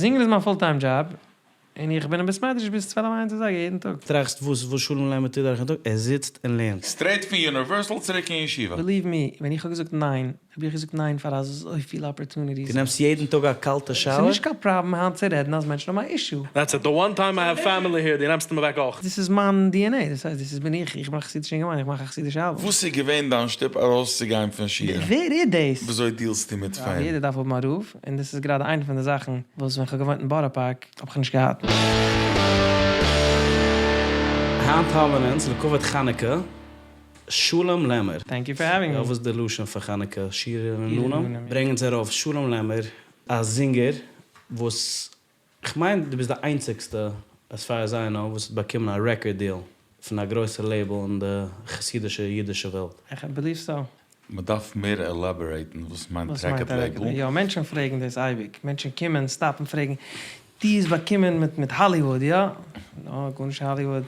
זינגען איז מיין full time job, און איך בין אין בית מדרש ביז צוועלף איינס אזייגער יעדן טאג. טראכסט וואס וואס שלום לעמער טוט דורכן טאג? ער זיצט און לערנט. Straight פון Universal צוריק אין ישיבה. Believe me, ווען איך האב געזאגט ניין, האב איך געזאגט ניין פאר אזויפיל opportunities. דו נעמסט יעדן טאג א קאלטע shower? ס'איז נישט קיין פראבלעם היינט צו רעדן אז מענטשן האבן א issue. That's it, the one time I have family here, דו נעמסט אים אוועק אויך. דאס איז מיין DNA, דאס הייסט דאס איז בין איך, איך בין א חסידישע אינגערמאן, איך מאך א חסידישע אלבום. וואס איז געווען דיין שטופ ארויסצוגיין פון שירה? ווער איז דאס? וויאזוי deal סטו מיט fame? יעדער דארף האבן א רב, און דאס איז גראדע איינע פון די זאכן וואס ווען כ'האב געוואוינט אין בארא פארק האב איך נישט געהאט. היינט האבן אונז לכבוד חנוכה שלום לעמער. Thank you for having me. וואס איז די לשון פון חנוכה? שירה רננים? ברענג אונז ארויף שלום לעמער א זינגער וואס כ'מיין דו ביסט די איינציגסטע as far as I know וואס האט באקומען א record deal פון א גרויסע label אין די חסידישע אידישע וועלט. איך believe so. מ'דארף מער elaborate ן וואס מיינט וואס מיינט רעקארד א רעקארד לעיבל. יא, מענטשן פרעגן דאס אייביג, מענטשן קומען stop ן פרעגן, דו האסט באקומען מיט מיט Hollywood, יא? נא, גארנישט Hollywood.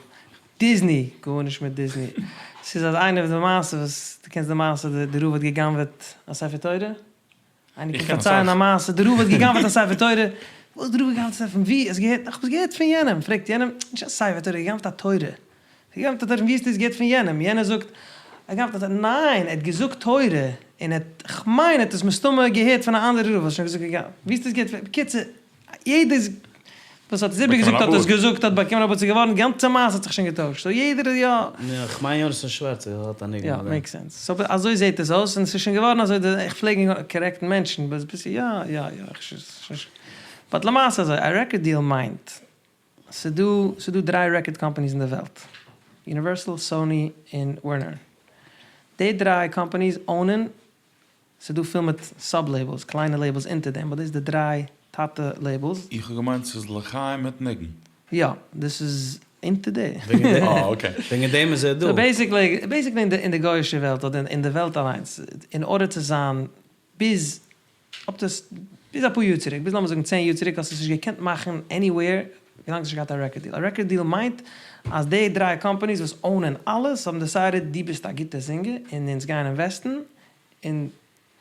Disney, גארנישט מיט Disney. ס'איז אז איינער די מעשה וואס, דו קענסט די מעשה די רב האט גע'גנב'עט א ספר תורה? איינער איך קען קען פארציילן אסאך. א מעשה, די רב האט גע'גנב'עט א ספר תורה, וואס די רב האט גע'גנב'עט א ספר, פון ווי האסט געהערט? איך האב עס געהערט פון יענעם, פרעגט יענעם, נישט א ספר תורה, גע'גנב'עט א תורה, גע'גנב'עט א תורה, פון ווי האסטו עס געהערט פון יענעם? יענער זאגט, ער גנב'ט א תורה, ניין, ער האט געזאגט תורה, און ער האט, כ'מיין ער האט עס מסתמא געהערט פון א אנדערע רב, האסט שוין געזאגט גע'גנב'ט, ווי האסטו עס געהערט פון, בקיצור, יעדער וואס האט עס איבערגעזאגט האט עס געזאגט האט באקומען אבער ס'איז געווארן גאנצע מעשה האט זיך שוין געטוישט so יעדער איז יא. יא, כ'מיין יונתן שווארץ האט א ניגון יא אויף דעם. Make sense. So אזוי זעהט עס אויס און ס'איז שוין געווארן אזוי די איך פלעג correct ן מענטשן ביז ביז יא יא יא איך but למעשה אזוי א record deal מיינט ס'דא ס'דא דריי record companies אין די וועלט Universal Sony און Warner די דריי companies own ען ס'דא פיל מיט sub labels, קליינע labels אונטער דעם, but דאס איז די דריי טאטע labels. איך האב געמיינט ס'איז לחיים מיט ניגון. יא, דאס איז אונטער די. אה okay. וועגן דעם איז ער דא. So basically, basically אין די גוי'אישע וועלט אדער אין די וועלט אליינס, in order צו זיין ביז אפ טו ביז אפאר יאר צוריק, ביז לאמיר זאגן צען יאר צוריק האסטו עס נישט געקענט מאכן anywhere ווילאנג האסט נישט געהאט א record deal. א record deal מיינט אז די דריי companies וואס own ען אלעס האבן decided דו ביסט א גוטע זינגער און אונז גייען invest ן און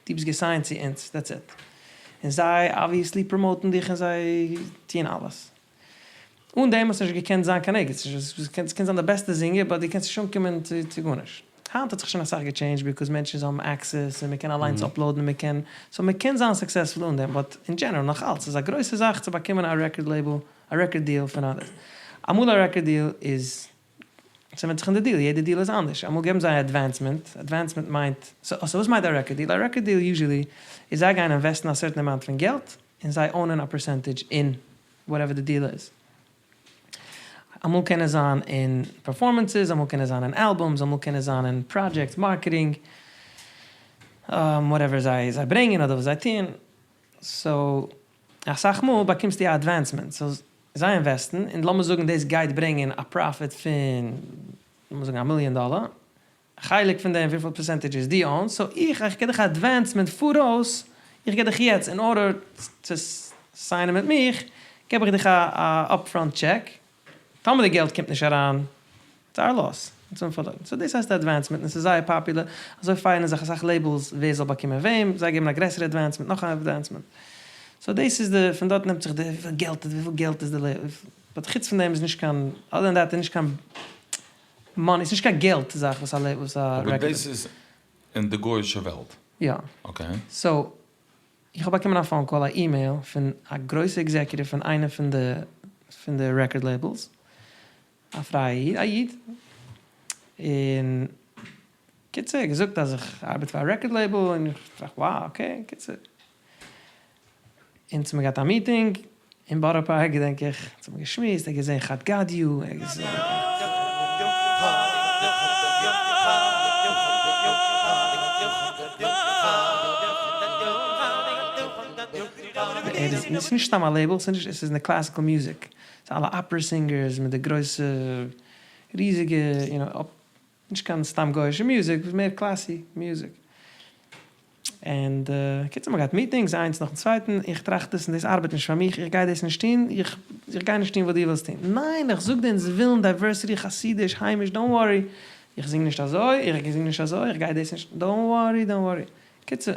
דו ביסט גע sign ט צו אונז, that's it. און זיי obviously promote ן דיך און זיי טוען אלעס. אן דעם האסטו נישט געקענט זיין קיין ערגעץ נישט, דו קענסט זיין די בעסטע זינגער but דו קענסט נישט אנקומען צו גארנישט. היינט האט זיך שוין אסאך גע change ט because מענטשן האבן access און מען קען אליינס upload ן און מען קען, so מען קען זיין successful אן דעם but אין general נאך אלץ איז א גרויסע זאך צו באקומען א record label, א record deal פון אנדערע. אמאל א record deal איז ס'ווענדט זיך אין די deal, יעדע deal איז אנדערש, אמאל געבן זיי advancement, advancement מיינט, so וואס מיינט א record deal? א record deal usually איז זיי גייען invest ן א certain amount פון געלט און זיי own ען א percentage אין whatever די deal איז. אמאל קען עס זיין אין performances, אמאל קען עס זיין אין albums, אמאל קען עס זיין אין projects, marketing, whatever זיי ברענגען אדער וואס זיי טוען. So אסאך מאל באקומסטו א advancement, so זיי invest ן, און לאמיר זאגן דאס גייט ברענגען א profit פון לאמיר זאגן א מיליאן דאלער, א חלק פון דעם וויפיל percentage איז דו own סט, so איך איך גיב דיך א advancement פאראויס, איך גיב דיך יעצט in order צו sign ען מיט מיך, גיב איך דיך א upfront check, טאמער די געלט קומט נישט אריין, it's our loss, אונז האבן פארלוירן. So דאס הייסט advancement און ס'איז זייער פאפולער, אזוי fight ען זיך אסאך labels ווער זאל באקומען וועם, זיי געבן א גרעסערע advancement, נאך א advancement. So דאס איז די, פון דארט נעמט זיך די וויפיל געלט איז, וויפיל געלט איז די label, but חוץ פון דעם איז נישט קיין, other than that איז נישט קיין money, ס'איז נישט קיין געלט זאך וואס א label, וואס א אבער רעקארד. דאס איז אין די גוי'אישע וועלט. יא. Okay. So איך האב באקומען א phone call, א אימעיל, פון א גרויסע executive פון איינע פון די פון די record labels, א פרייע איד, א איד, און קיצור ער האט געזאגט אז איך ארבעט פאר א record label, און איך טראכט wow okay, קיצור, אונז האמיר געהאט א meeting אין בארא פארק געדענק איך, אונז האמיר געשמועסט, ער האט געזען חד גדיא, ער האט געזען. ער איז, ס'איז נישט סתם א label, ס'איז נישט, ס'איז אין די classical music, ס'איז אלע opera singers מיט די גרויסע ריזיגע יו נאו, נישט קיין סתם גוי'אישע מוזיק, מער classy music. און קיצור מ'האט געהאט meetings איינס נאכן צווייטן, איך טראכט דאס און דאס ארבעט נישט פאר מיך, איך גיי דאס נישט טון, איך איך גיי נישט טון וואס דו ווילסט טון. ניין איך זאג דיר אונז ווילן diversity, חסידיש, היימיש, don't worry, איך זינג נישט אזוי, איך זינג נישט אזוי, איך גיי דאס נישט, don't worry, don't worry. קיצור,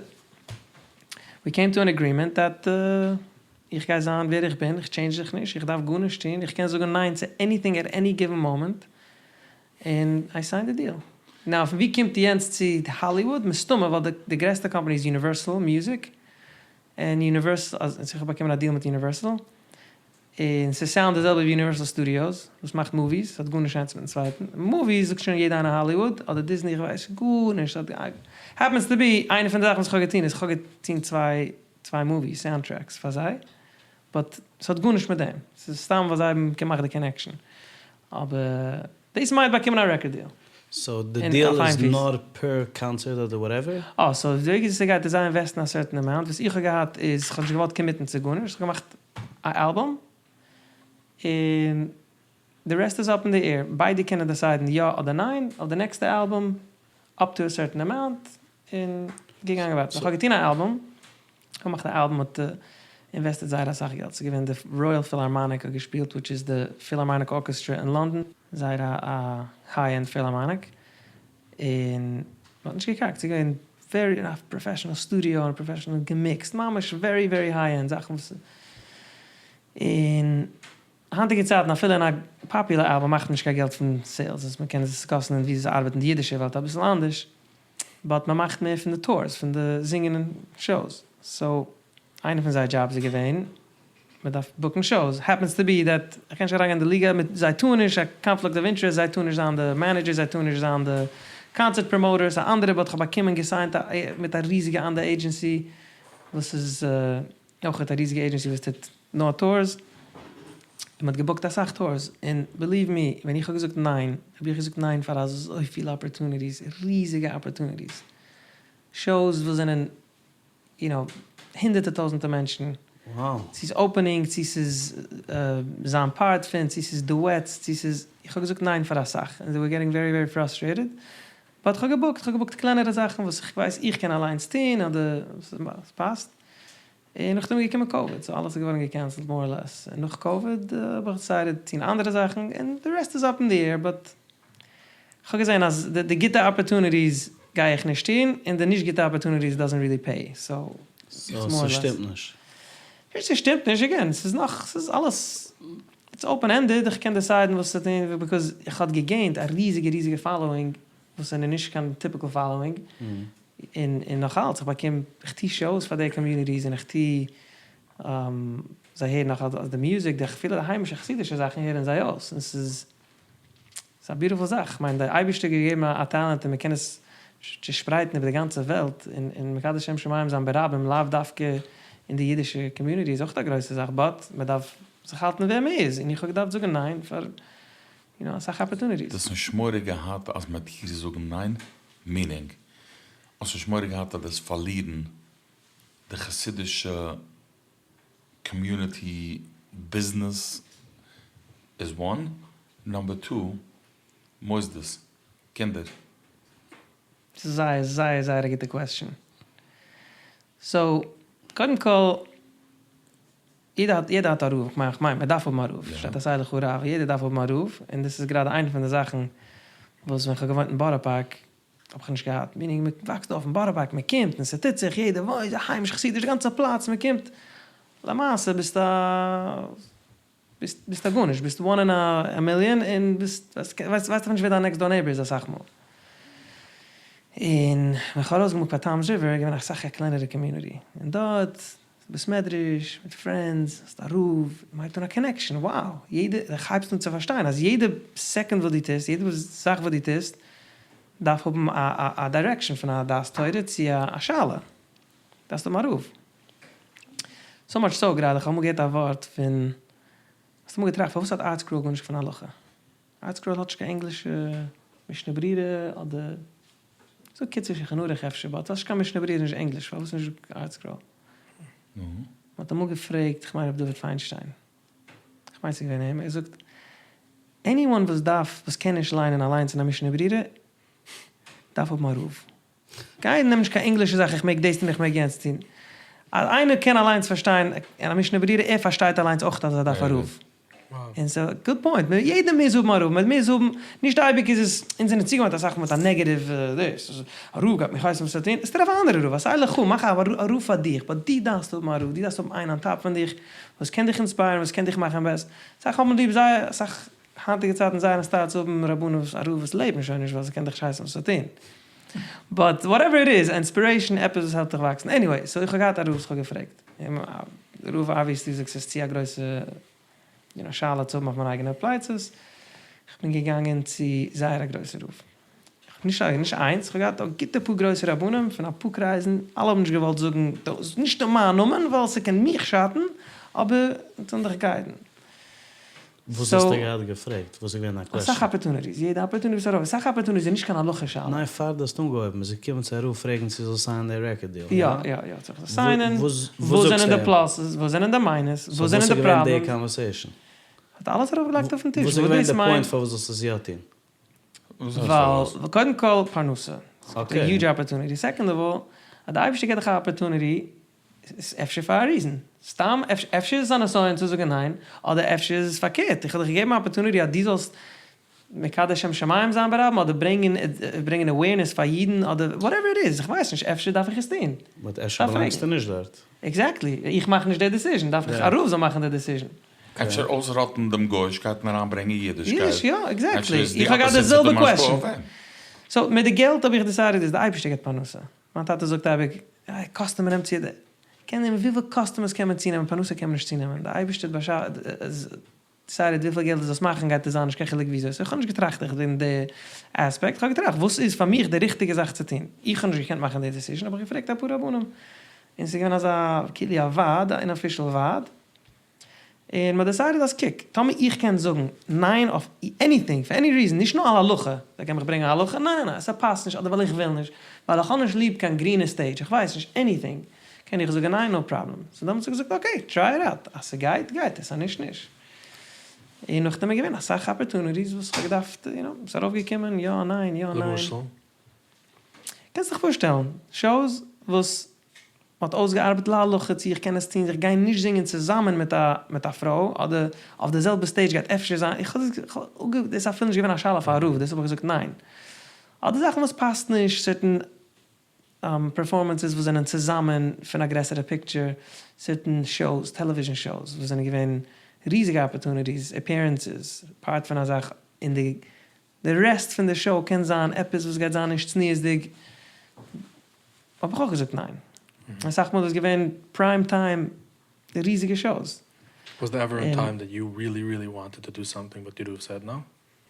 we came to an agreement that. איך גיי זיין ווער איך בין, איך change זיך נישט, איך דארף גארנישט טון, איך קען זאגן ניין צו anything at any given moment, און I signed the deal. Now פון ווי קומט יענץ צו האליוואד? מסתמא ווייל די גרעסטע קאמפאני איז יוניווערסעל מיוזיק, און יוניווערסעל, אז איך האב באקומען א deal מיט יוניווערסעל, און ס' sound די זעלבע ווי יוניווערסעל סטודיאוס וואס מאכט movies, ס'האט גארנישט איינס מיטן צווייטן, movies זאגט שוין יעדע איינער האליוואד אדער דיזני איך ווייס גארנישט, happens to be איינע פון די זאכן וואס איך האב געטון איז איך האב געטון צוויי צוויי movie soundtracks פאר זיי, but ס'האט גארנישט מיט דעם, ס'איז סתם ווייל זיי האבן געמאכט די connection, אבער דאס מיינט באקומען א record deal. So די deal איז נאר פער קאנצערט אדער whatever? אה, so די וועג וויאזוי ס'גייט איז זיי invest ן א certain amount, וואס איך האב געהאט איז כ'האב נישט געוואלט commit ן צו גארנישט, כ'האב געמאכט א אלבום, און די rest איז up in the air, ביידע קענען decide ן יא אדער ניין אויף די נעקסטע אלבום, up to a certain amount, און געגאנגען ווייטער. איך האב געטון א אלבום, איך האב געמאכט א אלבום האט invested זייער אסאך געלט, ס'איז געווען די רויעל פילהארמאניק האט געשפילט which איז די Philharmonic Orchestra אין לאנדאן, זייער א high end Philharmonic, און מ'האט נישט געקאקט, ס'איז געווען very אין א professional studio און professional געמיקסט, ממש very very high end זאכן וואס און היינטיגע צייטן אפילו אין א פאפולער אלבום מאכט מען נישט קיין געלט פון sales, עס מ'קען עס discuss ן אין ווי עס ארבעט אין די אידישע וועלט אביסל אנדערש, but מ'מאכט מער פון די tours, פון די זינגען און shows, so איינע פון זייער דזשאבס איז געווען מ'דארף book ן shows, happens to be that, איך קען נישט אריינגיין אין די ליגע מיט זיי טוען נישט, א conflict of interest, זיי טוען נישט זיין די manager, זיי טוען נישט זיין די concert promoter, ס'איז א אנדערע but כ'האב באקומען געסיינט מיט א ריזיגע אנדערע agency וואס איז אויך א ריזיגע agency וואס טוט נאר tours, און מ'האט געבוקט אסאך tours, און believe me ווען איך האב געזאגט ניין, האב איך געזאגט ניין פאר אזויפיל opportunities, ריזיגע opportunities, shows וואס זענען you know הונדערטער טויזענטער מענטשן, צו ס'איז opening, צו ס'איז זיין part פון, צו ס'איז duets, צו ס'איז, איך האב געזאגט ניין פאר אסאך, און they were getting very very frustrated, but כ'האב געבוקט, כ'האב געבוקט קלענערע זאכן וואס איך ווייס איך קען אליינס טון אדער ס'פאסט, און נאכדעם איז געקומען קאוויד, so אלעס איז געווארן געקענסלט more or less, און נאך קאוויד האב איך decided טון אנדערע זאכן, און די rest איז up in the air, but כ'האב געזען אז די גוטע opportunities גיי איך נישט טון, און די נישט גוטע opportunities doesn't really pay, so so ס'שטימט נישט. נישט ס'שטימט נישט, again, ס'איז נאך, ס'איז אלעס, it's open ended, איך קען decide ן וואס צו טון, because איך האב געגעינט א ריזיגע ריזיגע following, וואס זענען נישט קיין typical following, און נאך אלץ, איך באקום, איך טו shows פאר די communities, און איך טו, זיי הערן נאך אלץ די מוזיק, די אפילו די היימישע חסידישע זאכן הערן זיי אויס, און ס'איז. ס'איז א beautiful זאך, כ'מיין דער אייבערשטער האט געגעבן א טאלאנט און מ'קען עס צושפרייטן איבער די גאנצע וועלט, און מקדש שם שמים זיין ברבים לאו דווקא אין די אידישע community איז אויך א גרויסע זאך, but מ'דארף זיך האלטן ווער מ'איז, און איך האב געדארפט זאגן ניין פאר יו נאו אסאך opportunities. דו האסט נישט מורא געהאט אז מ'וועט דיר זאגן ניין? Meaning, האסט נישט מורא געהאט אז דו וועסט פארלירן די חסידישע community ביזנעס איז one, number two מוסדות, קינדער. ס'איז זייער זייער זייער א גוטע question. So, קודם כל, יעדער האט יעדער האט א רב, כ'מיין כ'מיין מ'דארף האבן א רב, שטייט עשה לך רב, יעדער דארף האבן א רב, און דאס איז גראדע איינע פון די זאכן וואס ווען כ'האב געוואוינט אין בארא פארק האב איך נישט געהאט, meaning מען וואקסט אויף אין בארא פארק, מען קומט און ס'טוט זיך, יעדער ווייסט, היימיש חסידיש, די גאנצע פלאץ, מען קומט, למעשה ביסט א, ביסט א גארנישט, ביסט one in a million און ביסט, ווייסט ווייסט נישט ווער דיין next door neighbor איז אסאך מאל. און ווען כ'האב ארויסגעמופט פאר טאמס ריווער איז געווען אסאך א קלענערע community, און דארט בית מדרש, מיט friends, האסט א רב, מען הייבט אן א connection, wow, יעדע, איך הייבסט אן צו פארשטיין אז יעדע second וואס דו טוסט, יעדע זאך וואס דו טוסט, דארף האבן א direction פון א דעת תורה צו א שאלה, דארפסט האבן א רב. So much so, גראדע, איך האב אמאל געהערט א ווארט פון, האסט אמאל געטראכט פארוואס האט ארטסקרול גארנישט פון הלכה? ארטסקרול האט נישט קיין ענגלישע משנה ברורה אדער זאג קיצור שולחן ערוך אפשר but האסט נישט קיין משנה ברורה נישט ענגליש פארוואס נישט ארטסקרול? נו? מען האט אמאל געפרעגט כ'מיין רבי דוד פיינשטיין כ'מיין ס'איז געווען אים ער זאגט anyone וואס דארף וואס קען נישט ליינען אליינס אין א משנה ברורה דארף האבן א רב. גיי נעם נישט קיין ענגלישע זאך איך מעג דאס טון איך מעג יענץ טון אז איינער קען אליינס פארשטיין אין א משנה ברורה ער פארשטייט אליינס אויך אז ער דארף א רב. און ס'איז א גוד פוינט, יעדער מוז האבן א רב, מען מוז האבן, נישט אייביג איז עס, אונז זענען צוגעוואוינט אסאך מיט א נעגעטיוו דאס, א רב גייט מיך הייסן וואס צו טון, עס טרעף א אנדערע רב, עשה לך, מאך א רב פאר דיך, באט דו דארפסט האבן א רב, דו דארפסט האבן איינער אן טאפ פון דיך, וואס קען דיך אינספייערן, וואס קען דיך מאכן בעסער, אסאך האבן ליב זייער, אסאך היינטיגע צייטן זייער אין סטייל צו האבן רבנים וואס א רב וואס לעבן שוין נישט ווייל זיי קענען דיך נישט הייסן וואס צו טון, באט וואטעווער איט איז, אינספירעישן, עפעס וואס העלפט דיך וואקסן, עניוועי, סאו איך האב געהאט א רב וואס איך האב געפרעגט, רב אבוויעסלי זאגט ס'איז צו א גרויסע יו נאו שאלה צו האבן אויף מיינע אייגענע פלייצעס, איך בין געגאנגען צו זייער א גרויסע רב, נישט נישט איינס, איך האב געהאט א גוטע פאר גרויסע רבנים פון אפאר קרייזן, אלע האבן נישט געוואלט זאגן דאס נישט אין מיין נאמען ווייל ס'קען מיך שאטן, אבער זיי האבן דיך גיידן. וואס האסטו געהאט געפרעגט? וואס איז געווען דיין קוועסטשן? אסאך אפערטוניטיס, יעדע אפערטוניטי וואס ארויף, אסאך אפערטוניטיס איז נישט קיין הלכה שאלה. ניין פאר דו האסט אנגעהויבן איז געקומען צו א רב פרעגן צו זאל סיינען די רעקארד דיעל, יא? יא יא יא צו איך זאל סיינען, וואס זענען די פלאסעס, וואס זענען די מיינוס, וואס זענען די פראבלעמס. סאו וואס איז געווען די קאנווערסעישן? האט אלעס ארויפגעלייגט אויפן טיש, וואס איז געווען די פוינט פארוואס זאלסטו עס יא טון? ווייל קודם כל פרנסה, א היודזש אפערטוניטי, סעקאנד אוו אלל אז די אייבערשטער געט דיך א אפערטוניטי איז אפשר פאר א ריזען. סתם אפשר איז עס א נסיון צו זאגן ניין, אדער אפשר איז עס פארקערט, איך האב דיך געגעבן א אפערטוניטי אז דו זאלסט מקדש שם שמים זיין ברבים, אדער ברענגען ברענגען awareness פאר אידן, אדער וואטעווער איט איז, איך ווייס נישט, אפשר דארף איך עס טון. באט אפשר באלאנגסטו נישט דארט. עקזעקטלי, איך מאך נישט די דעסיזשען, דארף איך א רב זאל מאכן די דעסיזשען. אפשר אויסראטן דעם גויאישקייט און אריינברענגען אידישקייט. אידיש, יא, עקזעקטלי, איך האב געהאט די זעלבע קוועסטשען. סאו מיט די געלט האב איך דיסיידעד אז די אייבערשטער געבט פרנסה. מיין טאטע זאגט אייביג, איי קאסטומער נעמט צו, קען נעמען וויפיל קאסטומערס קען מען צונעמען, פרנסה קען מען נישט צונעמען, די אייבערשטער האט דיסיידעד וויפיל געלט דו זאלסט מאכן גייט עס זיין נישט קיין חילוק וויאזוי, סאו איך האב נישט געטראכט עכט וועגן די אספעקט, איך האב געטראכט וואס איז פאר מיך די ריכטיגע זאך צו טון, איך האב נישט געקענט מאכן די דעסיזשען האב איך געפרעגט אפאר רבנים, און ס'איז געווען אזא כאילו א ועד, א אינאפישעל ועד, און מ'האט דעסיידעד אז קוק, טאמער איך קען זאגן ניין אויף עניטינג, פאר עני ריזען, נישט נאר על הלכה, זיי קען מיך ברענגען א הלכה, ניין ניין ניין, ס'פאסט נישט, אדער ווייל איך וויל נישט, ווייל איך האב נישט ליב קיין גרינע סטעידזש, איך ווייס נישט, עניטינג, קען איך זאגן ניין, נאו פראבלעם. סאו דעמאלטס האב איך געזאגט אקעי, טריי איט אוט, אז ס'גייט גייט עס, אז נישט נישט. און נאכדעם איז געווען אסאך אפערטוניטיס וואס איך האב געדארפט, יו נאו, ס'איז ארויפגעקומען, יא ניין, יא ניין. למשל? קענסט דיך פארשטעלן, שאוס וואס מ'האט אויסגעארבעט להלכה צו איך קען עס טון, איך גיי נישט זינגען צוזאמען מיט א מיט א פרוי, אדער אויף די זעלבע סטעידזש גייט אפשר זיין, איך האב דאס איז אפילו נישט געווען א שאלה פאר א רב, דאס האב איך געזאגט ניין. אדער זאכן וואס פאסט נישט, סערטען פערפארמענסעס וואס זענען צוזאמען פון א גרעסערע פיקטשער, סערטען שאוס, טעלעוויזשען שאוס וואס זענען געווען ריזיגע אפערטוניטיס, עפיערענסעס, פארט פון א זאך אין די די רעסט פון די שאו קען זיין עפעס וואס גייט זיין נישט צניעות'דיג, האב איך אויך געזאגט ניין. אסאך מאל איז געווען פריים טיים ריזיגע שאוס. וואס דער עווער א טיים דעט יו ריעלי ריעלי וואנטעד טו דו סאמטינג באט די רב סעד נאו?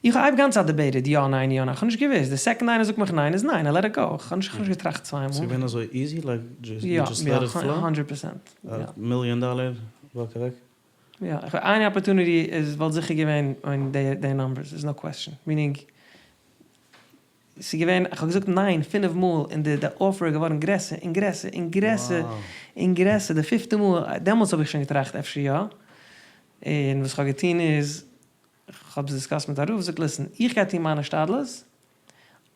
איך האב גאנצע צייט דיבעיטעד יא ניין יא ניין, כ'האב נישט געוואוסט, די סעקאנד איינער זאגט מיך ניין איז ניין, איי לעט איט גאו, כ'האב נישט געטראכט צוויי מאל. ס'איז געווען אזוי איזי? לייק יו דזשאסט לעט איט פלאו? יא, הונדרעט פערסענט. א מיליאן דאלער וואק אוועק? יא, איין אפערטוניטי איז וואלט זיכער געווען אין די נאמבערס, דערס נאו קוועסטשען, מינינג ס'איז געווען, איך האב געזאגט ניין פינף מאל און די די אפער איז געווארן גרעסער און גרעסער און גרעסער און גרעסער, די פיפטע מאל, דעמאלטס האב איך שוין געטראכט אפשר יא, און וואס כ'האב געטון איז, כ'האב עס דיסקאסט מיט א רב, זאגט ליסן, איך גיי טון מיינע השתדלות,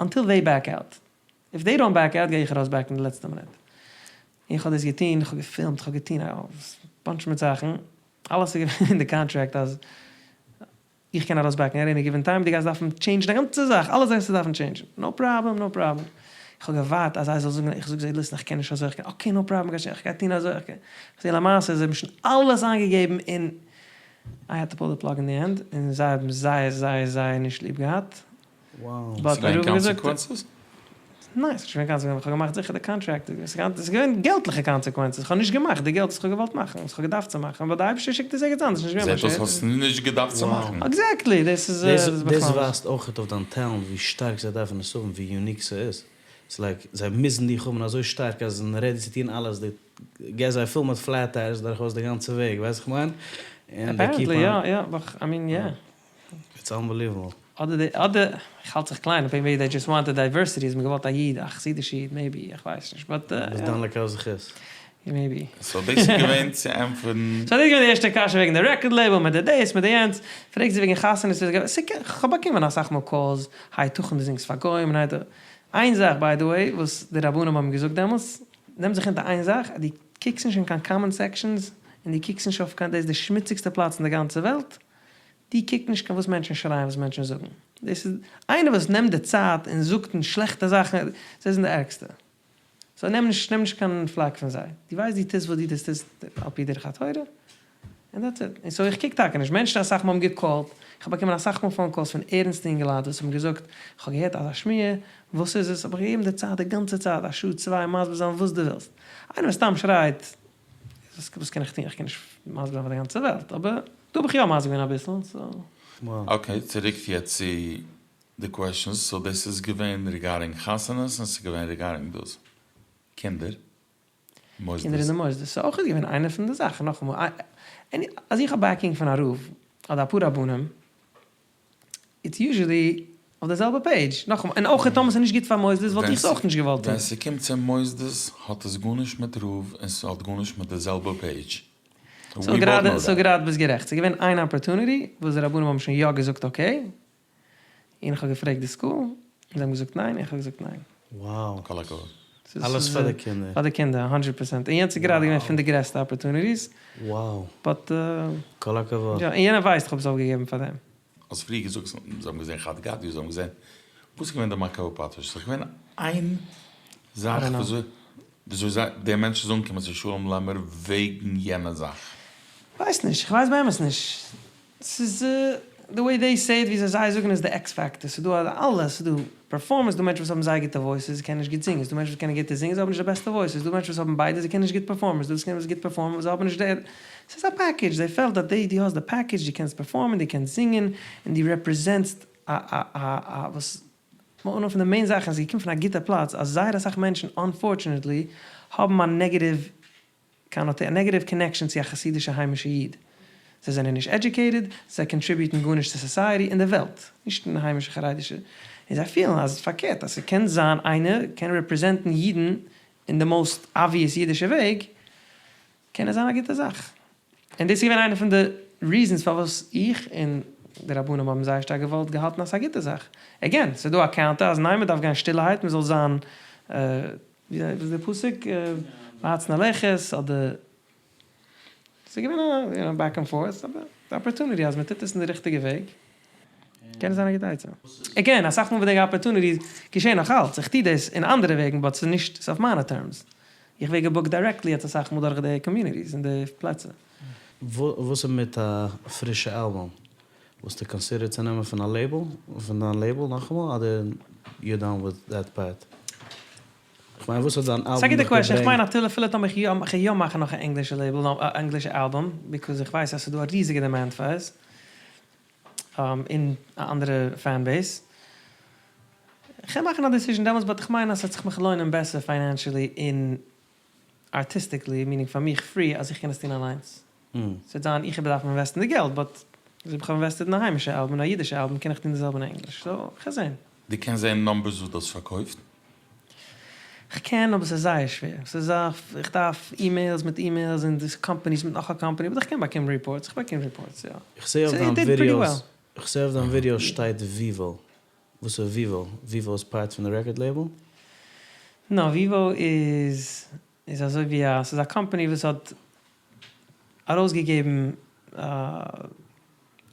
אנטיל דעי בעק אוט, איף דעי דאנט בעק אוט גיי איך ארויס בעקן די לעצטע מינוט. איך האב דאס געטון, איך האב געפילמט, איך האב געטון א באנטש מיט זאכן, אלעס איז געווען אין די קאנטראקט אז איך קען ארויס בעקן עט עני גיווען טיים, דו גייסט דארפן טשעינדזשן די גאנצע זאך, אלעס גייסטו דארפן טשעינדזשן, נאו פראבלעם, נאו פראבלעם. איך האב געווארט אז זיי זאלן זאגן, איך זאג זיי ליסן איך קען נישט אזוי, איך קען, אקעי נאו פראבלעם, איך גיי טון אזוי, איך גיי, איך זע למעשה זיי האבן שוין אלעס איינגעגעבן און איי העד טו פול די פלאג אין די ענד, און זיי האבן זייער זייער זייער נישט ליב געהאט. ס'איז געווען קאנסעקווענסעס? ניין, ס'איז נישט געווען קאנסעקווענסעס, כ'האב געמאכט זיכער די קאנטראקט, ס'איז געווען געלטליכע קאנסעקווענסעס, כ'האב נישט געמאכט די געלט וואס כ'האב געוואלט מאכן, וואס כ'האב געדארפט צו מאכן, אבער די אייבערשטער שיקט עס ערגעץ אנדערש, נישט געווען זעט אויס האסט נישט געדארפט צו מאכן. עקזעקטלי, דאס איז בכלל דאס ווייזט אויכעט אויף דיין טעלענט ווי שטארק זיי דארפן עס האבן, ווי יוניק ס'איז, ס'איז לייק זיי מוזן דיך האבן אזוי שטארק אז זיי זענען רעדי צו טון אלעס, דו געסט זיי פול מיט פלעט טייערס דורכאויס די גאנצע וועג, ווייסט וואס כ'מיין? אפערענטלי יא, יא, איי מין יא. איטס אנבעליוועבל. אדער די אדער, איך האלט זיך קליין, מעיבי דעי דזשאסט וואנטעד דייווערסיטי, איז מען געוואלט א איד, א חסידישע איד, מעיבי, איך ווייס נישט, באט. ביסט דן לכף זכות. מעיבי. סאו דאס איז געווען צו ענטפערן. סאו דאס איז געווען די ערשטע קשיא וועגן די רעקארד לעיבל מיט די דאס מיט די יענץ, פרעגט זי וועגן חתונות, כ'האב באקומען אסאך מאל קאלס, היתכן דו זינגסט פאר גוים און היתכן, איין זאך ביי די וועי וואס די רבנים האבן געזאגט דעמאלטס, נעם זיך אונטער איין זאך, אז דו קוקסט נישט אין קיין קאמענט סעקשאנס, און דו קוקסט נישט אויף קיין, דאס איז די שמוציגסטע פלאץ אין די גאנצע וועלט. דו קוק נישט קיין וואס מענטשן שרייען וואס מענטשן זאגן, דאס איז איינער וואס נעמט די צייט און זאגט און שלעכטע זאכן, זיי זענען די ערגסטע. סאו נעם נישט נעם נישט קיין פלאק פון זיי, דו ווייסט דו טוסט וואס דו טוסט טוסט על פי דרך התורה, און דעטס איט. און סאו איך קוק טאקע נישט, מענטשן אסאך מאל האבן געקאלט, איך האב באקומען אסאך מאל phone calls פון ערנסטע אינגעלייט וואס האבן געזאגט, איך האב געהערט אזא שמועה, וואס איז עס? האב איך געגעבן די צייט די גאנצע צייט א שעה צוויי מסביר זיין וואס דו ווילסט. איינער וואס סתם שרייט, וואס קען איך טון, איך קען נישט מסביר זיין פאר די גאנצע וועלט, אבער דא האב איך יא מסביר געווען אביסל, סאו. okay, צוריק יעצט צו די questions, so דאס איז געווען regarding חתונות און ס'איז געווען regarding דאס קינדער, מוסדות. קינדער אין די מוסדות, ס'איז אויך געווען איינע פון די זאכן, נאכאמאל, אז איך האב backing פון א רב אדער אפאר רבנים, it's usually אויף די זעלבע page, נאכאמאל, און אויך טאמער ס'איז נישט גוט פאר מוסדות וואלט איך עס אויך נישט געוואלט טון. ווען ס'קומט צו מוסדות האט עס גארנישט מיט רב און ס'האט גארנישט מיט די זעלבע page. so גראדע, so גראדע ביסט גערעכט, ס'איז געווען איין opportunity וואס די רבנים האבן שוין יא געזאגט okay, און איך האב געפרעגט די school, און זיי האבן געזאגט ניין, און איך האב געזאגט ניין. Wow. כל הכבוד. אלעס פאר די קינדער. פאר די קינדער, הונדרעט פערסענט. און יענץ איז גראדע געווען פון די גרעסטע opportunities. Wow. But. כל הכבוד. יא, און יענער ווייסט איך האב עס אויפגעגעבן פאר דעם. האסט פריער געזאגט זיי האבן געזען חד גדיא, זיי האבן געזען, וואס איז געווען די מכה בפטיש? ס'איז געווען איין זאך וויאזוי וויאזוי זיי די מענטש איז אנגעקומען צו שלום לעמער וועגן יענע זאך? כ'ווייס נישט, כ'ווייס באמת נישט. ס'איז די וועי דעי סעי איט, וויאזוי זיי זאגן איז די X factor, ס'איז דא אלעס, ס'איז דא פערפארמענס, ס'איז דא מענטשן וואס האבן זייער גוטע voices, זיי קענען נישט גוט זינגען, ס'איז דא מענטשן וואס קענען גוטע זינגען, זיי האבן נישט די בעסטע voices, ס'איז דא מענטשן וואס האבן ביידע, זיי קענען נישט גוט פערפארמען, ס'איז דא וואס קענען גוט פערפארמען, זיי האבן נישט די, ס'איז א package, זיי פעלט אז דו האסט די package, דו קענסט פערפארמען, דו קענסט זינגען, און דו רעפרעזענטסט א א א א וואס, איינע פון די main זאכן, ס'איז געקומען פון א גוטע פלאץ, אז זייער אסאך מענטשן unfortunately האבן א negative א negative connection צו א חסידישע היימישע איד. זיי זענען נישט educated, זיי קאנטריביוטן גארנישט צו society אין די וועלט, נישט אין היימישע חרדישע, און זיי פילן אז פארקערט אז ס'קען זיין איינער קען רעפרעזענטן אידן אין די most obvious אידישע וועג, קען עס זיין א גוטע זאך. און דאס איז געווען איינע פון די reasons פארוואס איך און די רבנים האבן זייער שטארק געוואלט געהאלטן אז ס'איז א גוטע זאך. Again, ס'איז דא א counter אז ניין מ'דארף גיין שטילערהייט מ'זאל זיין ווי איז די פסוק? והצנע לכת אדער ס'איז געווען א יו נאו back and forth אבער די opportunity אז מ'טוט עס אין די ריכטיגע וועג קען עס זיין א גוטע עצה. Again, אסאך מאל ווען די opportunities געשען נאך אלץ, איך טו דאס אין אנדערע וועגן but ס'איז נישט ס'איז אויף מיינע terms. איך ווער געבוקט directly יעצט אסאך מאל דורך די communities און די פלעצער. וואס איז מיט א פרישע אלבום? וואלסטו קאנסידערט צו נעמען פון א label, פון דיין label נאכאמאל, אדער you done with that part? כ'מיין וואס האט דיין אלבום ס'איז א גוטע דיך question, געברענגט? כ'מיין אפילו אפילו טאמער איך יא איך גיי יא מאכן נאך א ענגלישע label, א ענגלישע אלבום, because איך ווייס אז ס'איז דא א ריזיגע demand פאר עס, און א אנדערע fan base. כ'קען מאכן א decision דעמאלטס but כ'מיין אז ס'וועט זיך מיך לוינען בעסער financially און artistically, meaning פאר מיך free אז איך קען עס טון אליינס. ס'וועט זיין איך וועל דארפן אינוועסטן די געלט but אזוי ווי כ'האב invested אין א היימישע אלבום און א אידישע אלבום קען איך טון די זעלבע אין ענגליש so כ'וועל זען. דו קענסט זען numbers וואס דו האסט פארקויפט? כ'קען אבער ס'איז זייער שווער. ס'איז א איך דארף emails מיט emails און די companies מיט נאך א company but איך קען באקומען reports איך באקום reports יא. איך זעה אויף דיין videos איך זעה אויף דיין ווידיאו שטייט Vevo. וואס איז Vevo? Vevo איז part פון די record label? נא, Vevo איז איז אזוי ווי א, ס'איז א קאמפאני וואס האט ארויסגעגעבן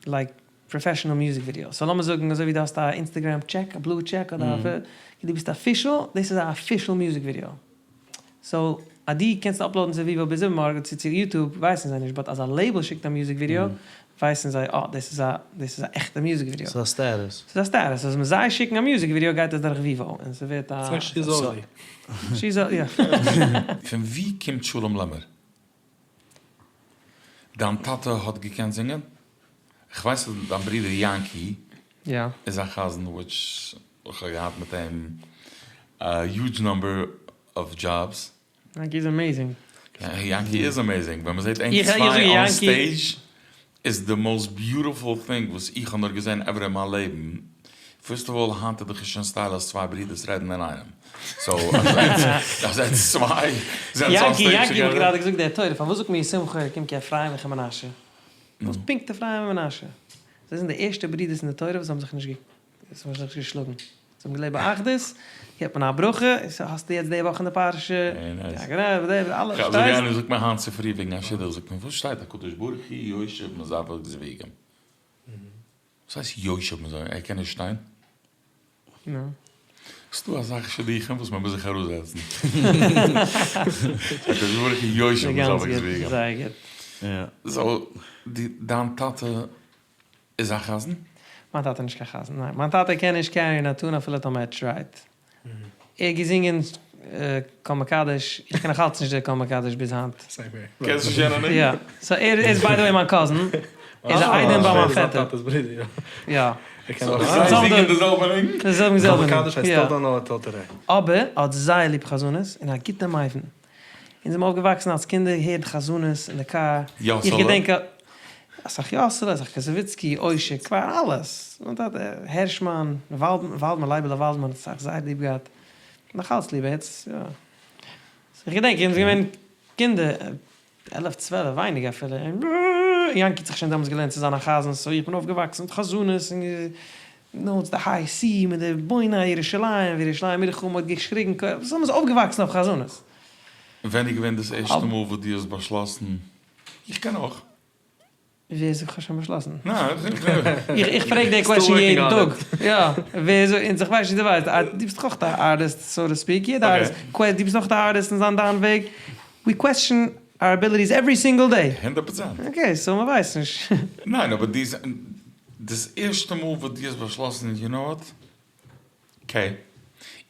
like professional music videos, so לאמיר זאגן אזוי ווי דו האסט א Instagram check, א blue check אדער א, דו ביסט official, דאס איז א official music video, so אז דו קענסט אפלאודן צו Vevo ביז איבערמארגן צו צו YouTube ווייסן זיי נישט, but אז א label שיקט א music video ווייסן זיי אה דאס איז א דאס איז א עכטע music video. ס'איז א status. ס'איז א status, אז ווען זיי שיקן א music video גייט עס דורך Vevo און ס'ווערט א. ס'איז she's only. She's א יא. פון ווי קומט שלום לעמער? דיין טאטע האט געקענט זינגען? כ'ווייס אז דיין ברודער יענקי איז א חזן which איך האב געהאט מיט אים א huge number of jobs. יענקי איז amazing. יענקי איז amazing, ווען מ'זעט ענק צוויי on stage איז די most beautiful thing וואס איך האב נאר געזען ever אין מיין לעבן, first of all היינט איז דאך נישט אין style אז צוויי ברידערס רעדן אינאיינעם, so אז עטס צוויי זענטס on stage together. יענקי האט גראדע געזאגט די תורה, פארוואס זאגט מען ישמחו אלקים כי אפרים וכי מנשה? וואס פונקט אפרים און מנשה? זיי זענען די ערשטע ברידערס אין די תורה וואס האבן זיך נישט זיך געשלאגן. זיי האבן געלעבט באחדות, געבט מען א ברכה, האסטו יעצט די וואך אין די פרשה, אלע, פארשטייסט? אזוי ווי איינער זאגט מיר היינט צופרי וועגן א שידוך, זאגט מען וואס שטייט הקדוש ברוך הוא יושב מזווג זיווגים? וואס הייסט יושב מזומן? ער קען נישט שטיין? נו. ס'דא אסאך שידוכים וואס מ'מוז זיך אראפזעצן. הקדוש ברוך הוא יושב גאנץ בזיווג גוט, זיווגים. זייער גוט. סאו, דיין טאטע איז א חזן? מיין טאטע איז נישט קיין חזן, ניין. מיין טאטע קען נישט קעריען א טון אפילו טאמער ער טרייט. ער האט געזינגען כל מקדש, איך קען נאכאלץ נישט די כל מקדש ביז היינט. קענסט נישט יענע ניגון? יא. סאו ער איז ביי די וועי מיין קאזין, ער איז א איידעם ביי מיין פעטער. יא. סאו זיי זינגען די זעלבע ניגון? די זעלבע ניגון, יא. אבער ער האט זייער ליב חזנות און א גוטע מבין. אונז זעמער אויפגעוואקסן אלס קינדער הערן חזנות אין די קאר, איך געדענק אסאך יאסעלע, אסאך קאזאוויצקי, אוישער, קוואר, אלעס, מיין טאטע, הערשמאן, וואלדמאן, לייבעלע וואלדמאן האט אסאך זייער ליב געהאט, נאך אלץ ליב, יעצט יא. איך געדענק אונז געווען קינדער, עלף צוועלף, ווייניגער אפילו, און יענקי האט זיך שוין דעמאלטס געלערנט צו זיין א חזן, סאו איך בין אויפגעוואקסן מיט חזנות און נו, די היי סי מיט די בוני ירושלים וירושלים עירך מ'האט געשריגן סאו מ'איז אויפגעוואקסן אויף חזנות. ווען איז געווען דאס ערשטע מאל וואס דו האסט באשלאסן איך קען אויך? ווער זאגט כ'האב שוין באשלאסן? ניין, איך פרעג די קוועשאן יעדן טאג. יא, ווער זאגט, אונז איך ווייס נישט צו דו ווייסט, דו ביסט דאך אויך א ארטיסט סאו טו ספיעק, יעדע ארטיסט, דו ביסט אויך א ארטיסט אין זיין דיין וועג, ווי קוועסטשן אר אביליטיס עווערי סינגל דעי. הונדערט פראצענט. אקעי, סאו מ'ווייסט נישט. ניין, אבער דו, דאס ערשטע מאל וואס דו האסט באשלאסן, יו נאו וואט, אקעי,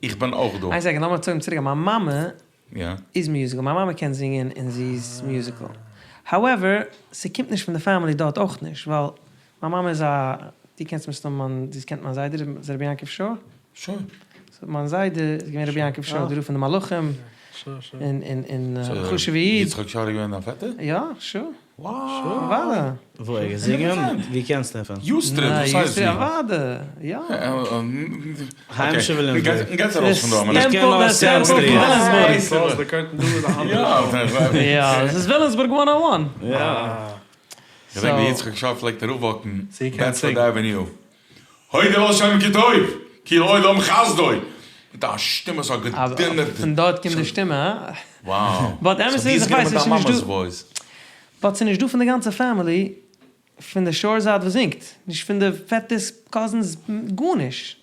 איך בין אויך דא. איין סעקאנד, לאמיר צוריק גיין, מיין מאמע איז מיוזיקל, מיין מאמע קען זינגען און זי איז מיוזיקל, האועווער, ס'קומט נישט פון די פעמילי דארט אויך נישט, ווייל מיין מאמע איז א, דו קענסט מסתמא מיין, דו קענסט מיין זיידע רבי יעקב שור? שור. סאו מיין זיידע איז געווען רבי יעקב שור, די רב פון די מלאכים, און און א חשוב'ע איד. יצחק שור איז געווען דיין פעטער? יא, שור. אוודאי. וואו ער געזינגען? ווי קענסטו אים פון? יוז סטריט, וואס הייסט ווי? אוודאי, יא. היימישע וויליאמסבורג. גייטס ארויס פון דא א מינוט. איך קען נאר סענדז סטריט. יא, עס איז וויליאמסבורג וואן או וואן. יא. כ'געדענק ווי יצחק שור פלעגט אראפוואקן בעדפארד עוועניו. הודו לה' כי טוב, כי לעולם חסדו! מיט א שטימע ס'האט געדונערט. פון דארט קומט די שטימע, הא? וואו. באט אמת איז, איך ווייס נישט, ס'נישט דא. באט ס'נישט דא פון די גאנצע פעמילי פון די שור זייט וואס זינגט. נישט פון די פעטערס, קאזינס, גארנישט.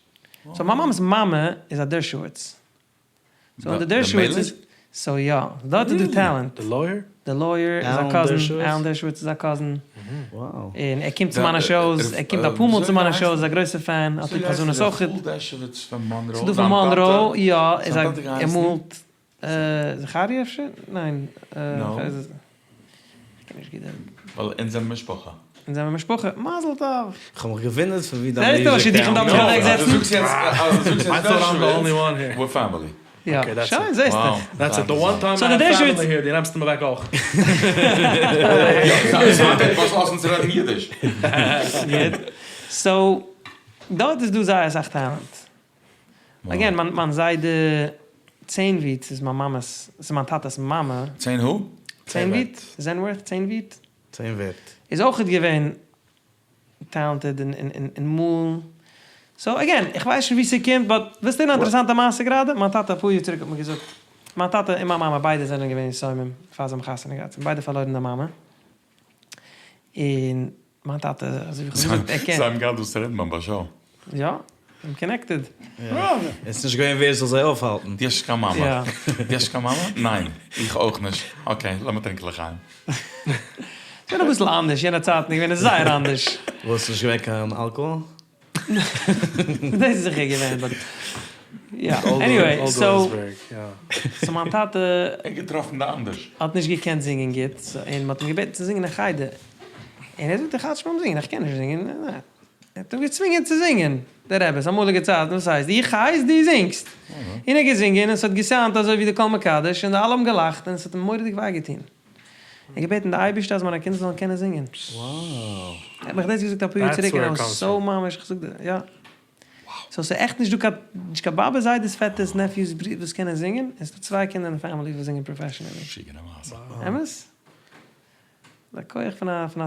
סאו מיין מאמע'ס מאמע איז א דערשאוויץ. סאו די דערשאוויץ איז, סאו יא, דארט איז דא טעלענט. די לויער? די לויער איז א קאזין, אלען דערשאוויץ איז א קאזין. און ער קומט צו מיינע שאוס, ער קומט אפאר מאל צו מיינע שאוס, איז א גרויסע פען, האט ליב חזנות אויכעט. ס'איז דא פון מאנרא, יא, איז א, ער מאלט, זכריה אפשר? ניין. כ'קען נישט גוט די. ווייל אונז זעמער משפחה. אונז זעמער משפחה. מזל טוב! כ'האב מיך געוואונדערט פון ווי דיין מוזיק טעלענט קומט. דו זאגסט יעצט אז דו זאגסט יעצט דערשאוויץ, we're family. יא, שוין זעסט דאך. That's it, the one time I have family here, דו נעמסט אים אוועק אויך. יא, זייט ער האט באשלאסן צו רעדן אידיש. גוט. סאו, דארט איז דא זייער אסאך טעלענט. אגעין, מיין זיידע צענוויט איז מיין מאמע'ס, ס'איז מיין טאטע'ס מאמע. צען הו? צענוויט, זענווערט, צענוויט. צענווערט. איז אויכעט געווען טעלענטעד אין מאלן. סאו אגעין, איך ווייס נישט ווי ס'קומט, באט ווילסט הערן א אינטערעסאנטע מעשה גראדע? מיין טאטע אפאר יאר צוריק האט מיר געזאגט, מיין טאטע און מיין מאמע ביידע זענען געווען יתומים פאר זיי האבן חתונה געהאט, זיי האבן ביידע פארלוירן די מאמע, און מיין טאטע, אזוי ווי כ'האב געזאגט, ער קען. זיי האבן געהאט וואס צו רעדן ביים באשאו. יא, איים קאנעקטעד. עס איז נישט געווען ווער זאל זיי אויפהאלטן. דו האסט נישט קיין מאמע? דו האסט נישט קיין מאמע? ניין, איך אויך נישט. אקעי, לאמיר טרינקען לחיים. ס'איז געווען אביסל אנדערש, יענע צייטן איז געווען זייער אנדערש. וואס, נישט געווען קיין אלקאהאל? דאס איז זיכער געווען באט יא עניוועי סאו סאו מיין טאטע ער געטראפן די אנדערש. האט נישט געקענט זינגען גוט און מ'האט אים געבעטן צו זינגען אין חדר און ער זאגט איך האלט נישט ביים זינגען איך קען נישט זינגען ער האט אים געצווינגען צו זינגען די רעבעס אמאליגע צייטן וואס הייסט איך הייס דו זינגסט און ער האט געזינגען און ס'האט געסאונדט אזוי ווי די קול מקדש און די אלע האבן געלאכט און ס'האט אים מורא'דיג וויי געטון. און געבעטן די אייבערשטער אז מיינע קינדער זאלן קענען זינגען. ער האט מיך דאס געזאגט אפאר יאר צוריק און איי וואס סאו ממש, איך זאג דיר, יא. סאו ס'איז עכט נישט דא קיין, נישט קיין באבע זיידעס פעטערס נעפיוס ברידער וואס קענען זינגען, און ס'איז דא צוויי קינדער אין די פעמילי וואס זינגען פראפעשענעלי. משוגענע מעשה. אמת? די כח פון א פון א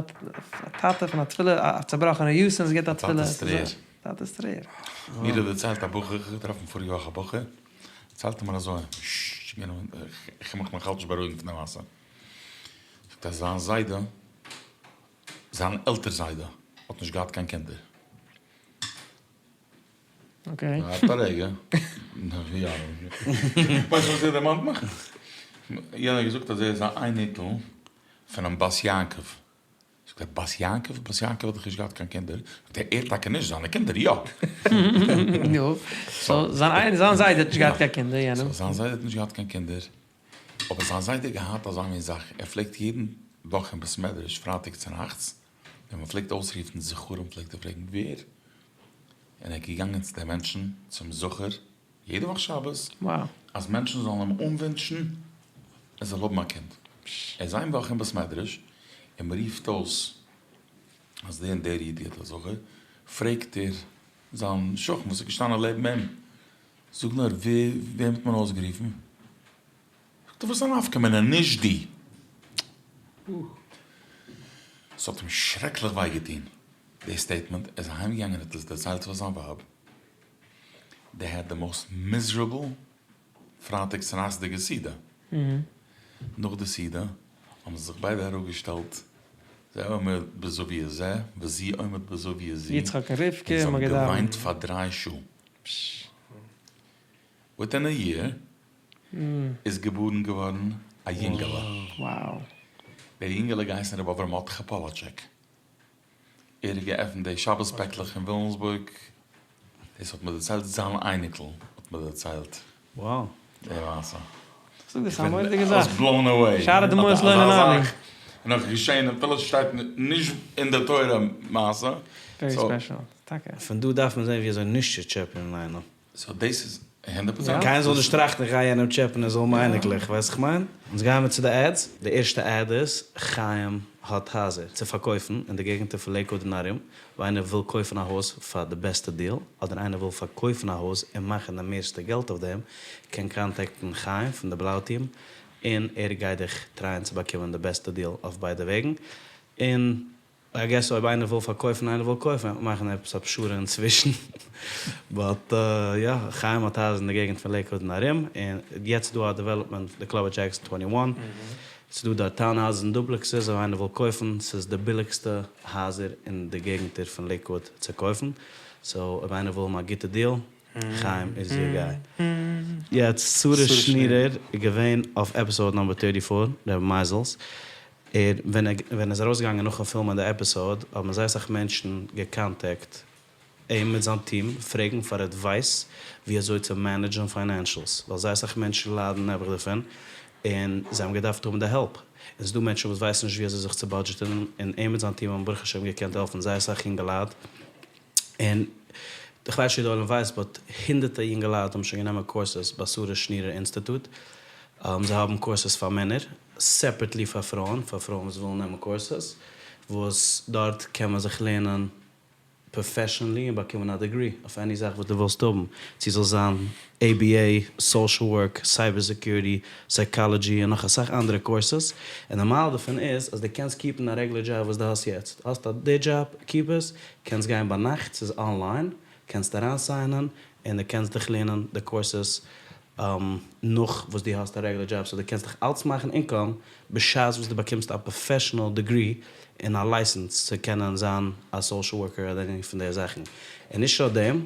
טאטע פון א תפילה, א צובראכענע יתום וואס געבט א תפילה. טאטע'ס טרער. טאטע'ס טרער. מיר האט דערציילט א בחור, איך האב געטראפן פאריגע וואך א בחור, דערציילט ער מיר אזוי, איך קען מיך נאכאלץ נישט בארואיגן פון די מעשה, זאגט אז זיין זיידע, זיין עלטער זיידע האט נישט געהאט קיין קינדער. אקעי. ווארט א רגע. יא. ווייסט וואס ער דערמאנט מיך? יענער האט געזאגט אז ער איז א אייניקל פונעם בת יעקב. זאגט ער בת יעקב? בת יעקב האט דאך נישט געהאט קיין קינדער. זאגט ער, ער טאקע נישט, זיינע קינדער יא. נו, סאו זיין זיין זיידע האט נישט געהאט קיין קינדער, יענעם. סאו זיין זיידע האט נישט געהאט קיין קינדער, אבער זיין זיידע האט געהאט אזא מין זאך, ער פלעגט יעדן וואך אין בית מדרש פרייטאג צונאכטס, ווען מען פלעגט אויסרופן זכרים פלעגט ער פרעגן ווער? און ער איז געגאנגען צו די מענטשן צום זכר יעדע וואך שבת, אז מענטשן זאלן אים אנווינטשן ער זאל האבן א קינד. ער איז איין וואך אין בית מדרש און מען רופט אויס אז דער און דער איד געט א זכר, פרעגט ער זיין שכן וואס איז געשטאנען לעבן אים, זאג נאר ווער וועם האט מען אויסגערופן? זאגט ער וואס איז א נפקא מינה נישט דו. ס'האט אים שרעקליך וויי געטון די סטעיטמענט, ער איז אהיים געגאנגען און האט עס דערציילט פאר זיין ווייב, דעי העד די מאוסט מיזערעבל פרייטאג צונאכטסדיגע סעודה, נאך די סעודה האבן זיי זיך ביידע אראפגעשטעלט, זה עומד בזוית זה וזו עומד בזוית זו, יצחק און רבקה און זיי האבן געוויינט פאר דריי שעה. וויטין א יער איז געבארן געווארן א יונגעלע. דער יונגעלע האט געהייסן ר' אברהם מרדכי פאלאטשעק. ער האט געעפנט די שבת פעקלעך אין וויליאמסבורג. דאס האט מיר דערציילט זיין אייניקל האט מיר דערציילט די מעשה. זאג דאס איז א מורא'דיגע זאך. איי וואס בלאון עוועי. שערי דמעות לא ננעלו. נאך געשען אפילו ס'שטייט נישט אין די תורה מעשה. ווערי ספעשל. טאקע. פון דא דארף מען זען ווי אזוי נישט צו טשעפענען איינעם. סאו דאס איז הונדערט פראצענט. קיינער זאל נישט טראכטן איך גיי יענעם טשעפען ער זאל האבן אייניקלעך, ווייסט איך מיין? אונז גייען מיר צו די עדס, די ערשטע עד איז חיים האט הייזער צו פארקויפן אין די געגנטער פון לעיקוואד און ארום, אויב איינער וויל קויפן א הויז פאר די בעסטע דיעל, אדער איינער וויל פארקויפן א הויז און מאכן די מערסטע געלט אויף דעם, קען קאנטעקטן חיים פון די בלאו טיעם און ער גייט דיך טרייען צו באקומען די בעסטע דיעל אויף ביידע וועגן, און איי געס אויב איינער וויל פארקויפן איינער וויל קויפן וועט מען מאכן עפעס א פשרה אינצווישן באט יא חיים האט הייזער אין די געגענט פון לעיקוואד און ארום און יעצט איז דא א דעוועלאפמענט די קלאב עט דזשעקסאן טווענטי וואן ס'איז דא דארט טאון האוזעס און דופלעקסעס אויב איינער וויל קויפן ס'איז די ביליגסטע הייזער אין די געגענטער פון לעיקוואד צו קויפן סאו אויב איינער וויל האבן א גוטע דיעל חיים איז יור גיי. יעצט שרה שנירער איז געווען אויף עפיסאוד נאמבער טערטי פאר, רבי מייזעלס, ער ווען ער ווען ער איז ארויסגעגאנגען נאכן פילמען די עפיסאוד האבן זייער אסאך מענטשן געקאנטעקט אים מיט זיין טיעם פרעגן פאר עדווייס ווי אזוי צו מענעדזשען פיינענשעלס ווייל זייער אסאך מענטשן ליידן נעבעך דערפון און זיי האבן געדארפט האבן די העלפ און ס'דא מענטשן וואס ווייסן נישט ווי אזוי זיך צו בודזשעטען און אים מיט זיין טיעם האבן ברוך השם געקענט העלפן זייער אסאך יונגעלייט און איך ווייס נישט צו די עולם ווייסט באט הונדערטער יונגעלייט האבן שוין גענומען קורסעס ביי שרה שנירער אינסטיטוט, זיי האבן קורסעס פאר מענער, סעפערעטלי פאר פרויען, פאר פרויען וואס ווילן נעמען קורסעס, וואס דארט קען מען זיך לערנען פראפעשענלי און באקומען א דעגרי אויף עני זאך וואס דו ווילסט האבן, צו זאל זיין ABA, סאושעל ווארק, סייבער סעקיוריטי, סייקאלעדזשי און נאך אסאך אנדערע קורסעס, און די מעלה דערפון איז אז דו קענסט קיפן א רעגולער דזשאב וואס דו האסט יעצט, האסט א די דזשאב, קיפ עס, קענסט גיין ביינאכט, ס'איז אנליין, קענסט אריינסיינען און דו קענסט דיך לערנען די קורסעס נאך וואס דו האסט א רעגולער דזשאב, סאו דו קענסט דיך אלץ מאכן אינקאם בשעת וואס דו באקומסט א פראפעשענעל דעגרי און א לייסענס צו קענען זיין א סאושעל ווארקער אדער עני פון די זאכן. און נישט נאר דעם,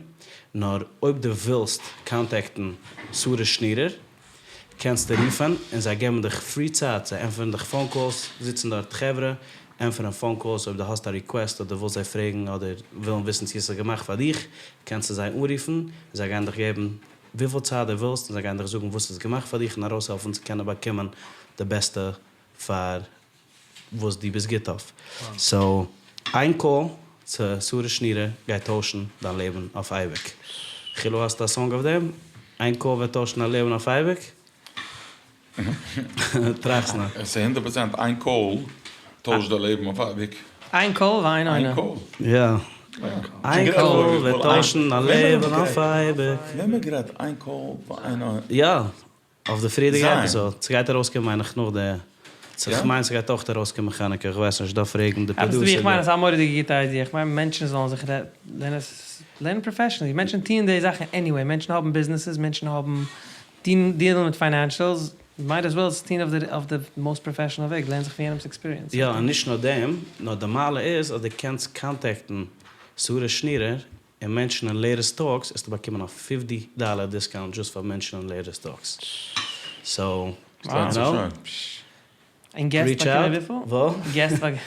נאר אויב דו ווילסט קאנטעקטן שרה שנירער, קענסטו רופן און זיי געבן דיך פרי צייט, זיי ענטפערן דיך פאון קאלס, זיצן דארט חברה, ענטפערן פאון קאלס, אויב דו האסט א ריקוועסט אדער ווילסט זיי פרעגן אדער ווילן וויסן צו עס איז געמאכט פאר דיך, קענסטו זיי אנרופן און זיי גייען דיך געבן וויפיל צייט דו ווילסט און זיי גייען דיך זאגן וואס איז געמאכט פאר דיך און ארויסהעלפן צו קענען באקומען די בעסטע פאר וואס דו ביסט גוט אויף. סאו איין קאל צו שרה שנירער גייט טוישן דיין לעבן אויף אייביג. חילו האסט א סאנג אויף דעם? איין קאל וועט טוישן דיין לעבן אויף אייביג? טראכסט נאך. עס איז הונדערט פראצענט איין קאל טוישט די לעבן אויף אייביג. איין קאל ואין עונה. איין קאל. יא. איין קאל וועט טוישן דיין לעבן אויף אייביג. ווען מען גערעדט איין קאל ואין עונה. יא. אויף די פריערדיגע עפיזאד, ס'גייט ארויסקומען מיין איך נאך די, כ'מיין ס'גייט אויך ארויסקומען חנוכה, איך ווייס נישט, דארף פרעגן די עפעס פראדוסער. איך מיין עס איז א מורא'דיגע גוטע איידיע, איך מיין מענטשן זאלן זיך לערנען פראפעשענעלי, מענטשן טוען די זאכן עניוועי, מענטשן האבן ביזנעסעס, מענטשן האבן דיעלן מיט פיינענשעלס, מייט עס וועל עס טון אויף די מאסט פראפעשענעל וועג, לערן זיך פון יענעמ'ס עקספיריענס. יא, און נישט נאר דעם, נאר די מעלה איז אז דו קענסט קאנטעקטן שרה שנירער. און מענטשענען לעיטעסט טאלקס עסטו באקומען א פיפטי דאלער דיסקאונט דזשאסט פאר מענטשענען לעיטעסט טאלקס סאו יו נאו. און געסט באקומען וויפיל? געסט באקומען.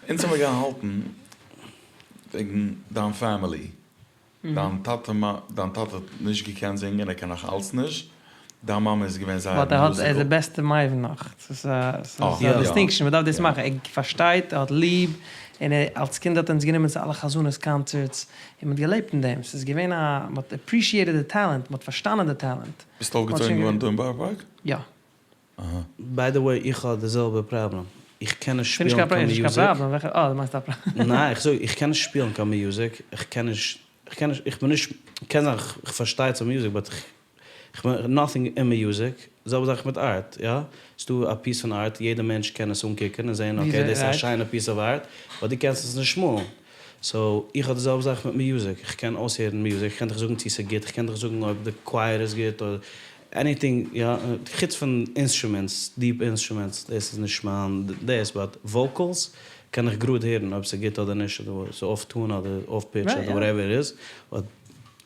אונז האמיר געהאלטן וועגן דיין פעמילי דיין טאטע דיין טאטע האט נישט געקענט זינגען ער קען נאך אלץ נישט, דיין מאמע איז געווען זייער באט ער האט ער איז די בעסטע מבין נאך, ס'איז א דיסטינקשאן מ'דארף דאס מאכן, ער פארשטייט ער האט ליב, און ער אלס קינד האט ער אונז גענומען צו אלע חזנות קאנצערטס, און מ'האט געלעבט אין דעם, ס'איז געווען א מ'האט עפרישיעטעד די טעלענט, מ'האט פארשטאנען די טעלענט. ביסט אויפגעצויגן געווארן דא אין בארא פארק? יא. אהא. ביי די וועי איך האב די זעלבע פראבלעם, איך קען נישט שפילן קיין מיוזיק. ניין איך זאג איך קען נישט שפילן קיין מיוזיק, איך קען נישט, איך קען נישט, איך בין נישט, קען זיין איך פארשטיי צו מיוזיק באט איך בין נאטינג אין מיוזיק, די זעלבע זאך מיט ארט, יא, ס'דא א פיס פון ארט יעדע מענטש קען עס אנקוקען און זעהן אקעי דאס איז א שיינע פיס אוו ארט, באט דו קענסט עס נישט מאלן, סאו איך האב די זעלבע זאך מיט מיוזיק, איך קען אויסהערן מיוזיק, איך קען דיך זאגן צו ס'איז גוט, איך קען דיך זאגן אויב די קווייער איז גוט אדער עניטינג יא, חוץ פון אינסטרומענטס, דיעפ אינסטרומענטס, דאס איז נישט מיין דאס, באט וואוקעלס קען איך גראד הערן אויב ס'איז גוט אדער נישט, אדער ס'איז אףף טון אדער אףף פיטש אדער וואטעווער איט איז, באט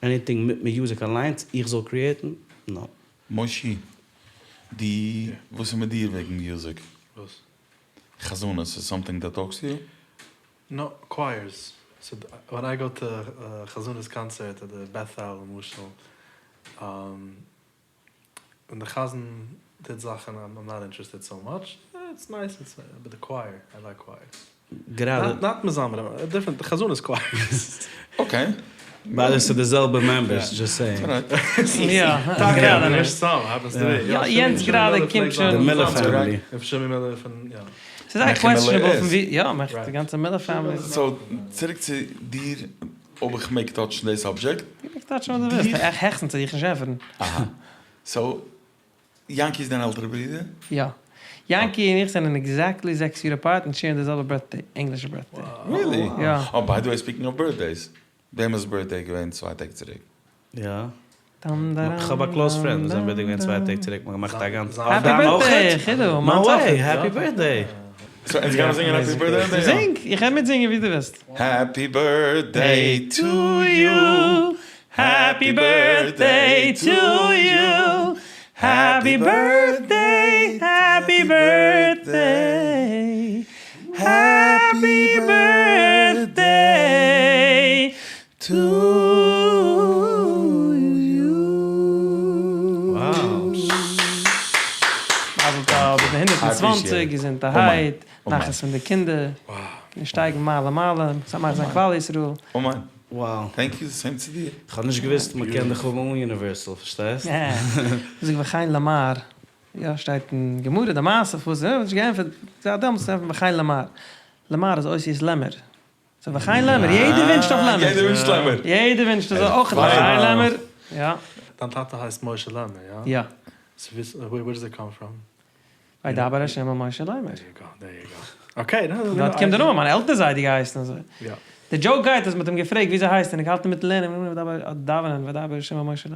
עניטינג מיט מיוזיק אליינס איך זאל קריעטן, נאו. מושי, דו, וואס איז מיט דיר וועגן מיוזיק? וואס? חזנות איז סאמטינג דעט טאלקס טו יו? נאו, קווייערס. סאו ווען איי גאו טו א חזנות קאנצערט אדער בעטהעל למשל, ווען די חזן טוט זאכן איים נאט אינטערעסטעד סאו מאטש, איטס נייס איטס באט די קווייער, איי לייק קווייערס. גראדע. נאט מזמרים, דיפרענט, חזנות קווייערס. אקעי. ביי די ס'איז די זעלבע מעמבערס, דזשאסט סעיאינג. יא, גראדע נישט. יא, יענץ גראדע קומט שוין. די מילער פעמילי. ס'איז זייער קוועסטשענעבל פון ווי, יא, די גאנצע מילער פעמילי. סאו, צוריק צו דיר, אויב איך מעג טאטשן די סאבדזשעקט. דו מעגסט טאטשן וואס דו ווילסט, העכסטנס וועל איך נישט ענטפערן. אהא. סאו, יענקי איז דיין עלטערע ברודער? יא. יענקי און איך זענען עקזעקטלי זעקס יאר אפארט און שעירן די זעלבע בירטדעי, ענגלישע בירטדעי. ריעלי? יא. אה, ביי די וועי ספיקינג אוו בירטדעיס, וועמענס בירטדעי געווען צוויי טעג צוריק? יא. כ'האב א קלאוז פרענד וואס זיין בירטדעי געווען צוויי טעג צוריק, מ'האט געמאכט א גאנצע. העפי בירטדעי! חידו, נאו וועי! העפי בירטדעי! סאו אונז גיימער זינגען העפי בירטדעי? זינג! איך קען מיטזינגען ווי דו ווילסט. העפי בירטדעי טו יו, העפי בירטדעי טו יו, העפי בירטדעי, העפי בירטדעי, העפי בירטדעי טו יו. מזל טוב, ביז די 120, געזונטערהייט, נחת פון די קינדער, און שטייגן מעלה מעלה, משמח זיין כלל ישראל. אמן. וואו. טענק יו, סעים צו דיר. כ'האב נישט געוואוסט מ'קען דיך האבן אן יוניווערסעל, פארשטייסט? זאג וכן למר, יא שטייט אין גמרא די מעשה פארוואס ער האט נישט געענטפערט, זייט דעמאלטס ענטפערט מען וכן למר, למר איז אותיות לעמער, סאו וכן לעמער, יעדער ווינטשט אויף לעמער. יעדער ווינטשט לעמער. יעדער ווינטשט אזוי אויך וכן לעמער, יא. דיין טאטע הייסט משה לעמער, יא? יא. סאו ווער דאז איט קאם פראם? וידבר ה' אל משה לאמר. דער יו גאו, דער יו גאו. אקעי, דארט קומט די נאמען, מיין עלטער זיידע געהייסן אזוי. יא. די דזשאוק גייט אז מ'האט אים געפרעגט וויאזוי הייסט ער און ער האט געהאלטן אינמיטן לערנען וידבר דאווענען וידבר ה' אל משה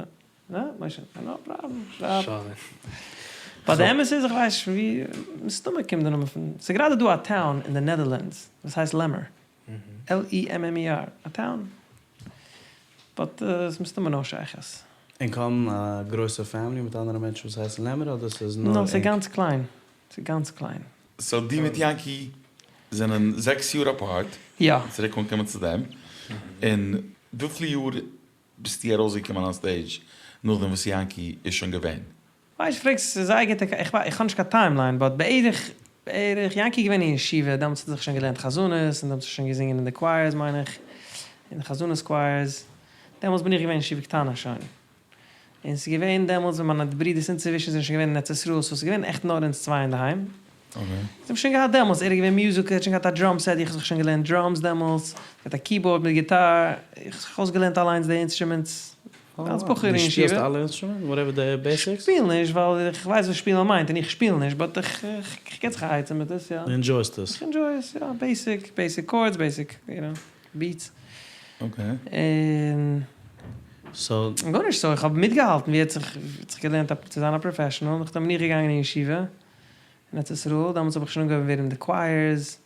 לאמר. משה, נאו פראבלעם, שרייב. באט די אמת איז איך ווייס נישט פון ווי, מסתמא קומט די נאמען פון, ס'איז גראדע דא א טאון אין די נעדערלענדס וואס הייסט לעמער. LEMMER, א טאון. באט ס'איז מסתמא נאר שייכות. ענק האבן א גרויסע פעמילי מיט אנדערע מענטשן וואס הייסן לעמער אדער ס'איז נאר ענק? נאו, ס'איז גאנץ קליין. ס'איז גאנץ קליין. סאו דו מיט יענקי זענען זעקס יאר אפארט. יא. צוריק אנקומען צו דעם. און וויפיל יאר ביסטו ארויסגעקומען אן סטעידזש נאכדעם וואס יענקי איז שוין געווען? ווייסט פרעגסט ס'איז זייער גוטע איך איך האב נישט קיין טיימליין באט בערך בערך יענקי איז געווען אין ישיבה דעמאלטס האט ער זיך שוין געלערנט חזנות און דעמאלטס האט ער שוין געזינגען אין די קווייערס מיין איך אין די חזנות קווייערס דעמאלטס בין איך געווען אין ישיבה קטנה שוין און ס'איז געווען דעמאלטס ווען מיינע ברידערס אינצווישן זענען שוין געווען אין ארץ ישראל סאו ס'איז געווען עכט נאר אונז צוויי אינדערהיים אונז האבן שוין געהאט דעמאלטס ער איז געווען מיוזיקל ער האט שוין געהאט א דראם סעט איך האב זיך שוין געלערנט דראמס דעמאלטס געהאט א קיבארד מיט גיטאר איך האב זיך אויסגעלערנט אליינס די אינסטרומענטס אלס בחור אין ישיבה. דו שפילסט אלע אינסטרומענטן? וואטעווער די בעיסיקס? שפיל נישט ווייל איך ווייס וואס שפילן מיינט און איך שפיל נישט באט איך איך גיב זיך א עצה מיט עס יא. דו ענדזשויסט עס? איך ענדזשוי עס יא, בעיסיק בעיסיק קארדס בעיסיק יו נאו ביעטס. אקעי. און סאו. גארנישט סאו איך האב מיטגעהאלטן ווי ער האט זיך האט זיך געלערנט צו זיין א פראפעשענעל נאכדעם בין איך געגאנגען אין ישיבה אין ארץ ישראל דעמאלטס האב איך שוין אנגעהויבן ווערן אין די קווייערס.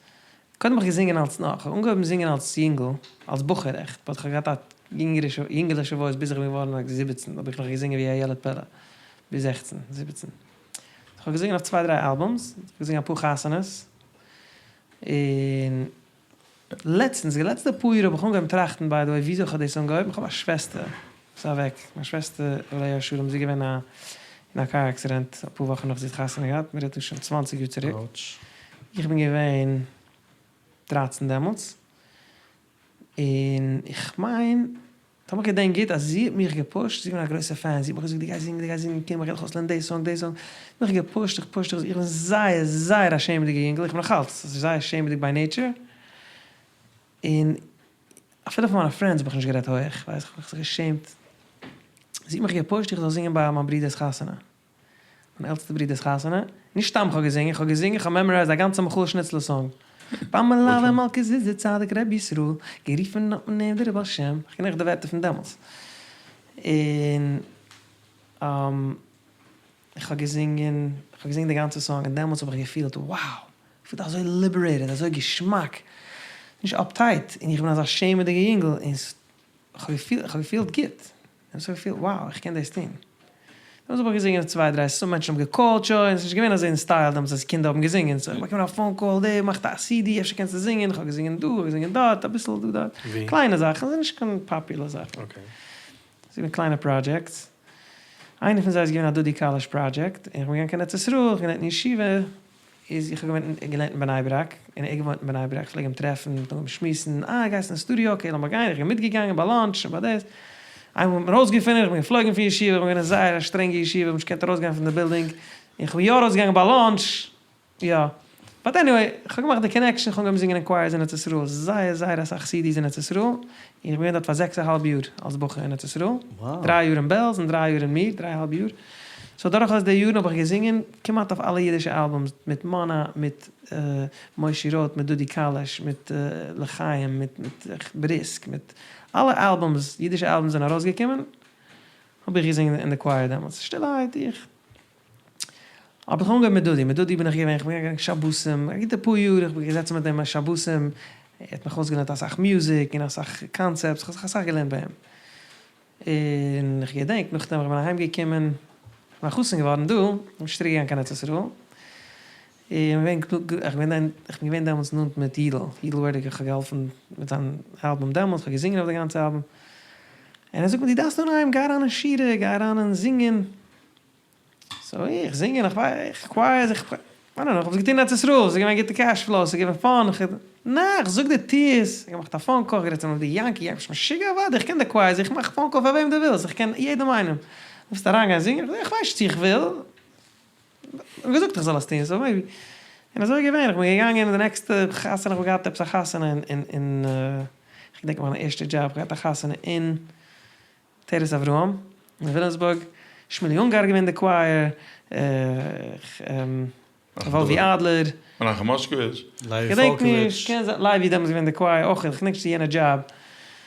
קודם האב איך געזינגען אלס נאך, כ'האב אנגעהויבן זינגען אלס יונגל, אלס בחור עכט, באט כ'האב געהאט א יונגערישע, יונגעלישע וואויס ביז איך בין געווארן לייק זיבעצן האב איך נאך געזינגען ווי א ילד פלא, ביז זעכצן, זיבעצן. כ'האב געזינגען אויף צוויי דריי אלבומס, כ'האב געזינגען אפאר חתונות, און לעצטנס, די לעצטע פאר יאר האב איך אנגעהויבן טראכטן ביי די וועי וויאזוי כ'האב דאס אנגעהויבן, כ'האב א שוועסטער וואס איז אוועק, מיין שוועסטער עליה השלום, זי איז געווען א אין א קאר עקסידענט אפאר וואכן נאך זי האט חתונה געהאט, מ'רעדט דא שוין צוואנציג יאר צוריק, איך בין געווען דרייצן דעמאלטס, און איך מיין טאמער כ'געדענק גוט אז זי האט מיך געפושט, זי איז געווען א גרויסע פען, זי האט מיך געזאגט דו גייסט זינגען, דו גייסט זינגען, קום איך גיי דיך אויסלערנען די סאנג, די סאנג, מיך געפושט, געפושט, איך בין זייער זייער א שעמעדיגע יונגל, איך בין נאכאלץ זייער שעמעדיג ביי נעיטשער, און אפילו פאר מיינע פרענדס האב איך נישט גערעדט הויעך, ווייסט, איך האב זיך געשעמט, זי האט מיך געפושט איך זאל זינגען ביי מיין ברודער'ס חתונה. מיין עלטסטע ברודער'ס חתונה, נישט סתם כ'האב געזינגען, כ'האב געזינגען, כ'האב מעמארייזד א גאנצע מיכאל שניצלער סאנג. ביי מלוה מלכה זיצט דער צדיק ר' ישראל, גערופן האט מען אים דער בעל שם, כ'קען נאך די ווערטער פון דעמאלטס. און איך האב געזינגען, כ'האב געזינגען די גאנצע סאנג, און דעמאלטס האב איך געפילט wow! געפילט אזוי ליבערעיטעד, אזוי געשמאק, נישט אפטייט, און איך בין אזא שעמעדיגע יונגל, און כ'האב געפילט גוט. און כ'האב געפילט wow איך קען דאס טון. דעמאלטס האב איך געזינגען צוויי דריי סאו מענטשן האבן געקאלט שוין, ס'איז נישט געווען אזוי אין סטייל דעמאלטס אז קינדער האבן געזינגען, סאו איך באקומען א פאון קאל דער מאכט א סידי אפשר קענסטו זינגען, איך האב געזינגען דא, איך האב געזינגען דארט, אביסל דא דארט, קליינע זאכן, ס'איז נישט קיין פאפולער זאכן. ס'איז געווען קליינע פראדזשעקטס, איינע פון זיי איז געווען א דודי קאליש פראדזשעקט, און איך בין געגאנגען קיין ארץ ישראל, איך האב געלערנט אין ישיבה, איז איך האב געוואוינט און געלערנט אין בני ברק, און ער געוואוינט אין בני ברק, כ'פלעג אים טרעפן, מ'האט אנגעהויבן שמועסן, אה גייסט אין סטודיאו, אקעי לאמיר גיין, איך בין מיטגעגאנגען ביי לאנטש און ביי דאס, איינמאל האט מען אויסגעפונען, איך בין געפלויגן פון ישיבה, איך בין געווען אין זייער א שטרענגע ישיבה, איך האב נישט געקענט ארויסגיין פון די בילדינג, און כ'בין יא ארויסגעגאנגען ביי לאנטש, יא, באט עניוועי, כ'האב געמאכט די קאנעקשאן, כ'האב אנגעהויבן זינגען אין קווייערס אין ארץ ישראל, זייער זייער אסאך סידיס אין ארץ ישראל, און איך בין געווען דארט פאר זעקס א האלב יאר אלס בחור אין ארץ ישראל, דריי יאר אין בעלז און דריי יאר אין מיר, דריי א האלב יאר. סאו דורכאויס די יארן האב איך געזינגען כמעט אויף אלע אידישע אלבומס, מיט מונה, מיט מושי רוט, מיט דודי קאליש, מיט לחיים, מיט מיט בריסק, מיט אלע אלבומס, אידישע אלבומס זענען ארויסגעקומען, האב איך געזינגען אין די קווייער דעמאלטס, שטילערהייט איך. האב איך אנגעהויבן מיט דודי, מיט דודי בין איך געווען, איך בין געגאנגען שבתים, א גוטע פאר יאר, איך בין געזעצן מיט אים שבתים, ער האט מיך אויסגעלערנט אסאך מוזיק און אסאך קאנצעפטס, איך האב זיך אסאך געלערנט ביי אים. און איך געדענק נאכדעם איך בין אהיים געקומען, איך בין א חתן געווארן דא, איך בין נישט צוריק געגאנגען קיין ארץ ישראל, און איך בין איך בין געווען דעמאלטס נאנט מיט יידל, יידל ווערדיגער, איך האב געהאלפן מיט זיין אלבום דעמאלטס, איך האב געזינגען אויף די גאנצע אלבום, און ער זאגט מיר דו דארפסט אנהייבן, גיי אריין אין שירה, גיי אריין אין זינגען. סאו איך זינגען איך ווייס איך קווייערס איך איי דאנט נאו איך האב עס געטון אין ארץ ישראל ס'איז געווען גוטע קעש פלאו ס'איז געווען פאן איך נע איך זאג דיר טו עס איך געמאכט א פאון קאל גערעדט צו מיין ברודער יענקי יענקי ביסט משוגע אוודאי איך קען די קווייערס איך מאך פאון קאל פאר וועם דו ווילסט איך קען יעדעם איינעם ווילסט אריינגיין זינגען איך ווייס נישט צו איך וויל האט געזאגט איך זאל עס טון סאו מעיבי און אזוי איז געווען איך בין געגאנגען אין די נעקסטע חתונה איך האב געהאט עפעס א חתונה אין אין איך געדענק מיין ערשטע דזשאב איך האב געהאט א חתונה אין עטרת אברהם אין וויליאמסבורג, שמואלי אונגאר געווען די קווייער, וואלווי אדלער. מנחם מאשקאוויטש. לייבי כ'געדענק פאלקאוויטש. נישט, קען זיין, לייבי איז דעמאלטס געווען די קווייער אויך, כ'געדענק נישט צו יענע דזשאב.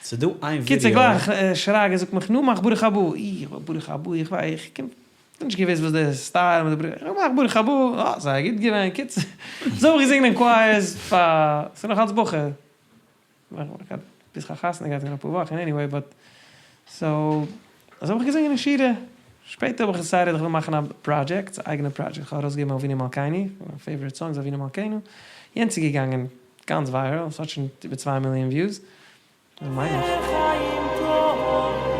ס'איז דא איין ווידיאו. קיצור גלייך שרגא זאגט מיך נו מאך ברוך הבא, איך ברוך הבא איך וויי איך קום כ'האב נישט געוואוסט וואס די סטייל מיט די ברוך, איך מאך ברוך הבא, אה זייער גוט געווען, קיצור אזוי האב איך געזינגען אין קווייערס פאר, ס'איז נאך אלץ בחור. ביז כ'האב חתונה געהאט אין אפאר וואכן עניוועי באט סאו אזוי האב איך געזינגען אין שירה, שפעטער האב איך דעסיידעד איך וויל מאכן א פראדזשעקט, א אייגענע פראדזשעקט, כ'האב ארויסגעגעבן אבינו מלכינו, מיין פעיוואריט סאנגס אבינו מלכינו, יענץ איז געגאנגען גאנץ וויירעל, ס'האט שוין איבער צוויי מיליאן וויוס, מיין איך. לחיים טובים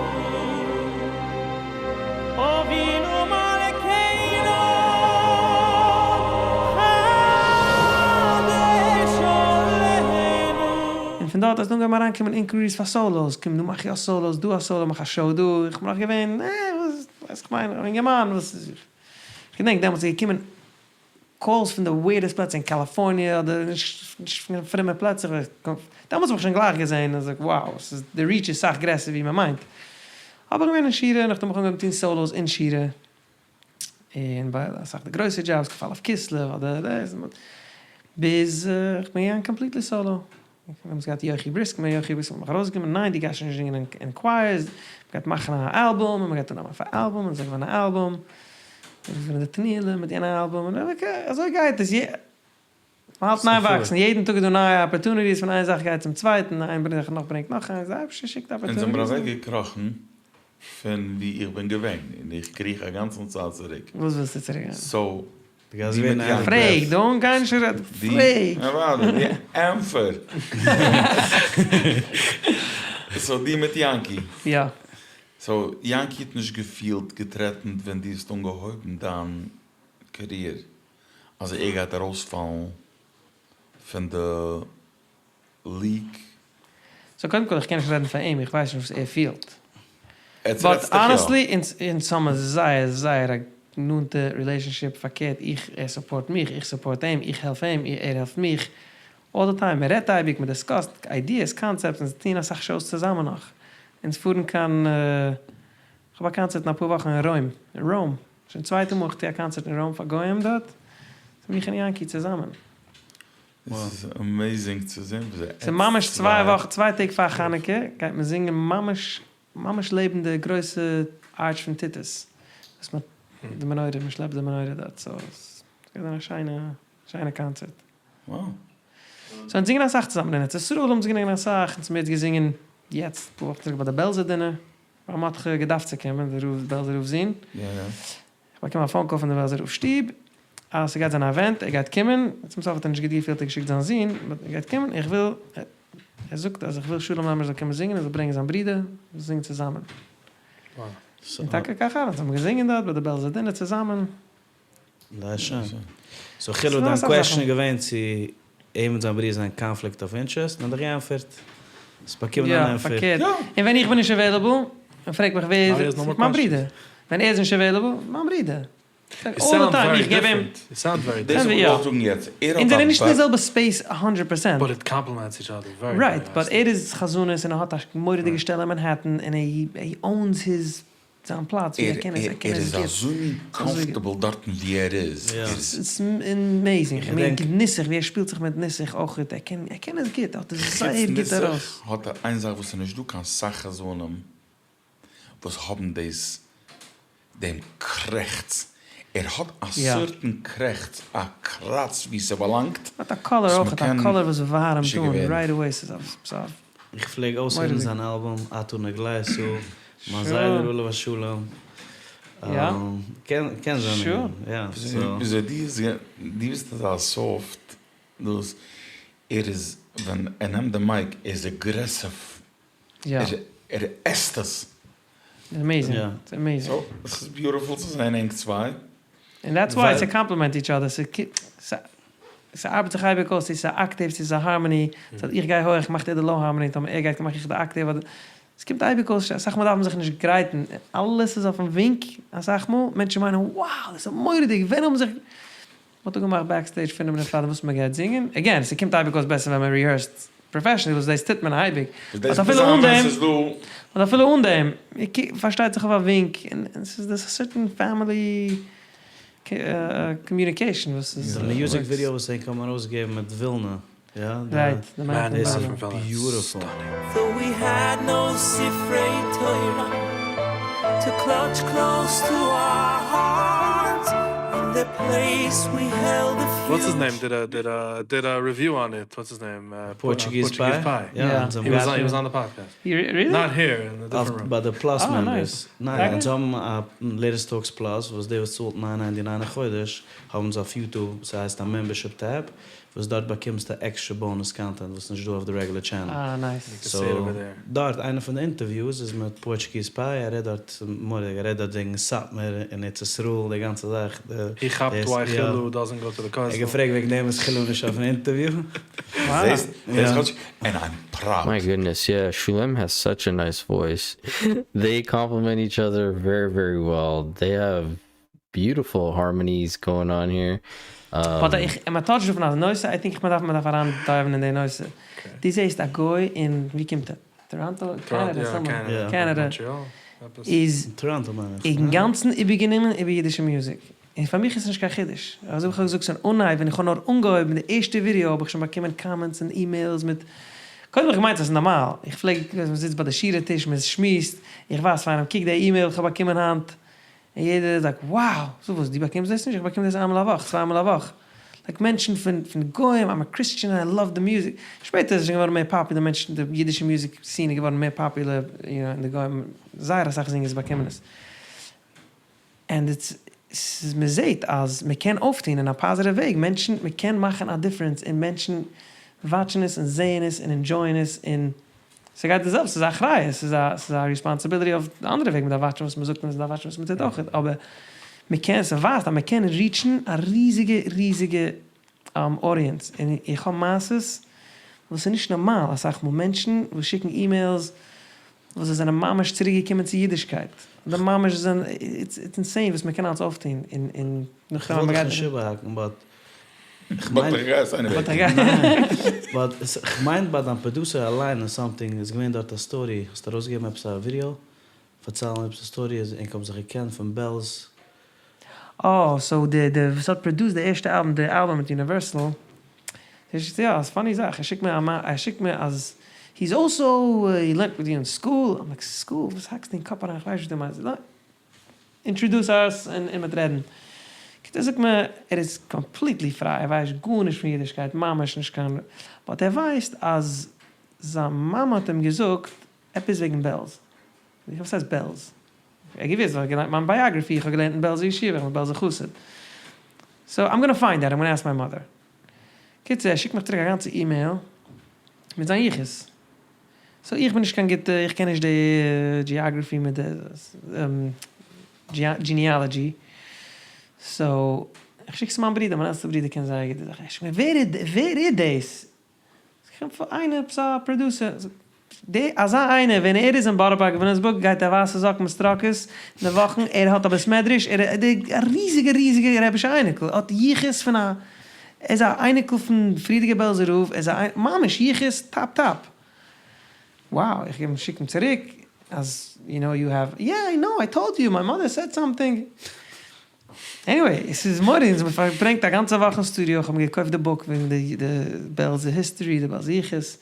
אבינו מלכינו חדש עלינו. און פון דארט איז אנגעהויבן אריינקומען אינקוויריס פאר סאלאוס, קום דא מאך יא סאלאוס, דא א סאלא, מאך א שאו דא, איך בין נאך געווען אה וואס ווייסט איך מיין, א אינגערמאן וואס איז, איך געדענק דעמאלטס איז געקומען קאלס פון די וויערדעסט פלעצער אין קאליפארניע אדער נישט פון פרומע פלעצער, דעמאלטס האב איך שוין גלייך געזען אז wow ס'איז די ריעטש איז סאך גרעסער ווי מ'מיינט, האב איך געווען אין שירה נאכדעם האב איך אנגעהויבן טון סאלאוס אין שירה, און ביי אסאך די גרויסע דזשאבס כ"א כסלו אדער דאס, ביז איך בין געגאנגען קאמפליטלי סאלא. דעמאלטס געהאט יוחי בריסק, מיין יוחי בריסק האט מיך ארויסגענומען, ניין דו גייסט שוין נישט זינגען אין קווייערס, מ'גייט מאכן א אלבום, און מ'גייט אננעמען פאר אלבום, און ס'איז געווארן א אלבום, און ס'איז געווען די תנועה'לע מיט יענע אלבום, און אקעי אזוי גייט עס, יע. מ'האלט אין איין וואקסן, יעדן טאג איז דא נייע opportunities, פון איין זאך גייט צום צווייטן, איין זאך נאך ברענגט נאך איינס, די אייבערשטער שיקט אונז זעמיר opportunities. אוועק געקראכן פון ווי איך בין געווען, און איך קריך א גאנצן צייט צוריק. וואס ווילסטו צוריק גיין? סאו, דו גייסט דו ווערן מיט out of יענקי. פרעג, breath. דאן גיי נישט רעדן, דו, פרעג. אוודאי, דו ענטפער. סאו דו מיט יענקי. יא. סאו יענקי האט נישט געפילט גע threatened ווען דו האסט אנגעהויבן דיין career אז ער גייט ארויספאלן פון די league? סאו קודם כל איך קען נישט רעדן פאר אים, איך ווייס נישט וואס ער פילט. עטס but רעדסט דאך יא. honestly אונז אונז האמער זייער זייער א נאנטע relationship, פארקערט איך ער support מיך, איך support אים, איך העלף אים, ער העלפט מיך, all the time, מען רעדט אייביג, מען discuss ט ideas, concepts, אונז טוען אסאך shows צוזאמען נאך, אונז פארן קיין, איך האב א קאנצערט אין אפאר וואכן אין רוים, אין Rome, שוין צווייטע מאל איך טו א קאנצערט אין Rome פאר גוים דארט, ס'איז מיך און יענקי צוזאמען. עס איז amazing צו זען וויאזוי עטס ס'איז ממש צוויי צוויי. וואכן, צוויי טעג פאר חנוכה גייט מען זינגען ממש ממש לעבן די גרויסע arch פון טיטוס, וואס מען די מנורה, מען שלעפט די מנורה דארט, סאו עס גייט זיין א שיינע שיינע קאנצערט. Wow. סאו אונז זינגען אסאך צוזאמען אין ארץ ישראל האבן אונז געזינגען אסאך, אונז האבן יעצט געזינגען יעצט אפאר וואכן צוריק ביי די בעלזער dinner, ר' מרדכי האט געדארפט צו קומען, די רב בעלזער רב'ס זון. יא יא. איך באקום א phone call פון די בעלזער רב שטוב אז ס'גייט זיין א event, ער גייט קומען, צום סוף האט ער נישט גוט געפילט, ער האט געשיקט זיין זון, but ער גייט קומען, איך וויל, ער זאגט אז איך וויל שלום לעמער זאל קומען זינגען, ער זאל ברענגען זיין ברודער, מיר זינגען צוזאמען. און טאקע ככה, אונז האבן געזינגען דארט ביי די בעלזער dinner צוזאמען. זייער שיין. סאו חילו דיין question איז געווען צו אים מיט זיין ברודער זענען conflict of interest, און האט דיך געענטפערט. האסט באקומען אן ענטפער. יא, פארקערט. און ווען איך בין נישט available, און פרעגט מיך ווער איז, זאג איך מיין ברודער. ווען ער איז נישט available, מיין ברודער. All the time, איך געב אים. דאס האב איך געוואלט זאגן יעצט. ער האט א. אונז זענען נישט אין די זעלבע space 100 percent. But it complements each other very very right, but ער איז חזנות און ער האט א מורא'דיגע שטעלע אין מאנהעטן און he owns his זיין פלאץ ווי ער קען עס, ער קען ער עס איז גוט. אזוי comfortable דארטן ווי ער איז. ס'איז amazing, כ'מיין נוסח ווי ער שפילט זיך מיט נוסח אויך, ער קען ער קען עס גוט, ער האט עס זייער גוט ארויס. חוץ נוסח האט ער איין זאך וואס איז נישט דא קיין סאך חזנים וואס האבן דאס דעם קרעכץ, ער האט א certain קרעכץ, א קראץ ווי ס'באלאנגט. האט א color אויך, א color וואס ווארעמט אן right away, ס'איז א. איך פלעג אויסהערן זיין אלבום אתה נגלית, מיין זיידע עליו השלום, קען זיין יא. וויאזוי דו ביסט אזא soft דאס ער איז ווען ער נעמט די mic ער איז aggressive ער עסט עס. Amazing, it's amazing. ס'איז beautiful צו זען ענק צוויי. און that's why it's a complement each other, ס'ארבעט זיך אייביג אויס, צו ס'איז א octave צו ס'איז א harmony, ס'הייסט איך גיי הויעך מאכט ער די low harmony, טאמער ער גייט מאך איך די octave, אדער, ס'קומט אייביג אויס, אסאך מאל דארף מען זיך נישט גרייטן, אלעס איז אויפן ווינק, אסאך מאל, מענטשן מיינען wow דאס איז מורא'דיג, ווען האבן זיך, מ'האט אפגעמאכט backstage פינף מינוט פארדעם וואס מ'גייט זינגען, again, ס'קומט אייביג אויס בעסער ווען מ'ריהערסט professionally וואס דאס טוט מען אייביג, but אפילו אן דעם, but אפילו אן דעם, פארשטייט זיך אויף א ווינק, און ס'איז דאס א certain family communication וואס איז. די music video וואס ענק האבן ארויסגעגעבן מיט ווילנא, יא? Right, די מאן דאס איז beautiful. Though we had no ספרי תורה to clutch close to our hearts in the place we held the future. What's his name did a did a did a review on it, what's his name? Portuguese Pie? יא. He was on the podcast. Really? Not here, in a different room. ביי די Plus members. ניין, אונז האבן א Latest Talks Plus וואס דער וואס צאלט ניין ninety nine א חודש האבן זיי אויף YouTube, ס'הייסט א membership tab, וואס דארט באקומסטו עקסטרע bonus content וואס נישט דא אויף די regular channel. אה nice. סאו דארט איינע פון די interviews איז מיט Portuguese Pie, ער רעדט דארט מורא'דיג, ער רעדט דארט וועגן סאטמאר און ארץ ישראל די גאנצע זאך. He כאפט why חילו doesn't go to the כותל. ער האט געפרעגט וועגן דעם איז חילו נישט אויפן interview. זעסט? זעסט כאטש? And I'm proud. My goodness, yeah, Shulem has such a nice voice. They complement each other very, very well. They have beautiful harmonies going on here. But איך, מען touch ט דא פון א נושא, I think איך מען דארף מען דארף אריין dive ן אין די נושא. דו זעסט א גוי אין, ווי קומט ער? טאראנטא? קאנאדע? Somewhere. קאנאדע. איז אינגאנצן איבערגענומען איבער אידישע music. און פאר מיך איז עס נישט קיין חידוש. אזוי ווי איך האב געזאגט שוין אנהייב ווען איך האב נאר אנגעהויבן די ערשטע ווידעא האב איך שוין באקומען comments און emails מיט, קודם האב איך געמיינט אז עס איז נארמאל, איך פלעג ווען מען זיצט ביי די שירה טיש מען שמועסט, איך ווייז פאר איינעם קוק די אימעיל איך האב באקומען היינט, און יעדער איז like wow, so וואס דו באקומסט דאס נישט? איך באקום דאס איינמאל א וואך, צוויי מאל א וואך. Like מענטשן פון פון גוים, I'm a Christian and I love the music, שפעטער איז עס שוין געווארן מער פאפולער, מענטשן, די אידישע music scene איז געווארן מער פאפולער, יו נאו, און די גוים, זייער אסאך זינגערס באקומען עס. And it's, ס'איז מען זעהט אז מען קען אויפטוהן אין א פאזיטיוו וועג, מענטשן, מען קען מאכן א difference און מענטשן וואטשן עס און זעהן עס און ענדזשויען עס און ס'גייט די זעלבסט, ס'איז א אחריות, ס'איז א ס'איז א responsibility אויף די אנדערע וועג, מען דארף וואטשן וואס מען זאגט און מען דארף וואטשן וואס מען טוט אויך, אבער מען קען, ס'ווייזט אז מען קען ריטשן א ריזיגע ריזיגע audience, און איך האב מעשות וואס איז נישט נארמאל, אסאך מאל מענטשן וואס שיקן emails וואס זיי זענען ממש צוריק געקומען צו אידישקייט, אדער ממש זענען, it's insane וואס מען קען אלץ אויפטון, און און נאכדעם אז מען גייט. כ'וויל דיך נישט איבערהאקן but כ'מיין. But כ'מיין ביי דיין producer אליין און something איז געווען דארט א story, האסט ארויסגעגעבן עפעס א ווידיאו פארציילן עפעס א story אז ענק האבן זיך געקענט פון בעלז. אה, so די די וואס האט produced די ערשטע אלבום די אלבום מיט Universal, יא ס'איז funny זאך ער שיקט מיר א ער שיקט מיר אז he is also he learned with you in school, I'm like school? וואס האקסטו אין קאפ אריין כ'ווייס נישט וואס דו מיינסט, introduce us און מ'וועט רעדן. קיצור זאגט מיר ער איז completely פריי ער ווייסט גארנישט פון אידישקייט ממש נישט קיין but ער ווייסט אז זיין מאמע האט אים געזאגט עפעס וועגן בעלז. וואס הייסט בעלז? ער האט געוויסט ווייל ער האט געליינט מיין biography איך האב געלערנט אין בעלזע ישיבה איך בין בעלזע חסיד so I'm gonna find out I'm gonna ask my mother. קיצור ער שיקט מיך צוריק א גאנצע אימעיל מיט זיין יחוס. So איך בין נישט קיין גוטע, איך קען נישט די geography מיט די genealogy, so איך שיק עס צו מיין ברודער, מיין עלטסטע ברודער קען זייער גוט די זאכן, ער שיקט מיר ווער איז ווער איז דאס? זאג איך אים איינער עפעס א producer, זאגט די אזא איינער ווען ער איז אין בארא פארק וויליאמסבורג גייט ער ווייסע זאקן מיט סטראקעס אין די וואכן, ער האט א בית מדרש, ער איז א ריזיגע ריזיגע רבישע אייניקל, ער האט יחוס פון א, ער איז א אייניקל פון פריערדיגע בעלזער רב, ער איז א ממש יחוס top top. Wow, איך גיב אים שיק אים צוריק אז you know you have, yeah I know I told you my mother said something. Anyway, עס איז מורא'דיג, אונז האבן פארברענגט א גאנצע וואך אין סטודיאו, איך האב מיר געקויפט די book וועגן די בעלזע history, די בעלזע יחוס,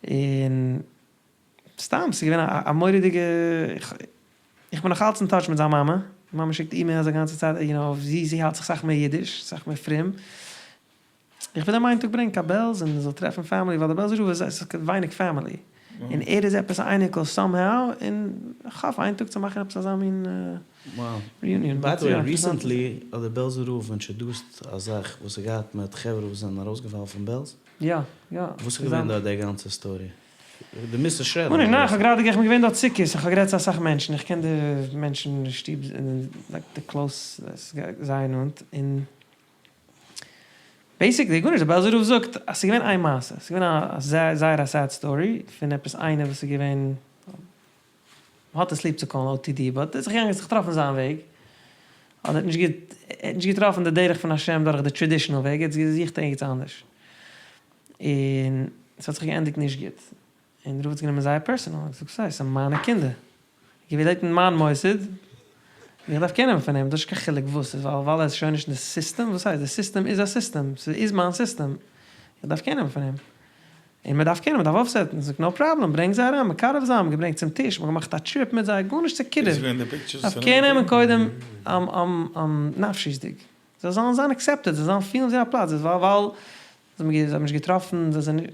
און סתם ס'איז געווען א מורא'דיגע, איך בין נאך אלץ אין touch מיט זיין מאמע, די מאמע שיקט emails א גאנצע צייט, you know, זי זי האלט זיך סאך מער אידיש, סאך מער פרום, איך וויל אים איין טאג ברענגען קיין בעלז און ער זאל טרעפן family, ווייל די בעלזער רב איז ווייניג family, און ער איז עפעס א אייניקל somehow, און איך האף איין טאג צו מאכן עפעס אזא מין reunion. By the way, recently האט דער בעלזער רב introduced א זאך וואס האט געהאט מיט חברה וואס זענען ארויסגעפאלן פון בעלז. יא יא. וואס איז געווען דארט די גאנצע story? דו מוזט נישט רעדן. ניין איך האב גראדע איך בין געווען דארט סוכות איך האב גערעדט צו אסאך מענטשן איך קען די מענטשן אין שטוב like די close זייער נאנט און basically גארנישט, דער בעלזער רב זאגט אז ס'איז געווען איין מעשה, ס'איז געווען א זייער א sad story פון עפעס איינער וואס איז געווען, מ'האט עס ליב צו קאלן OTD, but ער איז זיך געגאנגען זיך געטראפן זיין וועג, אדער האט נישט גוט, ער האט נישט געטראפן די דרך פון השם דורך די traditional וועג, ער האט געזוכט ערגעץ אנדערש, און ס'האט זיך געענדיגט נישט גוט, און דער רב האט עס גענומען זייער personal, און געזאגט ס'איז מיינע קינדער, איך וויל לעבן אין מיין מוסד, און איך דארף קענען פון אים, דאס איז נישט קיין חילוק וואס ס'איז, ווייל ווייל ער איז שוין נישט אין די סיסטעם, וואס הייסט, די סיסטעם איז א סיסטעם, ס'איז מיין סיסטעם, איך דארף קענען פון אים, און מען דארף קענען, מען דארף אויפסעטן, זאגט no problem, ברענג זיי אריין, מקרב זיין, מען געברענגט צום טיש, מען געמאכט א trip מיט זיי, גארנישט צו קירוב, דארף קענען נעמען קודם נפשיות'דיג, זיי זאלן זיין accepted, זיי זאלן פילן זייער פלאץ, ווייל ווייל זיי האבן נישט געטראפן, זיי זענען,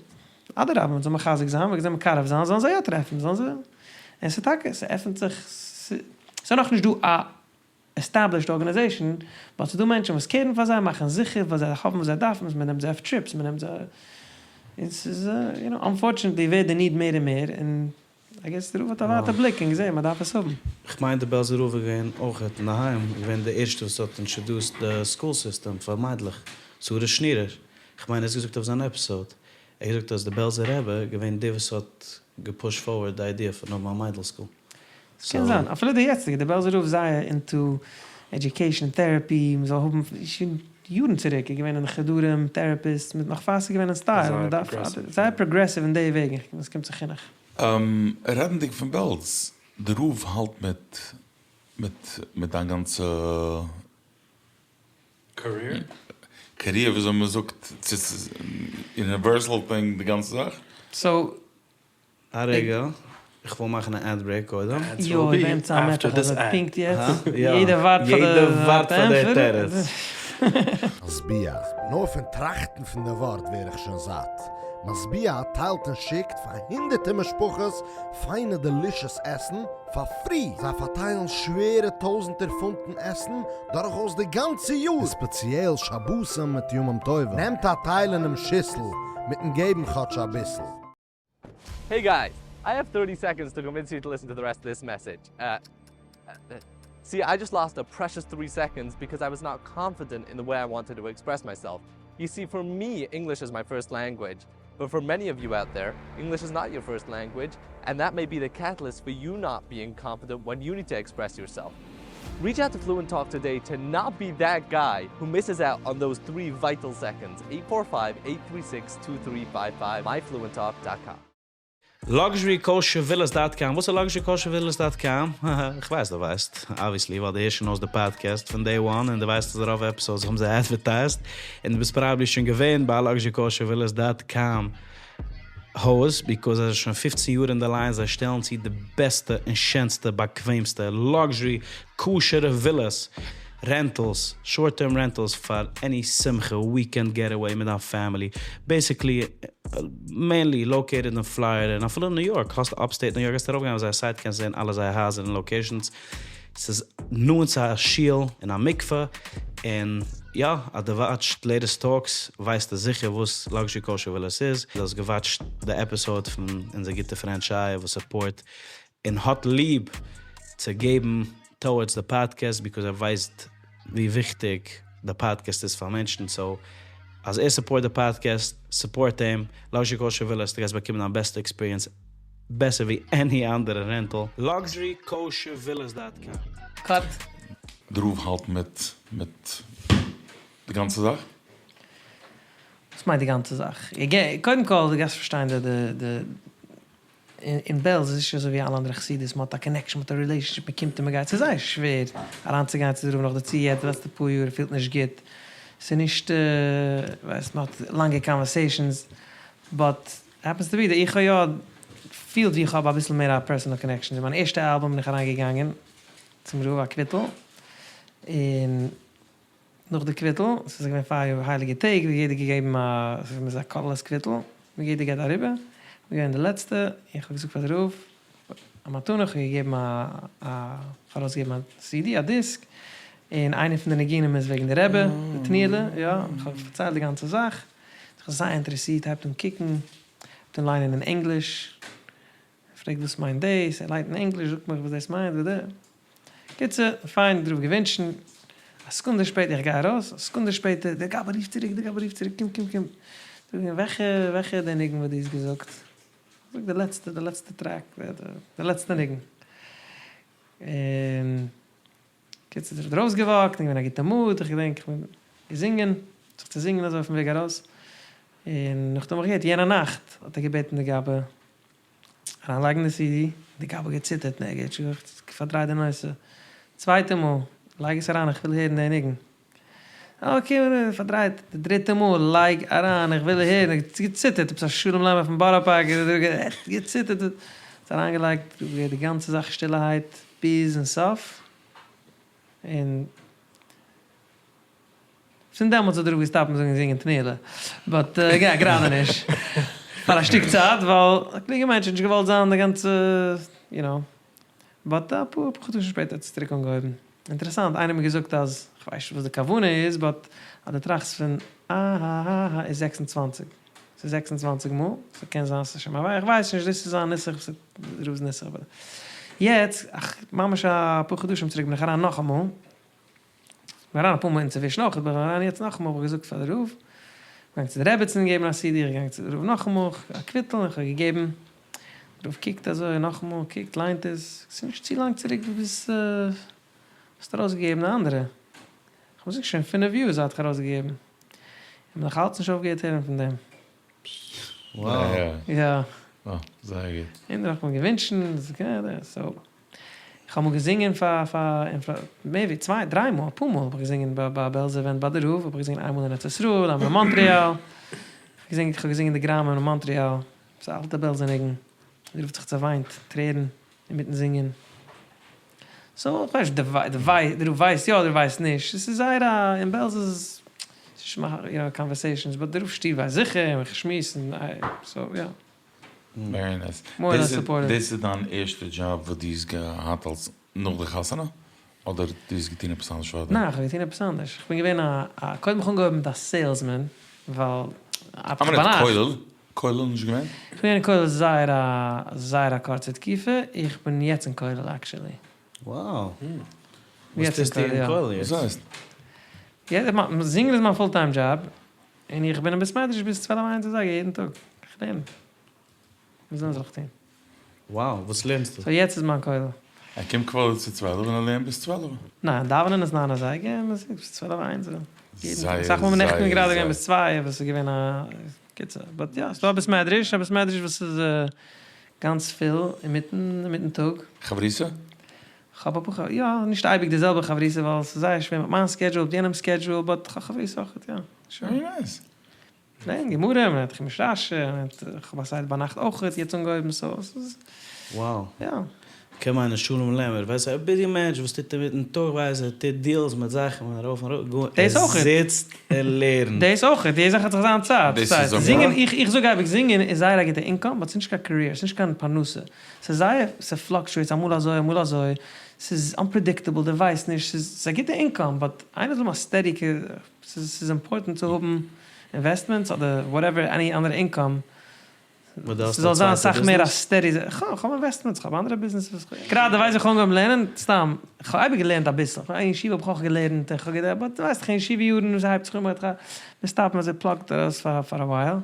אדרבה, מען זאל מחזק זיין, מען זאל מקרב זיין, זאלן זיי יא טרעפן, זאלן זיי, און ס'איז טאקע, ס'עפנט זיך, ס'איז נאכנישט דא א established organization, but ס'איז דא מענטשן וואס קערן פאר זיי, מאכן זיכער וואס זיי האבן וואס זיי דארפן, מען נעמט זיי אויף trips, מען נעמט זיי, און ס'איז, you know, unfortunately ווערט די need מער און מער, און I guess די רב האט א ווייטע בליק און געזען מ'דארף עס האבן. כ'מיין די בעלזער רב איז געווען אויכעט אינדערהיים געווען די ערשטע וואס האט introduced די school system פאר מיידלעך, שרה שנירער, כ'מיין ער האט עס געזאגט אויף זיין episode, ער האט געזאגט אז די בעלזער רבי איז געווען די וואס האט געפושט forward די idea פון האבן א מיידל school. ס'קען זיין, אפילו די יעצטיגע, די בעלזער רב איז זייער into education, therapy, מ'זאל האבן, שוין יארן צוריק איז געווען אין חדרים therapists, מיט נאך פאר ס'איז געווען אין style, מ'דארף, זייער progressive אין די וועגן ווען ס'קומט צו חינוך. רעדנדיג פון בעלז, די רב האלט מיט מיט מיט דיין גאנצע career? Career וויאזוי מ'זאגט, ס'איז Universal thing די גאנצע זאך? So א רגע, איך וויל מאכן א ad break קודם. יוי, באמצע המתח אזוי פונקט יעצט, יעדער ווארט פאר די יעדער ווארט פאר די תירוץ. משביע, נאר פון טראכטן פון די ווארט ווער איך שוין זאט. משביע טיילט און שיקט פאר הונדערטער משפחות פיינע delicious עסן פאר free! זיי פארטיילן שווערע טויזענטער פונטן עסן דורכאויס די גאנצע יאר, און ספעציעל שבתים מיט ימים טובים. נעמט א טייל אינעם שיסל מיטן געבן כאטש אביסל. Hey guys, I have 30 seconds to convince you to listen to the rest of this message. Uh, uh, see, I just lost a precious 3 seconds because I was not confident in the way I wanted to express myself. You see, for me, English is my first language. But for many of you out there, English is not your first language, and that may be the catalyst for you not being confident when you need to express yourself. Reach out to Fluent Talk today to not be that guy who misses out on those three vital seconds. 845-836-2355, myfluenttalk.com. Luxury Kosher Villas dot com, וואס איז Luxury Kosher Villas dot com? איך ווייס דו ווייסט, obviously, ווייל דו הערסט שוין אויס די פאדקעסט פון day one און דו ווייסט אז רוב episodes האבן זיי advertised, און דו ביסט probably שוין געווען ביי Luxury Kosher Villas dot com הויז, because זיי זענען שוין פופצן יאר אין די line, זיי שטעלן צו די בעסטע און שענסטע באקוועמסטע luxury כשר'ע ווילאס, rentals, short term rentals פאר any שמחה, weekend getaway מיט דיין family, basically mainly located אין פלארידע און אפילו אין ניו יארק, האסט upstate ניו יארק גייסט ארויפגיין אויף זייער site קענסט זען אלע זייער הייזער און locations, ס'איז נאנט צו א שול און א מקווה, און יא אז דו watch סט Latest Talks ווייסטו זיכער וואס Luxury Kosher Villas איז, דו האסט גע watch ט די episode פון אונזער גוטע פרענד שייע וואס support און האט ליב צו געבן towards די פאדקעסט because ער ווייסט ווי וויכטיג די פאדקעסט איז פאר מענטשן so אז ער support די פאדקעסט support אים Luxury Kosher Villas דו גייסט באקומען דיין בעסטע experience בעסער ווי any אנדערע rental. Luxury Kosher Villas dot com. Cut. די רב האלט מיט מיט די גאנצע זאך? וואס מיינט די גאנצע זאך? קודם כל דו גייסט פארשטיין די די די אין בעלז איז נישט אזוי ווי אלע אנדערע חסידות, מען האט א connection, מען האט א relationship, מען קומט און מען גייט, ס'איז זייער שווער אריינצוגיין צו די רב נאכדערצו יעצט די לעצטע פאר יאר ער פילט נישט גוט, ס'איז נישט ווייסט מען האט לאנגע conversations, but happens to be that איך האב יא פילט ווי איך האב אביסל מער א personal connection, אין מיין ערשטע אלבום בין איך אריינגעגאנגען צום רב א קוויטל, און נאך די קוויטל, ס'איז געווען פאר יאר הייליגע טעג, ווי יעדער געגעבן א, ס'איז א קאלערלעס קוויטל, ווי יעדער גייט אריבער, כ'בין געווען די לעצטע, און כ'האב געזאגט פאר די רב, א מתנה, כ'האב געגעבן א א, כ'האב ארויסגעגעבן א CD, א דיסק, און איינע פון די ניגונים איז וועגן די רבי, די תנועה'לע, יא, כ'האב פארציילט די גאנצע זאך, האט זיך זייער אינטערעסירט, הייבט אן קוקן, הייבט אן ליינען אין ענגליש, פרעגט וואס מיינט דאס, ער ליינט אין ענגליש, זאגט מיך וואס דאס מיינט, ודע. קיצור, פיין, דער רב געווינטשן, א סעקונדע שפעטער, איך גיי ארויס, א סעקונדע שפעטער, דער גבאי רופט צוריק, דער גבאי רופט צוריק, קום, קום, קום. זאג מיר, וועלכע, וועלכע איז דער ניגון וואס דו האסט געזאגט? זאג די לעצטע, די לעצטע track, די לעצטע ניגון. און קיצור, דער רב האט ארויסגע walk ט, און געווען א גוטע mood, איך געדענק איך בין געזינגען, זיך צוזינגען אזוי אויפן וועג ארויס, און נאכדעם האב איך געהערט יענע נאכט האט ער געבעטן די גבאי אריינלייגן די CD, די גבאי געציטערט און ער האט פארדרייט די נושא, צווייטע מאל, לייג עס אריין איך וויל הערן די ניגון, okay פארדרייט, די דריטע מאל, לייג אריין איך וויל הערן, געציטערט, עפעס א שלום לעמער פון בארא פארק, געציטערט, האט אריינגעלייגט די גאנצע זאך שטילערהייט ביזן סוף, און. פון דעמאלטס האט דער רב געסטאפט מיט זאגן זינגען תנועה'לע, but יא גראדע נישט פאר א שטיק צייט ווייל א קלוגע מענטש האט נישט געוואלט זיין די גאנצע יו נאו, but אפאר חדשים שפעטער האט עס צוריק אנגעהויבן. אינטערעסאנט, איינער האט מיר געזאגט אז, כ'ווייס נישט וואס די כוונה איז, but אז דו טראכסט פון אההההה איז 26, ס'איז 26 מאל, ס'קען זיין ס'איז שוין איך ווייס נישט, דאס איז זיין נוסח, דער רב'ס נוסח, יעצט, ממש אפאר חדשים צוריק בין איך אריין נאכאמאל, כ'בין אריין אפאר מאל אינצווישן אויך, כ'בין אריין יעצט נאכאמאל, האב איך געזאגט פאר די רב, כ'בין געגאנגען צו די רעבעצין געבן א CD, כ'בין געגאנגען צו די רב נאכאמאל, א קוויטל, און כ'האב געגעבן, די רב קוקט אזוי נאכאמאל, קוקט, ליינט עס, ס'איז נישט צו לאנג צוריק דו ביסט, האסט ארויסגעגעבן די אנדערע, כ'האב געזאגט שוין פינף יאר זייט כ'האב ארויסגעגעבן, און נאך אלץ נישט אויפגעהערט הערן פון דעם. יא. זייער גוט. און דערנאך האט מען געווינטשן, so איך האב אמאל געזינגען פאר פאר מער ווי צוויי דריי מאל אפאר מאל האב איך געזינגען ביי ביי בעלזא event ביי די רב האב איך געזינגען איינמאל אין ארץ ישראל איינמאל אין מאנטריאל איך האב געזינגען די גראמען אין מאנטריאל ס'איז א אלטע בעלזא ניגון די רב האט זיך צעוויינט טרערן אינמיטן זינגען. סאו איך ווייס נישט די רב ווייסט יא אדער ווייסט נישט, עס איז זייער א, אין בעלז איז עס נישט יו נאו קאנווערסעישאנס, באט די רב שטוב ווייסט זיכער און איך שמועס און סאו יא. ווערי נייס. מאר אר לעס סופארטיוו. דאס איז דיין ערשטע דזשאב וואס דו האסט געהאט אלס נאך די חתונה? אדער דו האסט געטון עפעס אנדערש פארדעם? ניין, כ'האב געטון עפעס אנדערש. כ'בין געווען א א קודם האב איך אנגעהויבן מיט א סעילסמען, ווייל א מינוט, כולל? כולל נישט געווען? כ'בין געווען אין כולל זייער א זייער א קורצע תקופה, איך בין יעצט אין כולל עקשעלי. Wow. וואס טוסטו אין כולל יעצט? וואס הייסט? זינגען איז מיין פול טיים דזשאב, און איך בין אין בית מדרש ביז צוועלף איינס אזייגער יעדן טאג. כ'לערן. וואס זאל איך טון? Wow, וואס לערנסטו? סאו יעצט איז מיין כולל. ער קומט קוואדער צו צוועלף און ער לערנט ביז צוועלף. ניין, דאווענען איז ניין אזייגער און מ'זיצט ביז צוועלף איינס. יעדן טאג. אסאך מאל נעכטן גראדע געווען ביז צוויי אבער ס'איז געווען א קיצור. באט יא, ס'דא א בית מדרש, א בית מדרש וואס איז גאנץ פול אינמיטן אינמיטן טאג. חברותא? כ'האב אפאר חברותא, יא, נישט אייביג די זעלבע חברותא ווייל ס'איז זייער שווער מיט מיין סקעדזשול מיט יענעמ'ס סקעדזשול, באט כ'האב חברותא אויכעט יא. ווערי נייס. לערנט גמרא, מען לערנט חומש רשי, מען לערנט, כ'האב א סדר ביינאכט אויכעט יעצט אנגעהויבן סאו ס'איז Wow. יא. קען מיינען שלום לעמער, ווייסט א ביזי מענטש וואס טוט אינמיטן טאג ווייסט ער טוט דיעלס מיט זאכן און ארויף און אראפ, גאר דאס ער אויכעט. זיצט און לערנט. דאס אויכעט, יעדע זאך האט זיך זיין צייט, דאס איז פארשטייסט? אבער. זינגען, איך איך זאג אייביג זינגען איז זייער א גוטע אינקאם באט ס'איז נישט קיין קעריער, ס'איז נישט קיין פרנסה, ס'איז זייער ס'פלאקטשועיטס אמאל אזוי אמאל אזוי, ס'איז אנפרעדיקטעבל דו ווייסט נישט, ס'איז ס'איז א גוטע אינקאם באט איינער זאל האבן א סטעדי ס'איז אימפארטענט צו האבן אינוועסטמענטס אדער וואטעווער עני אנדערע אינקאם, ס'זאל זיין אסאך מער א סטעדי, כ'האב אינוועסטמענטס, כ'האב אנדערע ביזנעסעס, גראדע ווייס איך אנגעהויבן לערנען, סתם, כ'האב אייביג געלערנט אביסל, אין ישיבה האב איך אויך געלערנט, און כ'האב געדענקט, באט ווייסט איך אין ישיבה יארן ס'הייבט זיך אן מ'סטאפט מ'איז פלאגט ארויס פאר א ווייל.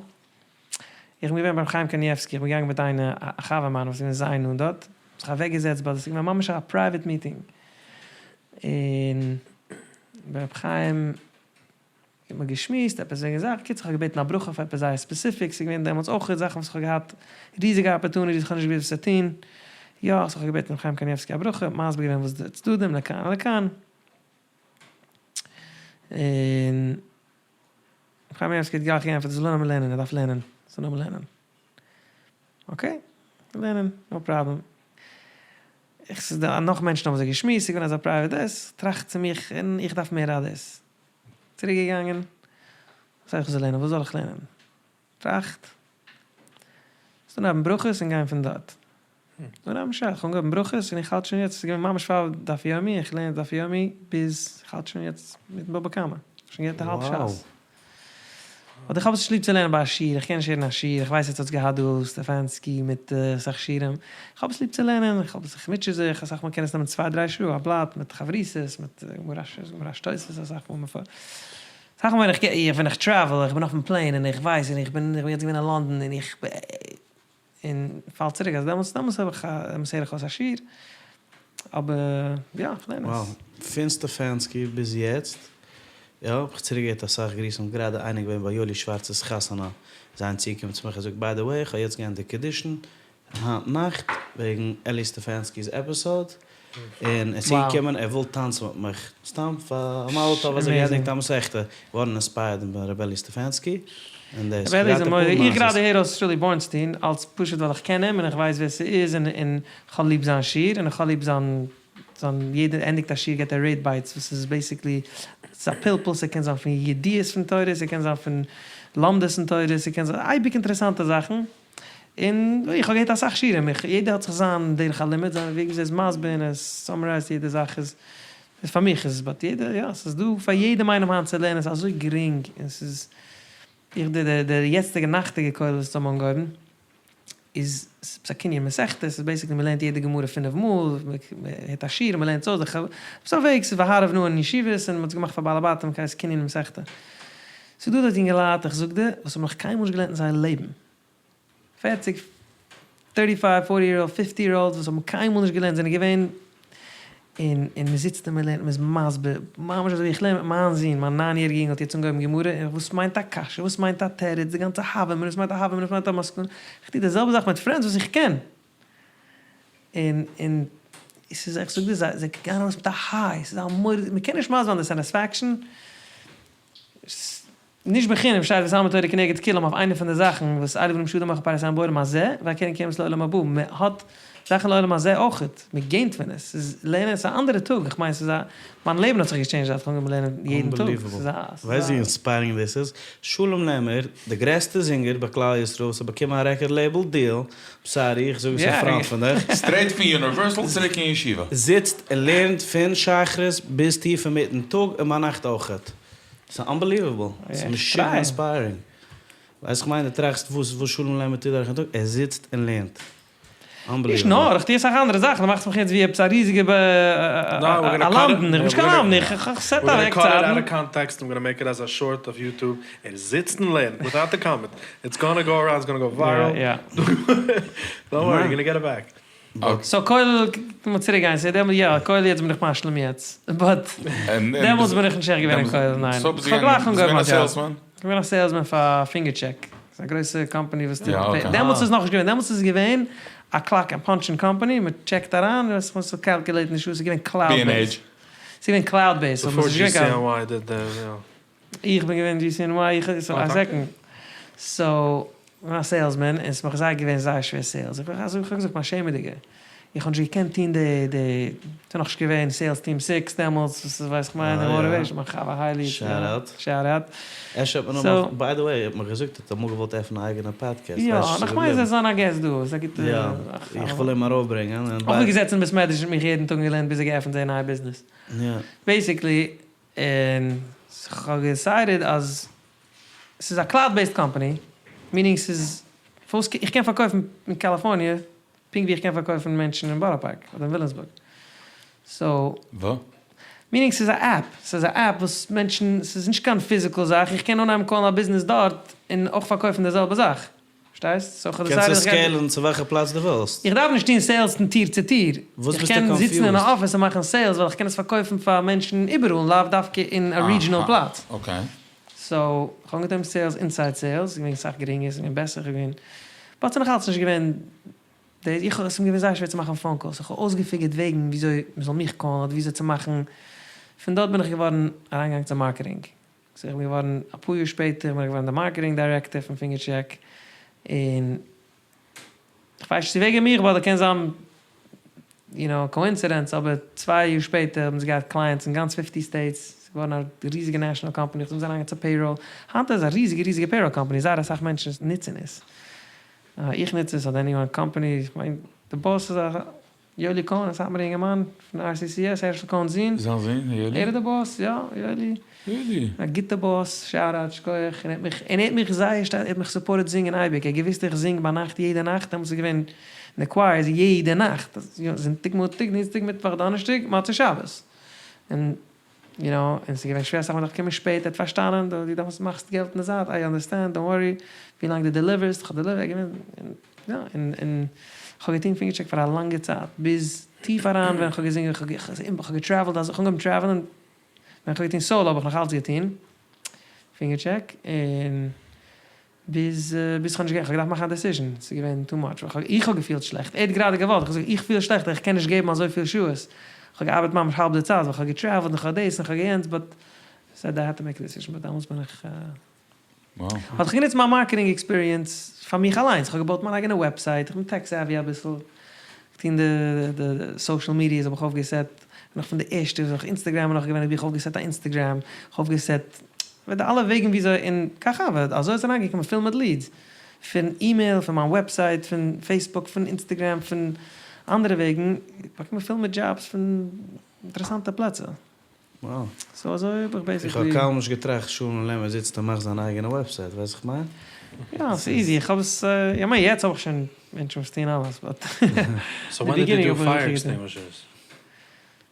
איך בין געווען ביים חיים קנייבסקי, איך בין געגאנגען מיט איינע א חבר מיינע וואס איז געווען זייער נאנט דארט, זיך אוועק געזעצט ביי, ס'איז געווען ממש א פרייוועט מיטינג, און ביי רבי חיים האט מען געשמועסט עפעס וועגן זאך, קיצור איך האב געבעטן א ברכה אויף עפעס זייער ספעסיפיק, ס'איז געווען דעמאלטס אויך זאכן וואס איך האב געהאט ריזיגע אפערטוניטיס איך האב נישט געוואוסט וואס צו טון, יא, סאו איך האב געבעטן רבי חיים קנייבסקי א ברכה, מסביר געווען וואס די צדדים לכאן ולכאן, און. חיים קנייבסקי האט גלייך געענטפערט זאל אנהייבן לערנען ער דארף לערנען זאל אנהייבן לערנען אקעי לערנען נאו פראבלעם איך ס'איז דא נאך מענטשן האבן אזוי געשמועסט ס'איז געווען אזא פרייוועט דאס טראכט צו מיך און איך דארף מער א דאס צוריק געגאנגען וואס הייסט איך זאל לערנען וואס זאל איך לערנען טראכט זאלסט אנהייבן ברכות און גיין פון דארט. אנהייבן שוין, איך האב אנגעהויבן ברכות און איך האלט שוין יעצט, ס'איז געווען ממש פאר דף יומי, איך לערן דף יומי ביז איך האלט שוין יעצט מיטן בבא קמא, שוין געהערט א האלב שס. באט איך האב עס נישט ליב צו לערנען ביי א שיעור, איך קען נישט הערן א שיעור, איך ווייס עטס האטס געהאט דא סטעפאנסקי מיט אסאך שיעורים, איך האב עס ליב צו לערנען, איך האב עס, איך מוטשע זיך, אסאך מאל קען עס נעמען צוויי דריי שעה א בלאט מיט חברותות, מיט גמרא ש, גמרא ש תוספות אסאך מאל, אסאך מאל ווען איך גיי, ווען איך טרעוול, איך בין אויפן פלעין און איך ווייס און איך בין, איך בין יעצט געווען אין לאנדאן און איך און פאל צוריק אז דעמאלטס דעמאלטס האב איך א דעמאלטס הער איך אויס א שיעור, אבער יא איך לערן עס. Wow, פון סטעפאנסקי ביז יעצט, יא, האב איך צוריק געהערט אסאך גריסן, גראדע איינער געווען ביי יואלי שווארצ'ס חתונה, איז איינער צוגעקומען צו מיך ער זאגט ביי די וועי איך האב יעצט געענדיגט קידושין היינט נאכט וועגן אלי סטעפאנסקי'ס עפיסאד, און ער איז צוגעקומען ער וויל טאנצן מיט מיך, סתם פאר א מזל טוב אז ער האט געענדיגט א מסכתא, געווארן אינספייערד פון ר' אלי סטעפאנסקי, און דאס ר' אלי איז געהאט א אפאר מורה, איך גראדע מעשות. הער אויס שרולי בורנסטין אלץ פשוט ווייל איך קען אים און איך ווייס ווער ס'איז און און כ'האב ליב זיין שיעור און איך האב ליב זיין זיין יעדער ענדיגט א שיעור געט ער רעד בייטס וואס איז בעיסיקלי ס'איז א פלפול ס'קען זיין פון ידיעות פון תורה ס'קען זיין פון לומדות אין תורה ס'קען זיין אייביג אינטערעסאנטע זאכן. און איך האב געהערט אסאך שיעורים, איך יעדער האט זיך זיין דרך הלימוד, זיין וועג וויאזוי ער איז מסביר און ער סאמערייזט יעדע זאך איז איז פאר מיך איז באט יעדער יא ס'איז דא פאר יעדעם איינעם היינט צו לערנען ס'איז אזוי גרינג און ס'איז איך די די די יעצטיגע נאכטיגע כולל וואס אונז האבן אנגעהויבן איז ס'איז א קנין מסכת ס'איז בעיסיקלי מ'לערנט יעדע גמרא פינף מאל מ'הערט א שיעור און מ'לערנט עס אויס די ס'איז א וועג ס'איז והערב נא אין ישיבות און מ'האט עס געמאכט פאר בעלי בתים כעת קנין מסכתא ס'איז דא דארט יונגעלייט איך זאג דיר וואס האבן נאך קיינמאל נישט געלערנט אין זייער לעבן פערציג, טערטי פייוו, פארטי יער אולד, פיפטי יער אולדס וואס האבן קיינמאל נישט געלערנט זענען געווען און און מען זיצט און מען לערנט מען איז מסביר ממש אזוי ווי איך לערן מיט מיין זון מיין ניין יעריגע יונגל האט יעצט אנגעהויבן גמרא און וואס מיינט א קשיא וואס מיינט א תירוץ די גאנצע הוה אמינא וואס מיינט א הוה אמינא וואס מיינט א מסקנא איך טו די זעלבע זאך מיט פרענדס וואס איך קען און און ס'איז איך זאג דיר זיי זיי גייען ארויס מיט א היי ס'איז א מורא'דיגע מען קען נישט מסביר זיין די סעטיספעקשאן. נישט בחינם שטייט ותלמוד תורה כנגד כולם אויף איינע פון די זאכן וואס אלו דברים שאדם אוכל פירות אין בעולם הזה והקרן קיימת לעולם הבא, מען האט. זאכן לעולם הזה אויכעט, מען געינט פון עס, ס'איז לערנען ס'איז א אנדערע טאג, איך מיין ס'איז א, מיין לעבן האט זיך געטשעינדזשט זייט איך האב אנגעהויבן לערנען יעדן טאג, ס'איז א, ס'איז ווייסט ווי א. אינספיירינג דאס איז? שלום לעמער, די גרעסטע זינגער ביי כלל ישראל וואס האט באקומען א רעקארד לעיבל דיעל, סארי איך זאג עס אין פראנט פון דיך. סטרעיט פון יוניווערסעל צוריק אין ישיבה. זיצט און לערנט פון שחרית ביז טיף אינמיטן טאג און ביינאכט אויכעט. ס'איז אנבעליוועבל. ס'איז משוגע אינספיירינג. ווייסט כ'מיין דו טראכסט וואס וואס שלום לעמער טוט דורכן טאג? ער זיצט און לערנט. נישט נאר, איך טו אסאך אנדערע זאכן, דו מאכסט מיך יעצט ווי עפעס א ריזיגע א למדן, איך בין נישט קיין למדן, איך סעט אוועק צייטן. סאו כולל, לאמיר צוריק גיין, סאו דעמאלט יא, כולל יעצט בין איך משלים יעצט, באט דעמאלטס בין איך נישט עכט געווען אין כולל, ניין, איך האב גלייך אנגעהויבן א דזשאב. איך בין א סעילסמען פאר פינגער טשעק, ס'איז א גרויסע קאמפאני וואס טוט פעי, דעמאלטס איז נאכנישט געווען, דעמאלטס איז געווען א קלאק ענד פאנטשינג קאמפאני, מען טשעקט אריין, איך מוז קאלקולעיטן די שעות, ס'איז געווען קלאוד בעיסד, ס'איז געווען קלאוד בעיסד, סאו ס'איז נישט געווען קיין. איך בין געווען GCNY, איך סאו א סעקאנד, סאו כ'בין א סעילסמען, און ס'איז מיך זייער געווען זייער שווער סעילס, איך האב געזאגט מיין שעמעדיגע. איך האב נישט געקענט טון די די, ס'איז נאכנישט געווען סעילס טיעם סיקס דעמאלטס, וואס איז ווייס איך מיין, די מאטיוועישן, מיין חבר היילי, שאט אוט. שאט אוט. אפשר האט מען אמאל, ביי די וועי, האט מען געזאגט ער האט אמאל געוואלט עפענען א אייגענע פאדקעסט, יא, און איך מיין זיי זיין א געסט דא, איז א גוטע יא, איך וויל אים ארויפברענגען. אויך געזעצן אין בית מדרש מיט מיך יעדן טאג און געלערנט ביז ער געעפנט זיין נייע ביזנעס. יא. בעיסיקלי, און כ'האב געדעסיידעד אז ס'איז א קלאוד בעיסד קאמפאני, מינינג ס'איז, איך קען פארקויפן אין קאליפארניע פונקט ווי איך קען פארקויפן מענטשן אין בארא פארק אדער אין וויליאמסבורג. סאו. ווא? מינינג ס'איז א עפפ. ס'איז א עפפ וואס מענטשן, ס'איז נישט קיין פיזיקעל זאך, איך קען אנהייבן קאלן א ביזנעס דארט און אויך פארקויפן די זעלבע זאך. פארשטייסט? סאו כ'האב קענסט דעסיידעד עס איך גיי. סקעילן צו וועלכע פלאץ דו ווילסט. איך דארף נישט טון סעילס פון טיר צו טיר. וואס איך ביסטו קען זיצן אין קאנפיוזד? א אפיס און מאכן סעילס ווייל איך קען עס פארקויפן פאר מענטשן איבעראל לאו דווקא אין א רידזשענעל פלאץ. אקעי. סאו כ'האב אנגעהויבן סעילס אינסייד סעילס, ס'איז געווען אסאך גרינגער, ס'איז געווען בעסער, כ'האב געווען, באט ס'איז נאך אלץ נישט געווען די, איך האב, ס'איז מיר געווען זייער שווער צו מאכן פאון קאלס, איך האב אויסגעפיגערט וועגן וויאזוי מ'זאל מיך קאלן אדער וויאזוי צו מאכן, פון דארט בין איך געווארן אריינגעגאנגען צו מארקעטינג, סאו איך בין געווארן אפאר יאר שפעטער בין איך געווארן די מארקעטינג דירעקטאר פון פינגער טשעק, און כ'ווייס נישט צו וועגן מיך אדער קען זיין יו נאו קאאינסידענס אבער צוויי יאר שפעטער האבן זיי געהאט קלייענטס אין גאנץ פיפטי סטעיטס, ס'איז געווארן א ריזיגע נעשאנעל קאמפאני, איך בין אריינגעגאנגען צו פעיראל, היינט איז עס א ריזיגע ריזיגע פעיראל קאמפאני, זייער אסאך מענטשן נוצן עס, איך נוץ עס אדער עניוואן קאמפאני, איך מיין די באס איז א יואלי קאהן, א סאטמארע אינגערמאן פון RCCS, הערשל קאהן'ס זון. זיין זון, יואלי? ער איז די באס, יא, יואלי. יואלי. א גוטע באס, שאוט אוט, שכוח, און ער האט מיך, און ער האט מיך זייער שטארק, ער האט מיך סופארטעד זינגען אייביג, ער האט געוויסט איך זינג ביינאכט יעדע נאכט, דעמאלטס איז געווען אין די קווייערס יעדע נאכט, זונטאג מאנטאג דינסטאג מיטוואך דאנערשטאג מוצאי שבת, און יו נאו, און ס'איז געווען שווער אסאך מאל דארף קומען שפעט, ער האט פארשטאנען, דו דארפסט מאכסט געלט אין די זייט, איי אנדערסטענד, דאנט ווארי, ווילאנג דו דעליווערסט, איך האב דעליווערט, יא, און און כ'האב געטון פינגער טשעק פאר א לאנגע צייט, ביז טיף אריין ווען כ'האב געזינגען, כ'האב געטרעוולט, אז כ'האב אנגעהויבן טרעוולען, ווען כ'האב געטון סאולא האב איך נאך אלץ געטון פינגער טשעק, און ביז ביז כ'האב נישט געקענט, כ'האב געדארפט מאכן א דעסיזשען, ס'איז געווען טו מאטש, איך האב געפילט שלעכט, ער האט גראדע געוואלט, איך האב געזאגט איך פיל שלעכט איך קען נישט געבן אזויפיל שעות, כ'האב געארבעט ממש האלב די צייט, ווייל כ'האב געטרעוולט און כ'האב דאס און כ'האב יענץ, באט סעד איי העד טו מעיק א דעסיזשען, באט דעמאלטס בין איך. האב איך גענוצט מיין מארקעטינג עקספיריענס פאר מיך אליינס, איך האב געבויט מיין אייגענע וועבסייט, איך בין טעק סעווי אביסל, געטון די די סאושעל מידיעס האב איך אויפגעסעט, בין איך פון די ערשטע וואס נאך אינסטעגרעם איז נאך געווען האב איך אויפגעסעט א אינסטעגרעם, איך האב אויפגעסעט די אלע וועגן וויאזוי און כך הוה, אזוי איז אריינגעקומען פול מיט ליעדס, פון אימעיל, פון מיין וועבסייט, פון פעיסבוק, פון אינסטעגרעם, פון אנדערע וועגן, באקומען פול מיט דזשאבס פון אינטערעסאנטע פלעצער. סאו אזוי האב איך בעיסיקלי. איך האב קיינמאל נישט געטראכט שלום לעמער זיצט און מאכט זיין אייגענע וועבסייט, ווייסט וואס איך מיין? יא, ס'איז איזי, איך האב עס, איך מיין יעצט האב איך שוין מענטשן וואס טוען אלעס, באט סאו ווען דיד יו דו פייער עקסטינגווישערס?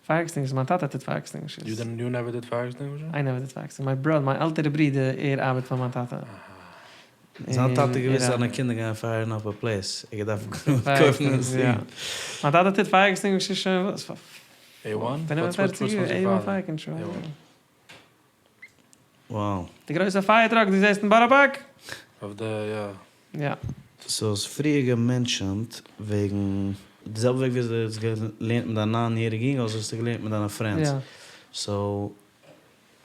פייער עקסטינגווישערס? מיין טאטע טוט פייער עקסטינגווישערס. יו דידנט, יו נעווער דיד פייער עקסטינגווישערס? איי נעווער דיד פייער עקסטינגווישערס, מיי בראדער, מיין עלטערע ברודער, ער ארבעט פאר מיין טאטע. זיין טאטע האט געוואוסט זיינע קינדער גייען פייערן אפ א פלעיס, ער האט געדארפט קויפן א סיעט. מיין טאטע טוט פייער עקסטינגווישערס שוין וואס? פאר עי וואן? פינף און פערציג יאר, עי וואן פייער קאנטראל. וואו. די גרויסע פייער טראק דו זעסט אין בארא פארק? אויף די יא. יא. סאו האסט פריער געמענטשענט וועגן די זעלבע וועג וויאזוי דו האסט געלערנט מיט דיין ניין יעריג יונגל אזוי האסטו געלערנט מיט דיינע פרענדס. סאו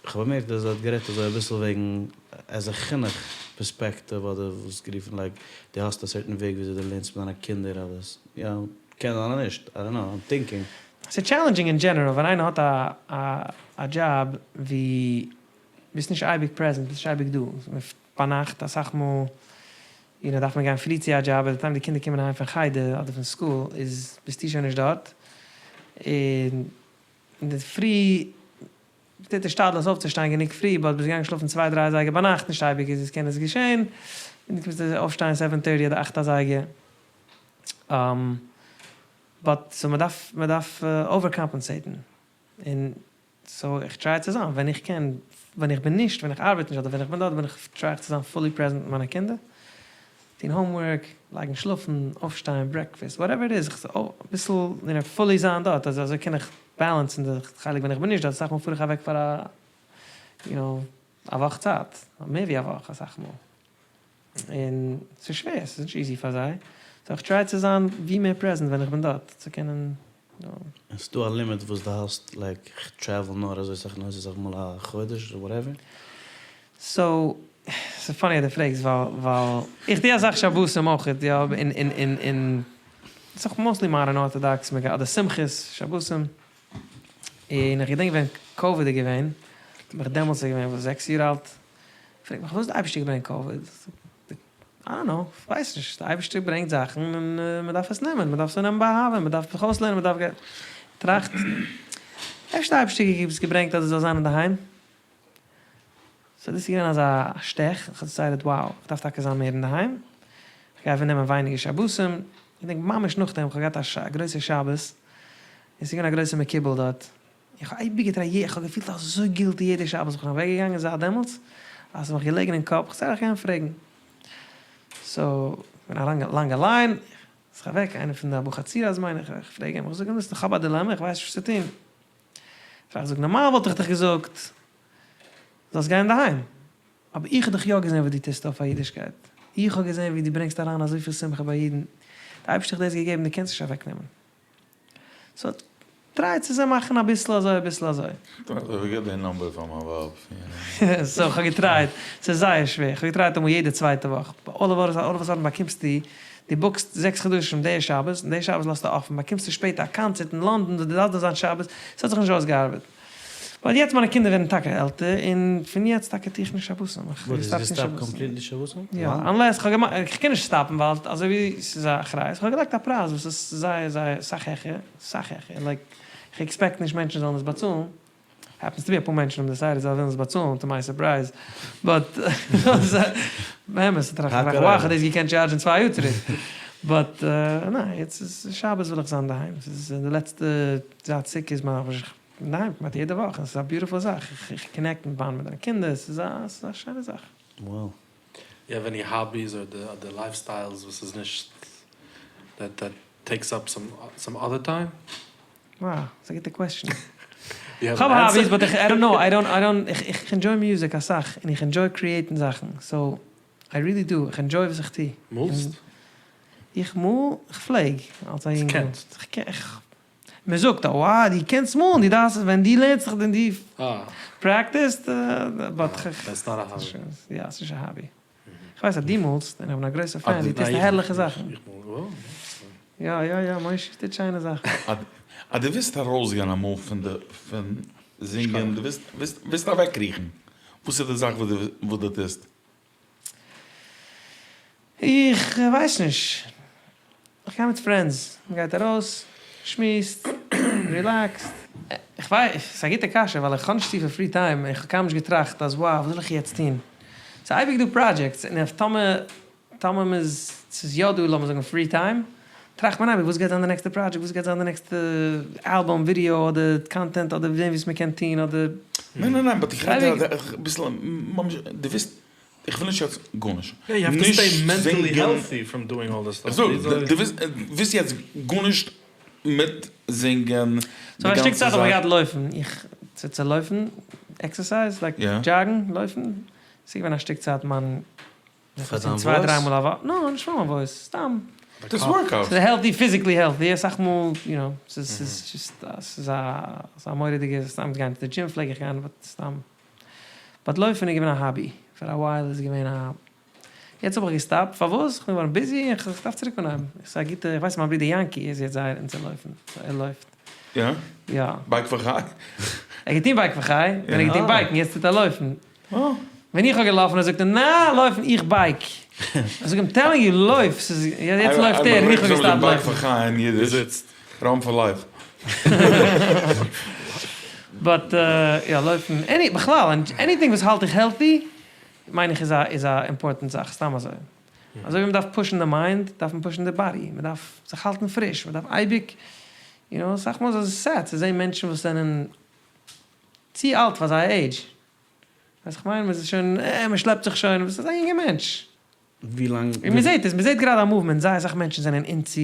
כ'האב באמערקט אז ער האט גערעדט אזוי אביסל וועגן עז א חינוך פערספעקטיוו אדער וואס גערופן לייק דו האסט א סערטען וועג וויאזוי דו לערנסט מיט דיינע קינדער אדער יא. קען זיין אז נישט, איי דאנט נאו, איים טינקינג. ס'איז טשעלענדזשינג אין דזשענעראל ווען איינער האט א א דזשאב ווי ביסט נישט אייביג פרעזענט, ביסט נישט אייביג דא, ביינאכט אסאך מאל יו נאו דארף מען גיין פרי צו א דזשאב, ביי די טיים די קינדער קומען אהיים פון חדר אדער פון סקול איז ביסטו שוין נישט דארט, און אינדערפרי מ'טוט השתדלות אויפצושטיין גענוג פרי, באט ביסט געגאנגען שלאפן צוויי דריי אזייגער ביינאכט, נישט אייביג איז עס קען עס געשען, און דו קומסט אויפשטיין סעווען טערטי אדער אכט אזייגער, באט סאו מ'דארף מ'דארף אווער קאמפענסעיטן, און סאו איך טריי צו זיין ווען איך קען, ווען איך בין נישט, ווען איך ארבעט נישט אדער ווען איך בין דארט בין איך טריי איך צו זיין פולי פרעזענט מיט מיינע קינדער, טון האומווארק, לייגן שלאפן, אויפשטיין, ברעקפעסט, וואטעווער איט איז, אביסל יו נאו פולי זיין דארט, אזוי אזוי קען איך באלאנסן די חלק ווען איך בין נישט דארט, אסאך מאל פאר איך אוועק פאר א יו נאו א וואך צייט, מער ווי א וואך אסאך מאל, און ס'איז שווער, ס'איז נישט איזי פאר זיי, סאו איך טריי צו זיין ווי מער פרעזענט ווען איך בין דארט, צו קענען און ס'דא א לימיט וואס דו האסט לייק איך טרעוול נאר אזוי סאך און אזוי סאך מאל א חודש אדער וואטעווער? סאו ס'איז פאני אז דו פרעגסט ווייל ווייל איך טו אסאך שבתים אויך יא און און און און ס'איז מאסטלי מאדערן ארטאדאקס מ'גייט אדער שמחות שבתים און איך געדענק ווען קאוויד איז געווען בין איך דעמאלטס איז געווען וואס זעקס יאר אלט פרעגט מיך וואס האט די אייבערשטער געברענגט קאוויד איי דאנט נאו, כ'ווייס נישט, די אייבערשטער ברענגט זאכן און מען דארף עס נעמען, מען דארף עס נעמען באהבה, מען דארף זיך אויסלערנען, מען דארף גיין, טראכט, אפשר די אייבערשטער האט עס געברענגט אז דו זאלסט זיין אינדערהיים, סאו דאס איז געווען אזא שטעך, איך האב דעסיידעד wow, איך דארף טאקע זיין מער אינדערהיים, איך גיי אוועקנעמען ווייניגער שבתים, איך געדענק ממש נאכדעם, איך האב געהאט א גרויסע שבת, און ס'איז געווען א גרויסע מקובל דארט, איך האב אייביג געטראכט איך האב געפילט אזוי גילטי יעדע שבת איך בין אוועק געגאנגען זייט דעמאלטס אז ס'איז מיך געלעגן אין קאפ איך זאל איך גיין פרעגן סאו געווען א לאנגע לאנגע ליין איך זיך אוועק איינער פון די אבוחצירא'ס מיין איך איך פרעג אים איך זאג אים ליסטען איך האב א דילעמע איך ווייס נישט וואס צו טון פרעג איך זאג נארמאל וואלט איך דיך געזאגט זאלסט גיין אינדערהיים אבער איך האב דיך יא געזען וואס דו טוסט אויף פאר אידישקייט איך האב געזען ווי דו ברענגסט אריין אזויפיל שמחה ביי אידן די אייבערשטער האט דיר דאס געגעבן דו קענסט נישט אוועקנעמען סאו טריי צו זיי מאכן אביסל אזוי אביסל אזוי. אזוי געב די נאמבער פאר מיין ווייב. סאו כ'האב געטרייט, ס'איז זייער שווער, כ'האב געטרייט אמאל יעדע צווייטע וואך, אלל אוו א סאדען באקומסטו, דו בוקסט זעקס חדשים די שבת, און די שבת לאזטו אפן, באקומסטו שפעטער א קאנצערט אין לאנדאן וואס דו דארפסט דארט זיין שבת, ס'האט זיך נישט אויסגעארבעט. באט יעצט מיינע קינדער ווערן טאקע עלטער, און פון יעצט טאקע טו איך נישט שבתים, איך וואס סטאפ דו נישט סטאפ שבתים. קאמפליטלי שבתים? יא, אנלעס כ'האב געמאכט, איך קען נישט סטאפן ווייל אזוי ווי ס'איז א אחריות, כ'האב געלייגט א פרייז וואס איז זייער זייער סאך העכער, סאך העכער, לייק איך עקספעקט נישט מענטשן זאלן עס באצאלן, העפענס טו בי אפאר מענטשן האבן דעסיידעד זיי ווילן עס באצאלן, טו מיי סורפרייז, באט באמת, טראכט איך וואו כ'האב דאס געקענט טשארדזשן צוויי יאר צוריק, באט ניין, יעצט איז שבת וויל איך זיין אינדערהיים, ס'איז די לעצטע זייט סוכות איז מיין אינדערהיים כמעט יעדע וואך און ס'איז א ביוטיפול זאך, איך קאנעקט מיט מיינע קינדער, ס'איז א ס'איז א שיינע זאך. Wow. יו העוו עני האביס אדער אדער לייף סטיילס וואס איז נישט דעט דעט טעיקס אפ סאם סאם אדער טיים? Wow, ס'איז א גוטע קוועסטשן. כ'האב האביס באט איך איי דאנט נאו, איי דאנט איי דאנט איך ענדזשוי מיוזיק אסאך און איך ענדזשוי קריעטן זאכן סאו איי ריעלי דו, איך ענדזשוי וואס איך טו. מאלסט? איך מאל? איך פלעג אלס א יונגל. קענסט? איך מען זאגט אה דו קענסט מאלן דו דארפסט עס ווען דו לערנסט זיך און דו פרעקטיסט באט דעטס נאט א האבי. יא ס'נישט א האבי. איך ווייס אז דו מאלסט און איך בין א גרויסע פען דו טוסט הערליכע זאכן. יא יא יא מושי טוט שיינע זאכן. אז דו ווילסט ארויסגיין אמאל פון די פון זינגען דו ווילסט ווילסט אוועקקריכן וואס איז די זאך וואס דו טוסט? איך ווייס נישט. איך גיי מיט פרענדס, מען גייט ארויס, שמועסט, רילעקסט. איך ווייס, ס'איז א גוטע קשיא ווייל איך האב נישט צופיל פרי טיים און איך האב קיינמאל נישט געטראכט אז wow וואס זאל איך יעצט טון. ס'איז אייביג דא פראדזשעקטס און אויף טאמער טאמער מ'איז ס'איז יא דא לאמיר זאגן פרי טיים טראכט מען אייביג וואס גייט זיין די נעקסטע פראדזשעקט וואס גייט זיין די נעקסטע אלבום ווידיאו אדער קאנטענט אדער זען וואס מ'קען טון אדער. ניין ניין ניין באט איך רעד אביסל ממש דו ווילסט איך וויל נישט יעצט גארנישט. נישט זינגען. איך זאג דו ווילסט יעצט גארנישט מיט זינגען די גאנצע זאך. סאו א שטיק צייט האב איך געהאט לויפן, איך צו לויפן, עקסערסייז, לייק דזשאגן, לויפן, ס'איז געווען א שטיק צייט מיין פאר דיין צוויי דריי וואויס? מאל א וואך, נא נישט פאר מיין וואויס, סתם. דאס ווארקאוט. ס'איז העלטי, פיזיקלי העלטי, אסאך מאל, יו נאו, ס'איז ס'איז דזשאסט ס'איז א ס'איז א מורא'דיגע, סתם גיין צו די דזשים פלעג איך גיין, באט סתם. באט לויפן איז געווען א האבי, פאר א ווייל איז געווען א. יעצט האב איך געסטאפט, פארוואס? כ'בין געווארן busy און כ'דארף צוריק אנהייבן. ס'איז א גוטע, איך ווייס מיין ברודער יענקי איז יעצט זייער into לויפן, so ער לויפט. יא? יא. Bike for Chai? ער האט געטון Bike for Chai, ווען ער האט געטון bike ן, יעצט טוט ער לויפן. ווען איך האב געלאפן זאגט ער נעה לויפן איך bike. איך זאג אים telling you לויף, ס'איז יעצט לויפט ער און איך האב געסטאפט לויפן. Bike for Chai אין אידיש, run for life. But יא לויפן, any בכלל anything וואס האלט דיך healthy מיין איך איז א איז א important זאך סתם אזוי. אזוי ווי מ'דארף push ן די mind דארף מען push ן די body, מ'דארף זיך האלטן פריש, מ'דארף אייביג יו נאו אסאך מאל איז עס sad צו זען מענטשן וואס זענען צו אלט פאר זייער עידזש. ווייסט איך מיין? מ'איז שוין אה מ'שלעפט זיך שוין, וואס איז א יונגע מענטש? ווי לאנג? און מ'זעט עס, מ'זעט גראדע א movement, זייער אסאך מענטשן זענען into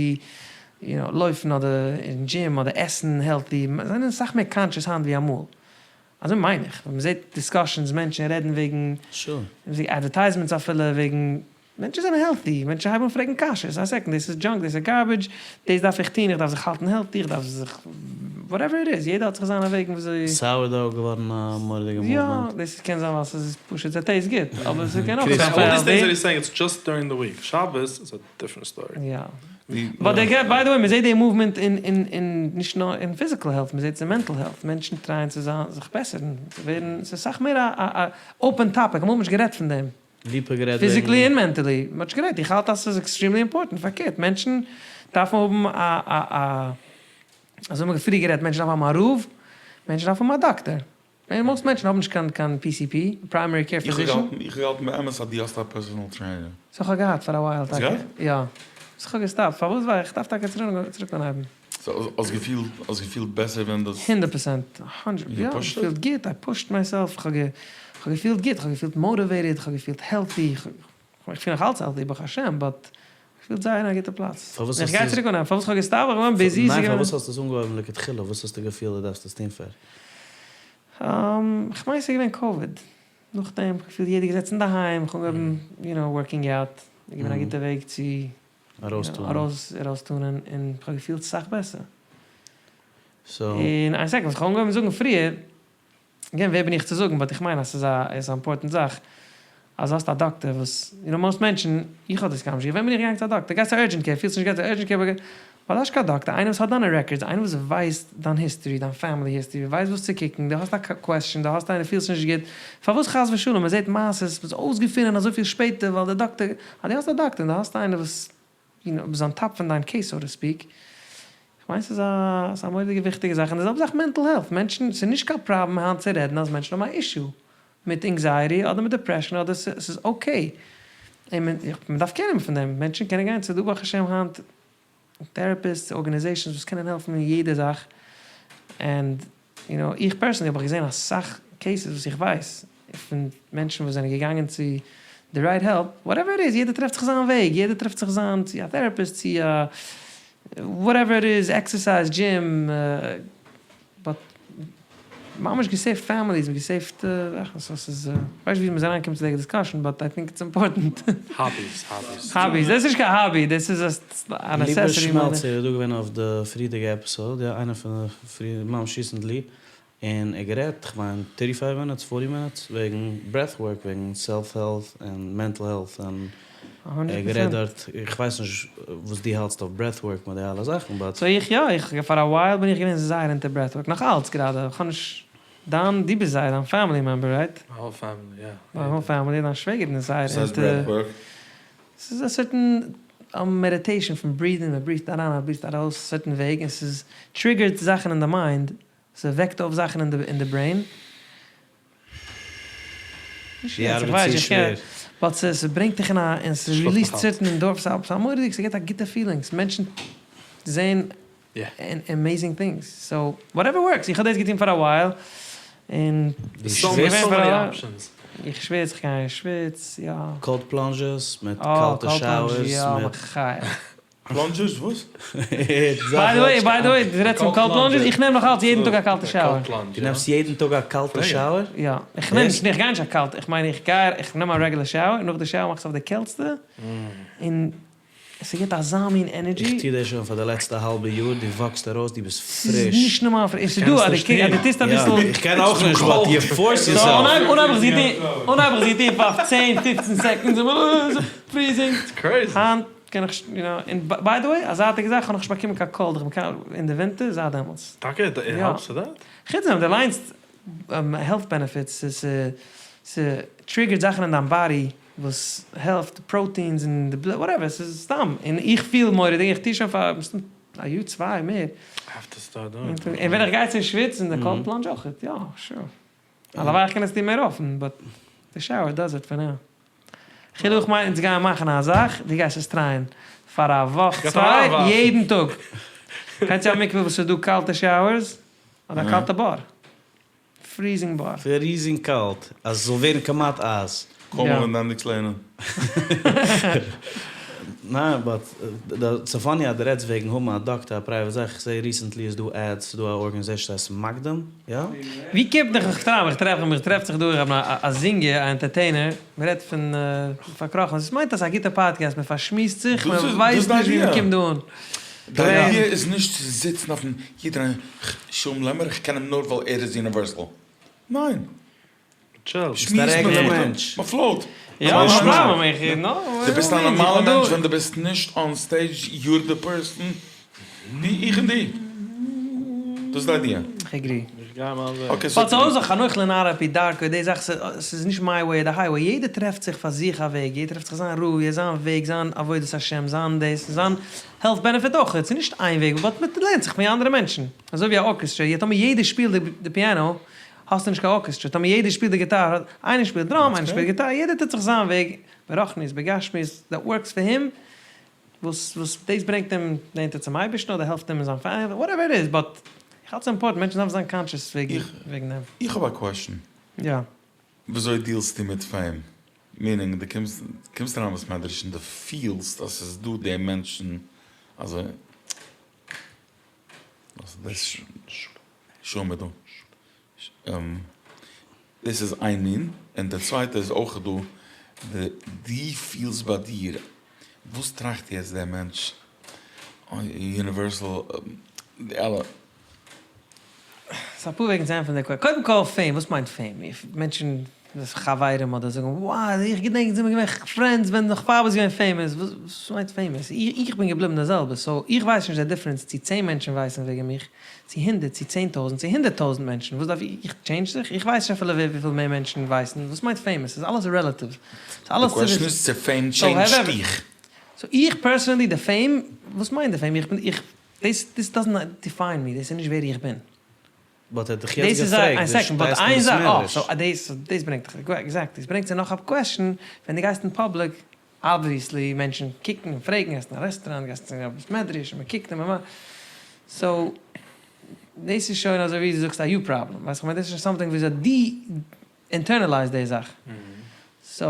יו נאו לויפן אדער אין דזשים אדער עסן healthy, זענען אסאך מער conscious היינט ווי אמאל. אזוי מיין איך, ווען מ'זעט discussions מענטשן רעדן וועגן, מ'זעט advertisements אפילו וועגן מענטשן זענען healthy, מענטשן הייבן אן פרעגן קשיות, א second, דאס איז junk, דאס איז garbage, דאס דארף איך טון, איך דארף זיך האלטן healthy, איך דארף זיך, whatever it is, יעדער האט זיך זיינע וועגן וויאזוי. Sourdough געווארן א מורא'דיגע movement. יא, דאס קען זיין ווייל ס'איז פשוט ס'טעיסט גוט, אבער ס'קען אויך זיין פאר healthy. יא. But by the way, מ'זעט די movement אין אין נישט נאר אין physical health, מ'זעט עס אין mental health, מענטשן טרייען צו זיין זיך בעסערן, צו ווערן, ס'איז אסאך מער א open topic, אמאל האט מען נישט גערעדט פון דעם. ליפא גערעדט וועגן. Physically און mentally, מ'האט נישט גערעדט, איך האלט אז ס'איז extremely important, פארקערט, מענטשן דארפן האבן א א א, אזוי האבן מיר פריער גערעדט, מענטשן דארפן האבן א רב, מענטשן דארפן האבן א דאקטער, און most מענטשן האבן נישט קיין קיין PCP, primary care physician. איך האב געהאלטן באמת אז דו האסט א personal trainer. So כ'האב געהאט פאר א while טאקע, יא. So כ'האב געסטאפט, פארוואס? ווייל איך דארף טאקע צוריק אנהייבן. So האסט געפילט האסט געפילט בעסער ווען דאס. 100 percent, hundred, יא, געפילט גוט, I pushed myself, כ'האב געפילט גוט, כ'האב געפילט motivated, כ'האב געפילט healthy, כ'פיל נאך אלץ healthy ברוך השם, but כ'פיל זייער אין א גוטע פלאץ. איך גיי צוריק אנהייבן, פארוואס כ'האב געסטאפט? ווייל כ'בין busy. ניין פארוואס האסטו עס אנגעהויבן לכתחילה, וואס האסטו געפילט דו דארפסט עס טון פאר? כ'מיין ס'איז געווען COVID, נאכדעם כ'האב געפילט יעדער געזעצן אינדערהיים, כ'האב אנגעהויבן יו נאו working out, איז געווען א גוטע וועג צו ארויסטאנען און כ'האב געפילט סאך בעסער. און איין second, וואס כ'האב אנגעהויבן זאגן פריער, again ווער בין איך צו זאגן, but איך מיין אז ס'איז א important זאך, אז האסט א דאקטער וואס, יו נאו most מענטשן, איך האב דאס קיינמאל נישט געווען, ווען בין איך געגאנגען צו א דאקטער? גייסט צו urgent care, פילסט נישט גייסט צו urgent care, but האסט קיין דאקטער, איינער וואס האט דיינע records, איינער וואס ווייסט דיין history, דיין family history, ווייסט וואס צו קוקן, דו האסט א question, דו האסט איינער פילסט נישט גוט, פארוואס חס ושלום, מען זעט מעשות, מ'איז אויסגעפונען אזויפיל שפעטער ווייל די דאקטער, אז דו האסט א דאקטער און דו האסט איינער וואס יו נאו איז on top פון דיין case so to speak, כ'מיין ס'איז א ס'איז א מורא'דיגע וויכטיגע זאך, און די זעלבע זאך mental health, מענטשן, ס'איז נישט קיין פראבלעם היינט צו רעדן אז מענטשן האבן א issue מיט anxiety אדער מיט depression אדער ס'איז okay, און מען דארף care נעמען פון דעם, מענטשן קענען גיין, ס'איז דא ברוך השם היינט therapists, organizations וואס קענען העלפן אין יעדע זאך, and יו נאו, איך personally האב איך געזען אסאך cases וואס איך ווייס פון מענטשן וואס זענען געגאנגען צו די right help, whatever it is, יעדער טרעפט זיך זיין וועג, יעדער טרעפט זיך זיין, צו א therapist, צו א whatever it is, exercise, gym, but ממש געסעיווט families און געסעיווט זאכן, so ס'איז, כ'ווייס נישט ווי מ'איז אריינגעקומען צו די discussion, but I think it's important. Hobbies, hobbies. Hobbies, דאס איז נישט קיין hobby, דאס איז א necessity. ליפא שמעלצער איז דא געווען אויף די פריערדיגע episode, יא איינע פון די פריער, ממש recently, און ער גערעדט, כ'מיין thirty five minutes, forty minutes, וועגן breath work, וועגן self health און mental health, און ער גערעדט דארט, איך ווייס נישט וואס דו האלטסט אויף breath work מיט די אלע זאכן, but. So איך יא, איך פאר א while בין איך געווען זייער into breath work, נאך אלץ גראדע, איך האב נישט, דיין, דו ביסט זייער, דיין family member right? My whole family, יא. דיין whole family, דיין שוועגערין איז זייער וואס הייסט into. Breath work? ס'איז א certain meditation פון breathen, מען בריעט אריין מען בריעט ארויס certain וועג און ס'איז trigger ט זאכן אין די mind, ס'וועקט אויף זאכן אין די brain. נישט יעצט, איך ווייס איך קען, but ס'ברענגט דיך אין א, און ס' release ט certain endorphins, ס'איז א מורא'דיג, ס'געט א גוטע feelings, מענטשן זעהן amazing things, so whatever works, איך האב דאס געטון פאר א while, און איך שוויץ, איך גיי אין שוויץ, יא. Cold plunges מיט קאלטע showers מיט. מחיה. Plunges וואס? By the way, by the way, דו רעדסט פון cold plunges? איך נעם נאך אלץ יעדן טאג א קאלטע shower. דו נעמסט יעדן טאג א קאלטע shower? יא. איך נעם נישט, איך גיי נישט א קאלטע, איך מיין איך גיי, איך נעם א regular shower, נאך די shower מאך איך עס אויף די קעלטסטע, און. ס'געט אזא מין energy. איך טו דאס שוין פאר די לעצטע האלבע יאר, דו וואקסט ארויס, דו ביסט ס'איז פריש. נישט נארמאל פריש, ס'איז דא אז דו טוסט אביסל. איך קען אויך נישט באט יו פארס יורסעלף. אנהייב האב איך עס געטון פאר צען פופצן seconds און ס'איז freezing. היינט קען איך יו נאו, און by the way א זייטיגע זאך, כ'האב נאכנישט באקומען קיין cold, איך בין אין די ווינטער זייט דעמאלטס. טאקע? It helps with that? חוץ דעם דו ליינסט health benefits, ס' trigger ט זאכן אין דיין body וואס העלפט, proteins אין די בלוט, whatever, ס'איז סתם, און איך פיל מורא'דיג, איך טו שוין פאר מסתם א יאר צוויי מער. און ווען איך גיי צו שוויצן די cold plunge אויכעט, יא, sure. הלוואי איך קען עס טון מער אפן, but די shower does it for now. חילו איך מיין אונז גייען מאכן א זאך, דו גייסט עס try ען פאר א וואך צוויי יעדן טאג. גיי צו א מקווה וואס איז דא קאלטע showers, אדער א קאלטע בור. Freezing בור. Freezing קאלט, אז עס זאל ווערן כמעט אייז. קוים ווען דו ענדיגסט לערנען. ניין but ס'איז funny אז דו רעדסט וועגן האבן א דאקטער א private זאך, איך זעה recently איז דא ads, ס'איז דא א organization ס'הייסט מקדים, יא? ווי קומט נאך איך טרעף איך טרעף איך טרעף זיך דא איך האב א זינגער א entertainer מען רעדט פון פארקראכן עס מיינט אז א גוטע פאדקעסט מען פארשמועסט זיך מען ווייסט נישט ווי מען קומט דא אן. די idea איז נישט צו זיצן אויפן יעדער איינער שלום לעמער איך קען אים נאר ווייל ער איז universal. ניין. ביסט א רעגולער מענטש. מען float. דו ביסט א נארמאלע מענטש ווען דו ביסט נישט on stage you're the person ווי איך און דו. דאס איז די idea. איך agree. But ס'איז אויך חנוך לנער על פי דרכו די זאך ס'איז נישט my way or the highway יעדער טרעפט זיך פאר זיך א וועג יעדער טרעפט זיך זיין ראיה זיין וועג זיין עבודת השם זיין דאס זיין health benefit אויך ס'איז נישט איין וועג but מ'לערנט זיך פון אנדערע מענטשן אזוי ווי א ארקעסטרא טאמער יעדער שפילט די piano האסטו נישט קיין ארקעסטרא, טאמער יעדער שפילט די גיטאר, איינער שפילט drum, איינער שפילט גיטאר, יעדער טוט זיך זיין וועג, ברוחניות, בגשמיות, that works for him, וואס וואס דאס ברענגט אים נענטער צום אייבערשטן אדער העלפט אים אין זיין family, whatever it is, but איך האלט ס'איז important, מענטשן דארפן זיין conscious וועגן דעם. איך האב א question. יא. וויאזוי deal סטו מיט fame? Meaning דו קומסט קומסט אריין בית מדרש און דו פילסט אז ס'איז דא די מענטשן אזוי. שומער דא. דאס איז איין מין, און די צווייטע איז אויך דא, די דו פילסט ביי דיר, וואס טראכט יעצט דער מענטש, universal, די אלע. ס'איז אפאר וועגן צו ענטפערן די קווע. קודם כל fame, וואס מיינט fame? מענטשן, חברים אדער זאגן wow איך געדענק אונז זעמיר געווען friends ווען נאך פאר ביסט געווען famous, וואס מיינט famous? איך בין געבליבן די זעלבע, so איך ווייס נישט די difference צו צען מענטשן ווייסן וועגן מיך, צו הונדערט, צו 10,000, צו 100,000 מענטשן, וואס דארף איך, איך change זיך? איך ווייס נישט אפילו וויפיל מער מענטשן ווייסן, וואס מיינט famous? ס'איז אלעס relative. די question איז צו fame change ט דיך. So איך personally די fame, וואס מיינט די fame? איך בין, איך, דאס דאס doesn't define me, דאס איז נישט ווער איך בין. But ער האט דיך יעצט געפרעגט, דו שטייסט אין בית מדרש. אה, דאס דאס ברענגט דיך, exactly, דאס ברענגט צו נאך א question, ווען דו גייסט אין public, obviously מענטשן קוקן און פרעגן, גייסט אין א רעסטוראנט, גייסט אין א בית מדרש, און מען קוקט און מען מאכט, so דאס איז שוין אזוי ווי דו זאגסט א you problem, ווייסט איך מיין, דאס איז שוין something וויאזוי דו internalize די זאך, so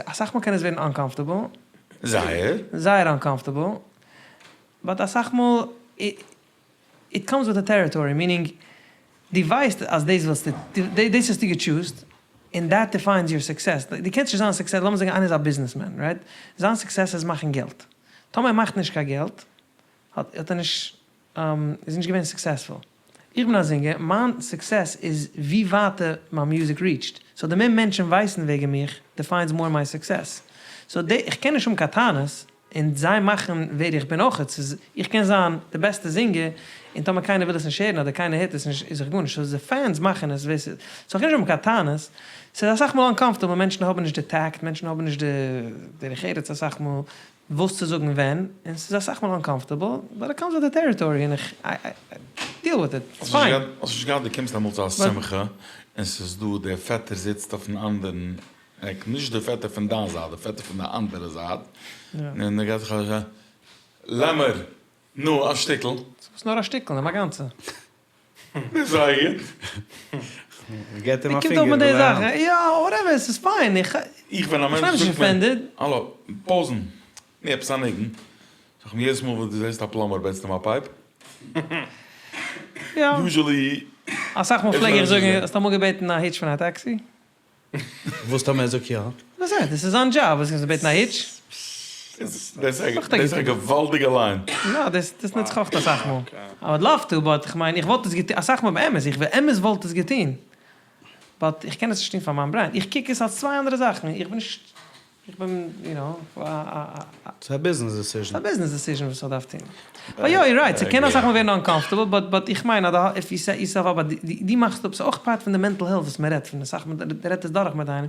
אסאך מאל קען עס ווערן uncomfortable. זייער. זייער uncomfortable, but אסאך מאל it comes with the territory, meaning דו ווייסט אז דאס ווילסטו, דאס האסטו גע choose ט, און that defines your success, דו קענסט נישט זיין success, לאמיר זאגן איינער איז א ביזנעסמען, right? זיין success איז מאכן געלט, טאמער ער מאכט נישט קיין געלט, האט ער נישט, איז נישט געווען successful. איך בין א זינגער, מיין success איז ווי ווייטער מיין מוזיק reach ט, so די מער מענטשן ווייסן וועגן מיך, defines more my success. So איך קען נישט האבן קיין טענות, און זיי מאכן ווער איך בין אויכעט, ס'איז איך קען זיין די בעסטע זינגער, און טאמער קיינער וויל עס נישט הערן אדער קיינער הערט עס נישט איז איך גארנישט, so די fans מאכן עס ווער ס'איז, so איך קען נישט האבן קיין טענות, ס'איז אסאך מאל uncomfortable, מענטשן האבן נישט די tact, מענטשן האבן נישט די דרך ארץ אסאך מאל וואס צו זאגן ווען, און ס'איז אסאך מאל uncomfortable, but it comes with the territory און איך deal with it, it's fine. האסט נישט געהאט דו קומסט אמאל צו א שמחה און ס'איז דא דער פעטער זיצט אויפן אנדערן עק, נישט די פעטער פון דיין זייט, די פעטער פון די אנדערע זייט, און ער גייט זיך אזוי לעמער, נו, א שטיקל. וואס נאר א שטיקל, נעם א גאנצע. זייער גוט. געט אים א קומט פינגער אויף מיט די ולא א זאכן, האנט. יא, whatever, ס'איז fine, איך איך ווען א איך מענטש נעם נישט זאגט מיר, offended. האלא, פאוזן, נו עפעס א ניגון, זאג איך אים יעדעס מאל וואס דו זעסט א plumber בעטסטו אים א pipe? יא. Usually. אסאך מאל פלעג איך זאגן, האסט אמאל געבעטן א hitch פון א טעקסי? וואס טאמער ער זאגט יא? וואס הייסט? דאס איז זיין דזשאב, וואס קענסטו בעטן א hitch? דאס איז א געוואלדיגע ליין. יא, דאס דאס נוץ איך אויך אסאך מאל. איי וואלד לאוו טו, באט איך מיין איך וואלט עס געטון אסאך מאל באמת, איך באמת וואלט עס געטון, באט איך קען עס נישט טון פאר מיין ברענד, איך קוק עס אלס צוויי אנדערע זאכן, איך בין נישט, איך בין יו נאו, א א. ס'איז א ביזנעס דעסיזשן. ס'איז א ביזנעס דעסיזשן וואס איך דארף טון. באט יא, יור רייט, ס'קען אסאך מאל ווערן אנקאמפארטעבל, באט באט איך מיין אז איף יו סעט יורסעלף אפ אז דו מאכסט אפ, ס'איז אויך פארט פון די מענטל העלט וואס מ'רעדט פון אסאך מאל, מ'רעדט עס דורך מיט איינעם,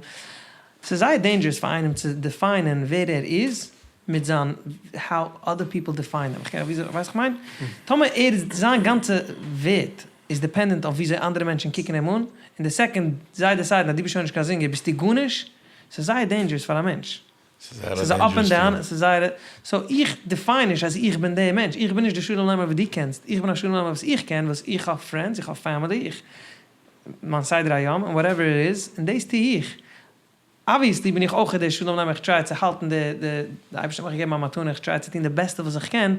ס'איז זייער דעינדזשערעס פאר איינעם צו דעפיינען ווער ער איז מיט זיין האו אדער פיפל דעפיין אים, כ'קען וויאזוי ווייסט כ'מיין? טאמער ער איז זיין גאנצע ווערט איז דיפענדענט אויף וויאזוי אנדערע מענטשן קוקן אים אן, און די סעקאנד זיי דעסיידן אז דו ביסט שוין נישט קיין זינגער ביסטו גארנישט, ס'איז זייער דעינדזשערעס פאר א מענטש. ס'איז א אפ ענד דאון, ס'איז זייער, סאו איך דיפיין נישט אז איך בין דער מענטש, איך בין נישט די שלום לעמער וואס דו קענסט, איך בין א שלום לעמער וואס איך קען, וואס איך האב פרענדס, איך האב פעמילי, איך מיין סדר היום און וואטעווער איט איז, און דאס טו איך. אבוויעסלי בין איך אויך דער שלום לעמער, איך טריי צו האלטן די, די, די אייבערשטער האט מיך געגעבן א מתנה, איך טריי צו טון די בעסטע וואס איך קען,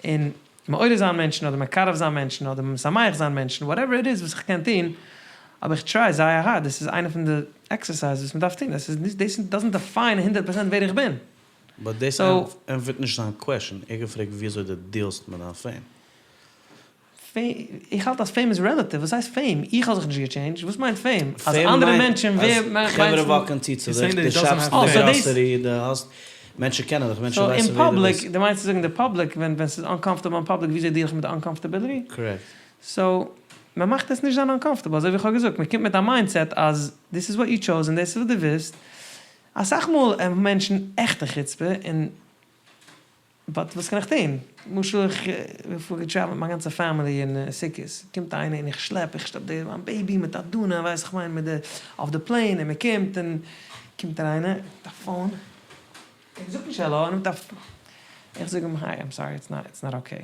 און מעורר זיין מענטשן אדער מקרב זיין מענטשן אדער משמח זיין מענטשן, וואטעווער איט איז וואס איך קען טון, אבער איך טריי זייער הארד, דאס איז איינע פון די עקסערסייזעס וואס מען דארף טון, דאס איז נישט, דאס דאזענט דעפיין הונדערט פערסענט ווער איך בין. באט דאס ענטפערט נישט זיין קוועשאן, ער האט געפרעגט וויאזוי דו דיעלסט מיט דיין פעים. איך האלט אז פעים איז רעלאטיוו, וואס הייסט פעים? איך האב זיך נישט געטשעינדזשט, וואס מיינט פעים? אז אנדערע מענטשן ווער מיינט חברה וואקן צו צו דיך, דו שאפסט אין די גראסערי, דו האסט, מענטשן קענען דיך, מענטשן ווייסן ווער דו ביסט. סאו אין פאבליק, דו מיינסט צו זאגן די פאבליק, ווען ווען ס'איז אנקאמפארטעבל אין פאבליק וויאזוי דיעל איך מיט די אנקאמפארטעביליטי? קארעקט. סאו, מען מאכט עס נישט זיין אנקאמפארטעבל, אזוי ווי איך האב געזאגט, מען קומט מיט א מיינדסעט אז דיס איז וואט יו טשאוז און דאס איז וואס דו ווילסט, אסאך מאל האבן מענטשן עכטע חוצפה און באט וואס קען איך טון? למשל איך פאר געטרעוולט מיט מיין גאנצע פעמילי אין סוכות, קומט איינער און איך שלעפ איך שלעפ די מיין בעיבי מיט א דונא ווייס איך מיין מיט די אויף די פלעין און מען קומט און קומט אריין איינער מיט א פאון ער זאגט נישט העלא ער נעמט א איך זאג אים היי איים סארי איטס נאט איטס נאט אקעי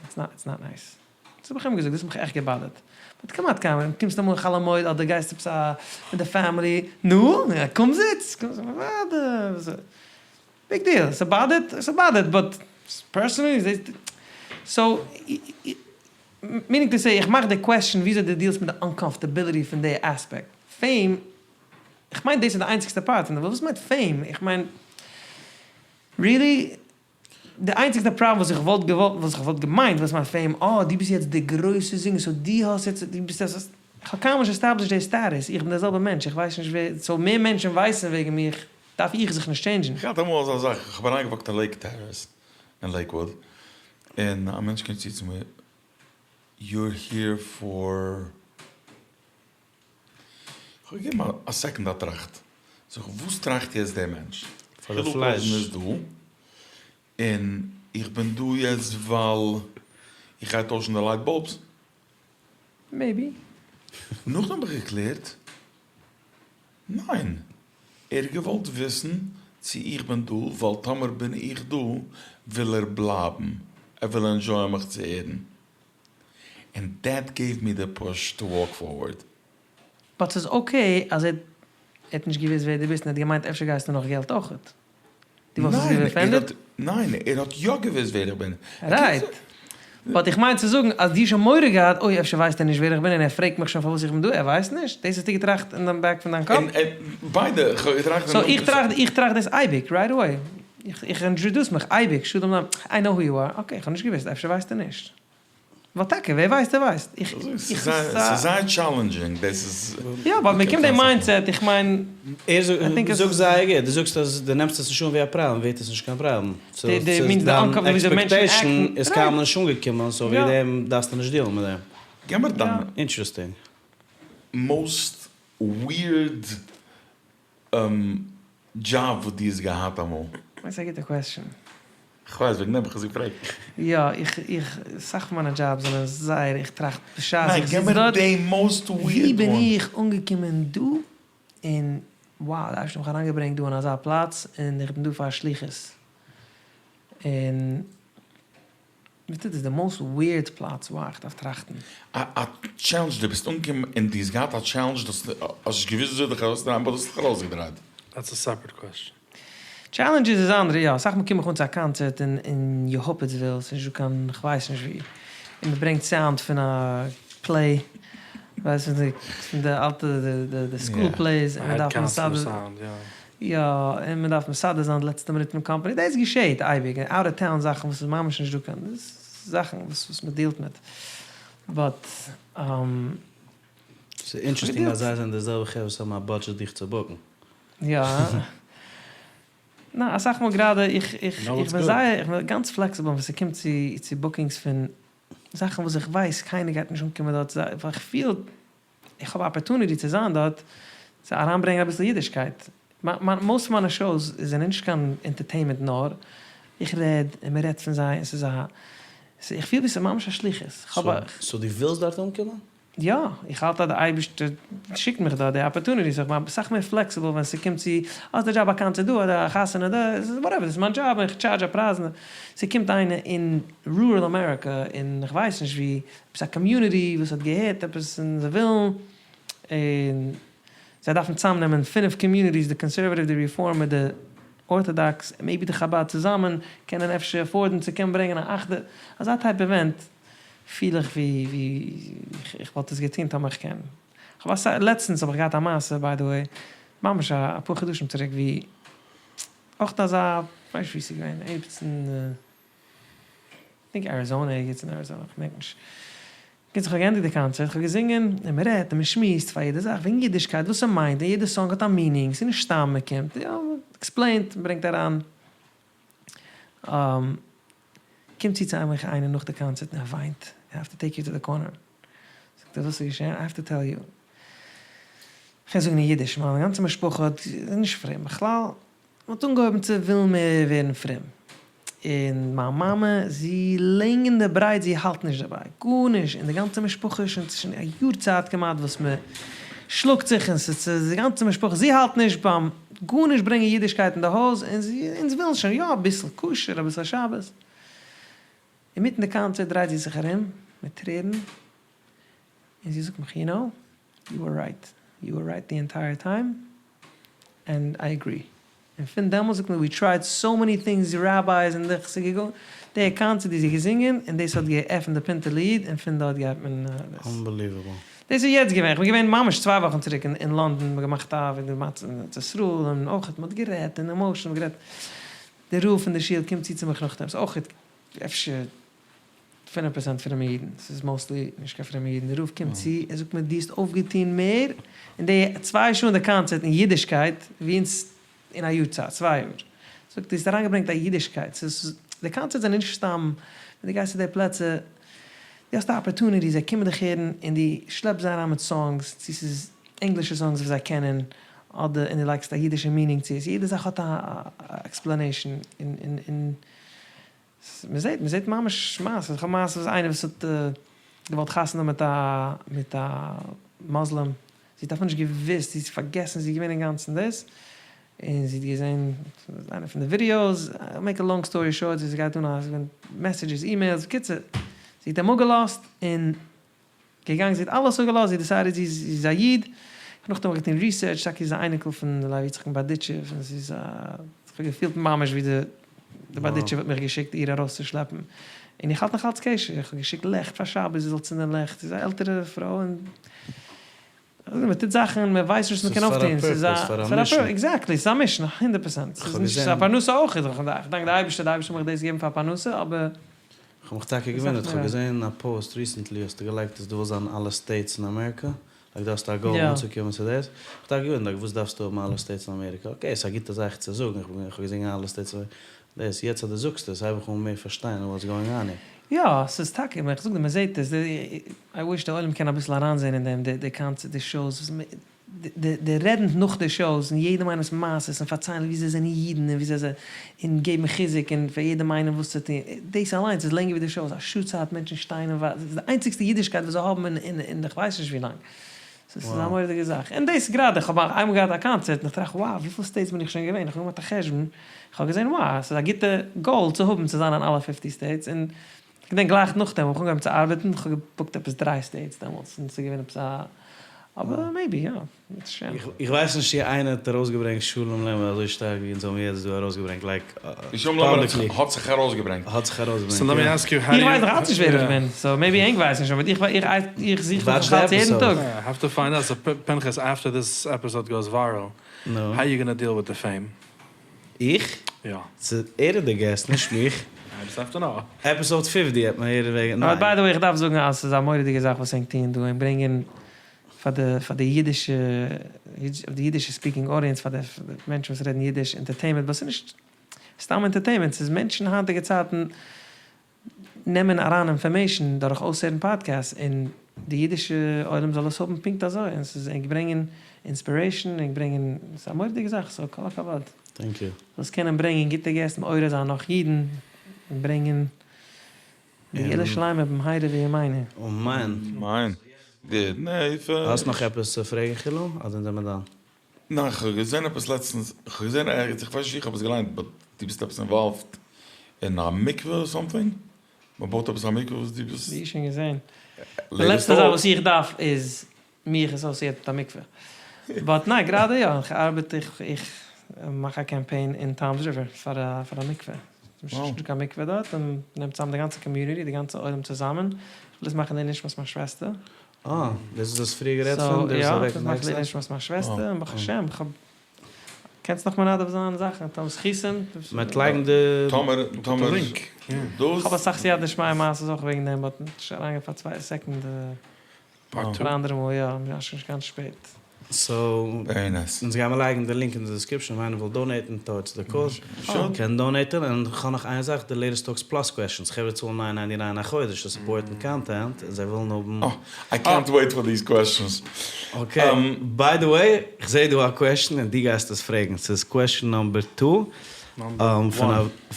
איטס נאט איטס נאט נייס דאס האב איך אים געזאגט דאס האט מיך עכט געבאדערט באט כמעט קיינמאל קומסט אמאל חול המועד אדער גייסט עפעס א מיט די פעמילי נו קום זיץ קום זיץ אוודאי ביג דיעל, ס'באדערט? ס'באדערט, באט פערסענעלי, סאו, מינינג טו סעי, איך מאך די קוועסטשען וויאזוי דו דיעלסט מיט די אנקאמפארטעביליטי פון די אספעקט. פעים, איך מיין דאס איז די איינציגסטע פארט פון די, וואס מיינט פעים? איך מיין, ריעלי? די איינציגסטע פראבלעם וואס איך וואלט געוואלט, וואס איך וואלט געמיינט וואס מיינט פעים, אה, דו ביסט יעצט די גרויסע זינגער, סאו דו האסט יעצט, דו ביסט יעצט, איך האב קיינמאל נישט עסטעבלישט די סטעטוס, איך בין דער זעלבער מענטש, איך ווייס נישט ווער, סאו מער מענטשן ווייסן וועגן מיך, דארף איך זיך נישט טשעינדזשן. איך געהאט אמאל אזא זאך, איך האב אריינגעוואקט אין לעיק טערעס אין לעיקוואוד, און א מענטש קומט צו צו מיר, יור העיר פאר? איך האב געגעבן א סעקאנד א טראכט, זאג איך וואס טראכט יעצט דער מענטש? פאר די פלייש. איז דא, און איך בין דא יעצט ווייל איך גיי טוישן די לייט באלבס? מעיבי. נאכדעם האב איך געקלערט, ניין, ער האט געוואלט וויסן צו איך בין דא, ווייל טאמער בין איך דא וויל ער בלייבן, ער וויל ענדזשויען מיך צו הערן, ענד דעט געיוו מי די פוש טו וואלק פארווארד. באט ס'איז אקעי אז ער האט נישט געוואוסט ווער דו ביסט און ער האט געמיינט אפשר גייסטו נאך געלט אויכעט. דו וואלסט עס געווען אפענדעד? ניין, ער האט יא געוואוסט ווער איך בין. רייט. באט איך מיין צו זאגן אז דו האסט שוין מורא געהאט, אוי אפשר ווייסט ער נישט ווער איך בין און ער פרעגט מיך שוין פארוואס איך בין דא, ער ווייסט נישט? דאס האסטו געטראכט אין דיין בעק פון דיין קאפ? ביידע, איך האב געטראכט. סאו איך טראכט, איך טראכט דאס אייביג, רייט אוועי. איך אינטראדוס מיך אייביג, שלום לעם, איי נאו הו יו אר, אקעי, איך האב נישט געוואוסט, אפשר ווייסט ער נישט. ווייל טאקע, ווער ווייסט דער ווייסט. איך, איך, ס'איז זייער טשאלענדזשינג, דאס איז. יא, באט מען קומט די מיינדסעט, איך מיין. ער זאגט, זאגסט זייער גוט, דו זאגסט אז דו נעמסט עס נישט אן ווי א פראבלעם, ווערט עס נישט קיין פראבלעם. סאו ס'איז דיין עקספעקטעישן איז קיינמאל נישט אנגעקומען, סאו וועגן דעם דארפסטו נישט דיעלן מיט דעם. געב מיר דיין. אינטערעסטינג. מאוסט וויערד דזשאב וואס דו האסט געהאט אמאל? דאס איז א גוטע קוועסטשען. כ'ווייס, וועגן דעם האב איך עס געפרעגט. יא, איך, איך, סאך פון מיינע דזשאבס זענען זייער, איך טראכט בשעת ניין, איך געב זיץ מיר דארט, די מאוסט ווי וויערד בין וואן. איך אנגעקומען דא, און wow, די אייבערשטער האט מיך אריינגעברענגט דא אין אזא פלאץ, און איך בין דא פאר א שליחות. און. וואס איז די מאוסט וויערד פלאץ וואו איך דארף טראכטן? א טשעלענדזש דו ביסט אנגעקומען און דו האסט געהאט א טשעלענדזש דו האסט נישט געוואוסט וויאזוי דיך ארויסצודרייען באט דו האסט דיך ארויסגעדרייט. דעטס א סעפערעט קוועסטשען. טשעלענדזשעס איז אנדערע יא, אסאך מאל קום איך אן צו א קאנצערט אין אין יעהופעצוויל, ס'איז נישט דא קיין כ'ווייס נישט ווי, און מ'ברענגט סאונד פון א פלעי, ווייסט פון די פון די אלטע די די סקול פלעיס, און מ'דארף מסדר. יא, און מען דארף מסדר זיין די לעצטע מינוט מיט קאמפאני, דאס געשעהט אייביג, און אוט אוו טאון זאכן וואס איז ממש נישט דא קיין, דאס זאכן וואס וואס מען דיעלט מיט, באט. ס'איז אינטערעסטינג אז זיי זענען די זעלבע חברה וואס האבן א בודזשעט דיך צו בוקן. יא. ניין, אסאך מאל גראדע איך איך איך בין זייער איך בין גאנץ פלעקסיבל ווען ס'קומט צו צו בוקינגס פון זאכן וואס איך ווייס קיינער גייט נישט אנקומען דארט ווייל איך פיל איך האב א אפערטוניטי צו זיין דארט צו אריינברענגען אביסל אידישקייט. מאוסט פון מיינע שאוס זענען נישט קיין אינטערטעינמענט נאר איך רעד און מען רעדט פון זיי און ס'איז א איך פיל ווי ס'איז ממש א שליחות. כ'האב א. סאו דו ווילסט דארט אנקומען? יא, איך האלט אז די אייבערשטער שיקט מיך דארט די אפערטוניטי סאו איך בין אסאך מער פלעקסיבל ווען ס'קומט צו אז די דזשאב א קאנצערט דא אדער א חתונה דא, וואטעווער, דאס איז מיין דזשאב און איך טשארדזש א פרייז, ס'קומט איינער אין רורעל אמעריקא אין כ'ווייס נישט וואו, עפעס א קאמיוניטי וואס האט געהערט עפעס און זיי ווילן און זיי דארפן צוזאמנעמען פינף קאמיוניטיס די קאנסערוואטיוו די רעפארם מיט די ארטאדאקס און מעיבי די חבד צוזאמען קענען אפשר עפארדן צו קענען ברענגען א אחדות אזא טייפ איווענט פיל איך ווי ווי איך וואלט עס געטון טאמער איך קען. כ'האב אסאך, לעצטנס האב איך געהאט א מעשה ביי די וועי, ממש אפאר חדשים צוריק ווי אויך אזא, כ'ווייס נישט ווי ס'איז געווען, ערגעץ אין, כ'דענק אריזאנע, ערגעץ אין אריזאנע, כ'דענק נישט. קיצור כ'האב געענדיגט די קאנצערט, כ'האב געזינגען, און מ'רעדט און מ'שמועסט פאר יעדע זאך וועגן אידישקייט, וואס ס'מיינט, און יעדע סאנג האט א מינינג, ס'איז נישט סתם מ'קומט, יא, מ'עקספלעינט, מ'ברענגט אריין. קומט צו צו מיך איינער נאך די קאנצערט און ער וויינט, איי האוו טו טעיק יו טו די קארנער. זאגט ער וואס איז געשען? איי האוו טו טעל יו. כ'קען זאגן אין אידיש, מיין גאנצע משפחה האט איז נישט פרום בכלל, מ'האט אנגעהויבן צו ווילן מער ווערן פרום, און מיין מאמע זי לענג און די ברייט זי האלט נישט דערביי, גארנישט, און די גאנצע משפחה איז שוין שוין א יאר צייט כמעט וואס מ'שלאגט זיך און ס'איז די גאנצע משפחה זי האלט נישט ביים גארנישט ברענגען אידישקייט אין די הויז, און אונז ווילן שוין יא אביסל כשר אביסל שבת. אינמיטן די קאנצערט דרייט זי זיך ארום מיט טרערן און זי זאגט מיך יו נאו יו ווער רייט, יו ווער רייט די ענטייער טיים ענד איי אגרי. און פון דעמאלטס זאגט מען ווי טרייד סאו מעני טינגס ראבייס און די ס'איז געגאנגען די קאנצערט האט זי געזינגען און דאס האט געעפנט די פינטעלע איד און פון דארט גייט מען דאס. אנבעליוועבל. דאס איז יעצט געווען, כ'בין געווען ממש צוויי וואכן צוריק אין לאנדאן, מ'האט געמאכט א וועגן די מצב אין ארץ ישראל און אויך מ'האט גערעדט און עמאושענעל מ'האט גערעדט, די רב פון די שול קומט צו צו מיך נאכדעם, ס'איז אויך אפשר פינף פערסענט פרומע אידן, ס'איז מאוסטלי נישט קיין פרומע אידן, די רב קומט צו, ער זאגט מיר דו האסט אויפגעטון מער אין די צוויי שעה אין די קאנצערט אין אידישקייט ווי אונז אין א יאר צייט, צוויי יאר. זאגט דו האסט אריינגעברענגט א אידישקייט, ס'איז, די קאנצערט זענען נישט סתם, ווען דו גייסט צו די פלעצער, דו האסט א אפערטוניטי, זיי קומען דיך הערן און דו שלעפסט זיי אריין מיט סאנגס, צו ס'איז ענגלישע סאנגס וואס זיי קענען, אדער און דו לייגסט א אידישע מינינג צו עס, יעדע זאך האט א עקספלענעישאן, און און און מ'זעט, מ'זעט ממש מעשות, איך האב מעשות איינער וואס האט געוואלט חתונה האבן מיט א מיט א מוסלים, זי האט אפילו נישט געוואוסט, זי האט פארגעסן זי איז געווען אינגאנצן דאס, און זי האט געזען איינע פון די ווידיאוס, מעיק א לאנג סטארי שארט, זי גייט אן א מעסעדזשעס אימעילס, בקיצור, זי האט אים אפגעלאזט און געגאנגען זי האט אלעס אפגעלאזט זי דיסיידעד זי איז א איד, נאכדעם האב איך געטון ריסערטש טאקע זי איז א אייניקל פון לוי יצחק מבארדיטשוב און זי איז א, איך האב געפילט ממש ווי די די בארדיטשוב האט מיך געשיקט איר ארויסצושלעפן, און איך האלט נאך אלץ קשר, איך האב געשיקט לעכט פאר שבת זי זאל צינדען לעכט, זי איז א עלטערע פרוי און מען טוט זאכן מען ווייסט נישט וואס מען קען אויפטון, ס'איז א פאר א פורפעס, עקזעקטלי, ס'איז א מישן, הונדערט פערסענט, ס'איז נישט, ס'איז א פרנסה אויך, איך דאנק די אייבערשטער, די אייבערשטער האט מיך דאס געגעבן פאר פרנסה, אבער. כ'האב מיך טאקע געוואונדערט, כ'האב געזען א פאוסט ריסענטלי האסטו געלייגט אז דו ווילסט זיין אין אלע סטעיטס אין אמעריקא, לייק דו האסט א גאול אנצוקומען צו דאס, כ'האב טאקע געוואונדערט וואס דארפסטו האבן אלע סטעיטס אין אמעריקא, אקעי ס'איז א גוטע זאך צו זאגן, איך האב געזינגען אלע סטעיטס אין דאס, יעצט אז דו זאגסט עס הייב איך אן מער פארשטיין וואטס גאוינג אן העיר. יא, ס'איז טאקע, איך זאג דיר מ'זעט עס, איי וויש די עולם קען אביסל אריינזען אין דעם, די קאנצערט, די שאוס, די רעדן נאך די שאוס און יעדעם איינעמס מעשות און פארציילן ווי זיי זענען אידן און ווי זיי זענען און געבן חיזוק און פאר יעדעם איינעם וואס צו טון, דאס אליינס איז לענגער ווי די שאוס, א שעה צייט מענטשן שטייען און ווארטן, ס'איז די איינציגסטע אידישקייט וואס זיי האבן אין אין איך ווייס נישט ווי לאנג, ס'איז א מורא'דיגע זאך, און דאס גראדע, איך האב איינמאל געהאט א קאנצערט און איך טראכט wow וויפיל סטעיטס בין איך שוין געווען, איך האב געמאכט א חשבון, איך האב געזען wow ס'איז א גוטע גאול צו האבן צו זיין אין אלע פיפטי סטעיטס, און כ'געדענק גלייך נאכדעם האב איך אנגעהויבן צו ארבעטן, כ'האב געבוקט עפעס דריי סטעיטס דעמאלטס, און ס'איז געווען עפעס א. אבער maybe יא. איך ווייס נישט צו איינער האט ארויסגעברענגט שלום לעמער אזוי שטארק ווי אונז האבן יעצט דא ארויסגעברענגט like שלום לעמער האט זיך ארויסגעברענגט. האט זיך ארויסגעברענגט יא. איך ווייס נאך אלץ נישט ווער איך בין so maybe ענק ווייסן שוין but איך איך זוך נאך אלץ יעדן טאג. I have to find out so פנחס after this episode goes viral how you gonna deal with the fame? איך? יא. ס'איז ער איז די guest נישט מיך. I just have to know. Episode fifty העט מען הערן וועגן ניין. By the way איך דארף זאגן אז ס'איז א מורא'דיגע זאך וואס ענק טוען דא און ברענגען פאר די פאר די אידישע די אידישע speaking audience פאר די מענטשן וואס רעדן אידיש entertainment but ס'איז נישט סתם entertainment ס'איז מענטשן היינטיגע צייטן נעמען אריין information דורך אויסהערן podcasts און די אידישע עולם זאל עס האבן פונקט אזוי און ס'איז ענק ברענגען inspiration ענק ברענגען ס'איז א מורא'דיגע זאך so כל הכבוד. Thank you. זאלסט קענען ברענגען גוטע געסט מעורר זיין נאך אידן און ברענגען די גאולה שלימה במהרה בימינו. אמן. אמן. האסט נאך עפעס צו פרעגן חילו אדער זעמער done? ניין כ'האב געזען עפעס לעצטנס, כ'האב געזען ערגעץ, איך ווייס נישט ווי כ'האב עס געליינט, but דו ביסט עפעס involved אין א מקווה or something? מ'בויט עפעס א מקווה וואס דו ביסט? ווי שוין געזען. די לעצטע זאך וואס איך דארף איז מיך associate מיט א מקווה. But ניין גראדע יא, איך ארבעט איך איך מאך א קאמפיין אין טאמס ריווער פאר א פאר א מקווה. ס'איז נישטא קיין מקווה דארט און מ'נעמט צוזאם די גאנצע community די גאנצע עולם צוזאמען. איך וויל עס מאכן לעילוי נשמת מיין שוועסטער. אה, דאס איז דאס פריער גערעדט פון? So יא, איך וויל מאכן לעילוי נשמת מיין שוועסטער און ברוך השם איך האב קענסט נאך מנדב זיין זאכן, טאמער זכותים. מ'וועט לייגן די. טאמער טאמער לינק. דאס. כ'האב אסאך סייעתא דשמיא מעשות אויך וועגן דעם but נישט אריינגיין פאר צוויי second. פאר אנדערע מאל יא, מ'איז שוין גאנץ שפעט. So, אונז גיימער לייגן די link אין די description ווער איינער וויל donate ן towards the cause קען donate ן, און כ'האב נאך איין זאך, די latest talks plus questions, חברה צאלן nine ninety nine א חודש צו support ן content, און זיי ווילן האבן. אה, איי קענט וועיט פאר דיס קוועסטשענס. Okay, by the וועי, כ'זעה דא א question און דו גייסט עס פרעגן, ס'איז question number two,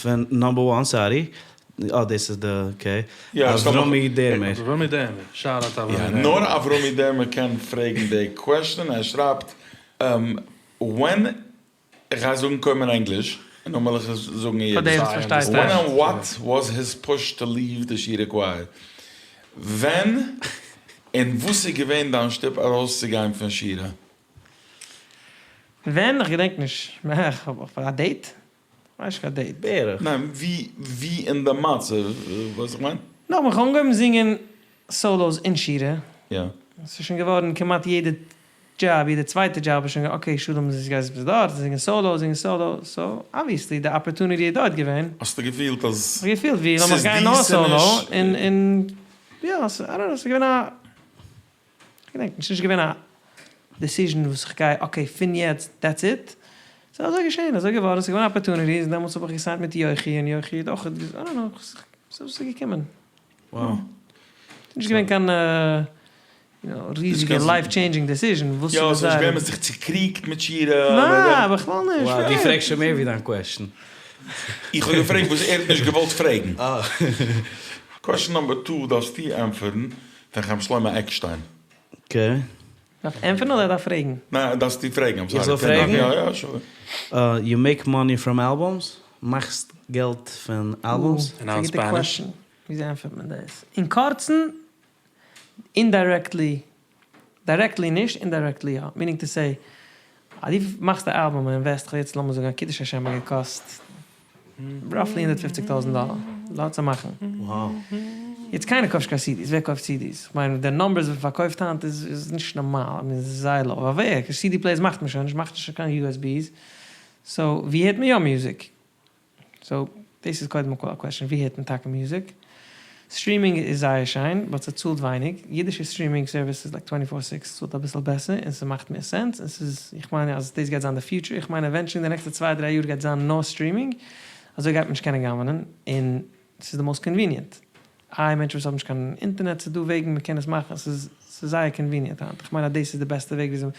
פון number one sorry, אה דאס איז די okay. אברומי דערמער. אברומי דערמער, shout out אברומי דערמער. נאר אברומי דערמער קען פרעגן די question, ער שרייבט when, איך גיי זאגן קודם אין ענגליש און נאכדעם וועל איך עס זאגן אין אידיש, when and what was his push to leave the שירה choir? ווען און וואס איז געווען דיין שטופ ארויסצוגיין פון שירה? ווען? איך געדענק נישט. א date? כ'ווייס נישט קיין date. בערך. ניין, ווי ווי אין די מצב, ווייסט איך מיין? נאך ווען כ'האב אנגעהויבן זינגען solos אין שירה, יא. ס'איז שוין געווארן כמעט יעדע דזשאב, יעדע צווייטע דזשאב איז שוין okay שלום זיס גייסט ביז דארט, זינגען solo, זינגען solo, so obviously די opportunity איז דארט געווען. האסטו געפילט אז כ'האב געפילט ווי לאמיך ס'איז גיין נאר די סאלא, ס'נישט. און און יא, I don't know, ס'איז געווען א. כ'געדענק נישט, ס'נישט געווען א decision וואס איך גיי okay פון יעצט that's it, ס'איז אזוי געשען אזוי געווארן, ס'איז געווען opportunities און דעמאלטס האב איך גע sign ט מיט יוחי און יוחי האט אויך I don't know ס'איז געקומען. Wow. ס'איז נישט געווען קיין ריזיגע life changing decision וואס יא, ס'איז נישט געווען מ'האט זיך צוקריגט מיט שירה. ניין בכלל נישט. Wow, דו פרעגסט שוין מער ווי דיין question. איך האב געפרעגט וואס ער האט נישט געוואלט פרעגן. Question number two דארפסטו ענטפערן. פון חיים שלמה עקשטיין. Okay. דארף ענטפערן אדער דארף פרעגן? ניין דארפסטו פרעגן, I'm sorry. איך זאל פרעגן? יא יא sure. You make money from albums? מאכסט געלט פון albums? און אין Spanish? וויאזוי ענטפערט מען דאס? אין קורצן, indirectly, directly נישט, indirectly יא. Meaning to say, אז דו מאכסט א אלבום און invest ט, יעצט לאמיר זאגן א קידוש השם האט געקאסט roughly 150 טויזנט דאלער לאט צו מאכן. יעצט קיינער קויפט נישט קיין CDs, ווער קויפט CDs? כ'מיין די numbers וואס מ'פארקויפט היינט איז איז נישט נארמאל, I mean זייער low, ווייל ווער? CD players מאכט מען שוין נישט, מאכט נישט קיין USBs, so ווי הערט מען יא מוזיק? So דאס איז קודם כל א question, ווי הערט מען טאקע מוזיק? Streaming איז זייער שיין, but ס'צאלט ווייניג, אידישע streaming service איז like twenty four six צאלט אביסל בעסער און ס'מאכט מער sense, און ס'איז, איך מיין אז דאס גייט זיין די future, איך מיין eventually אין די נעקסטע צוויי דריי יאר גייט זיין נאר streaming, אזוי גייט מען נישט קענען גנב'נען, און ס'איז די most convenient. איי מענטשן וואס האבן נישט קיין אינטערנעט, ס'איז דא וועגן מ'קען עס מאכן, ס'איז ס'איז זייער convenient היינט, איך מיין אז דאס איז די בעסטע וועג וויאזוי,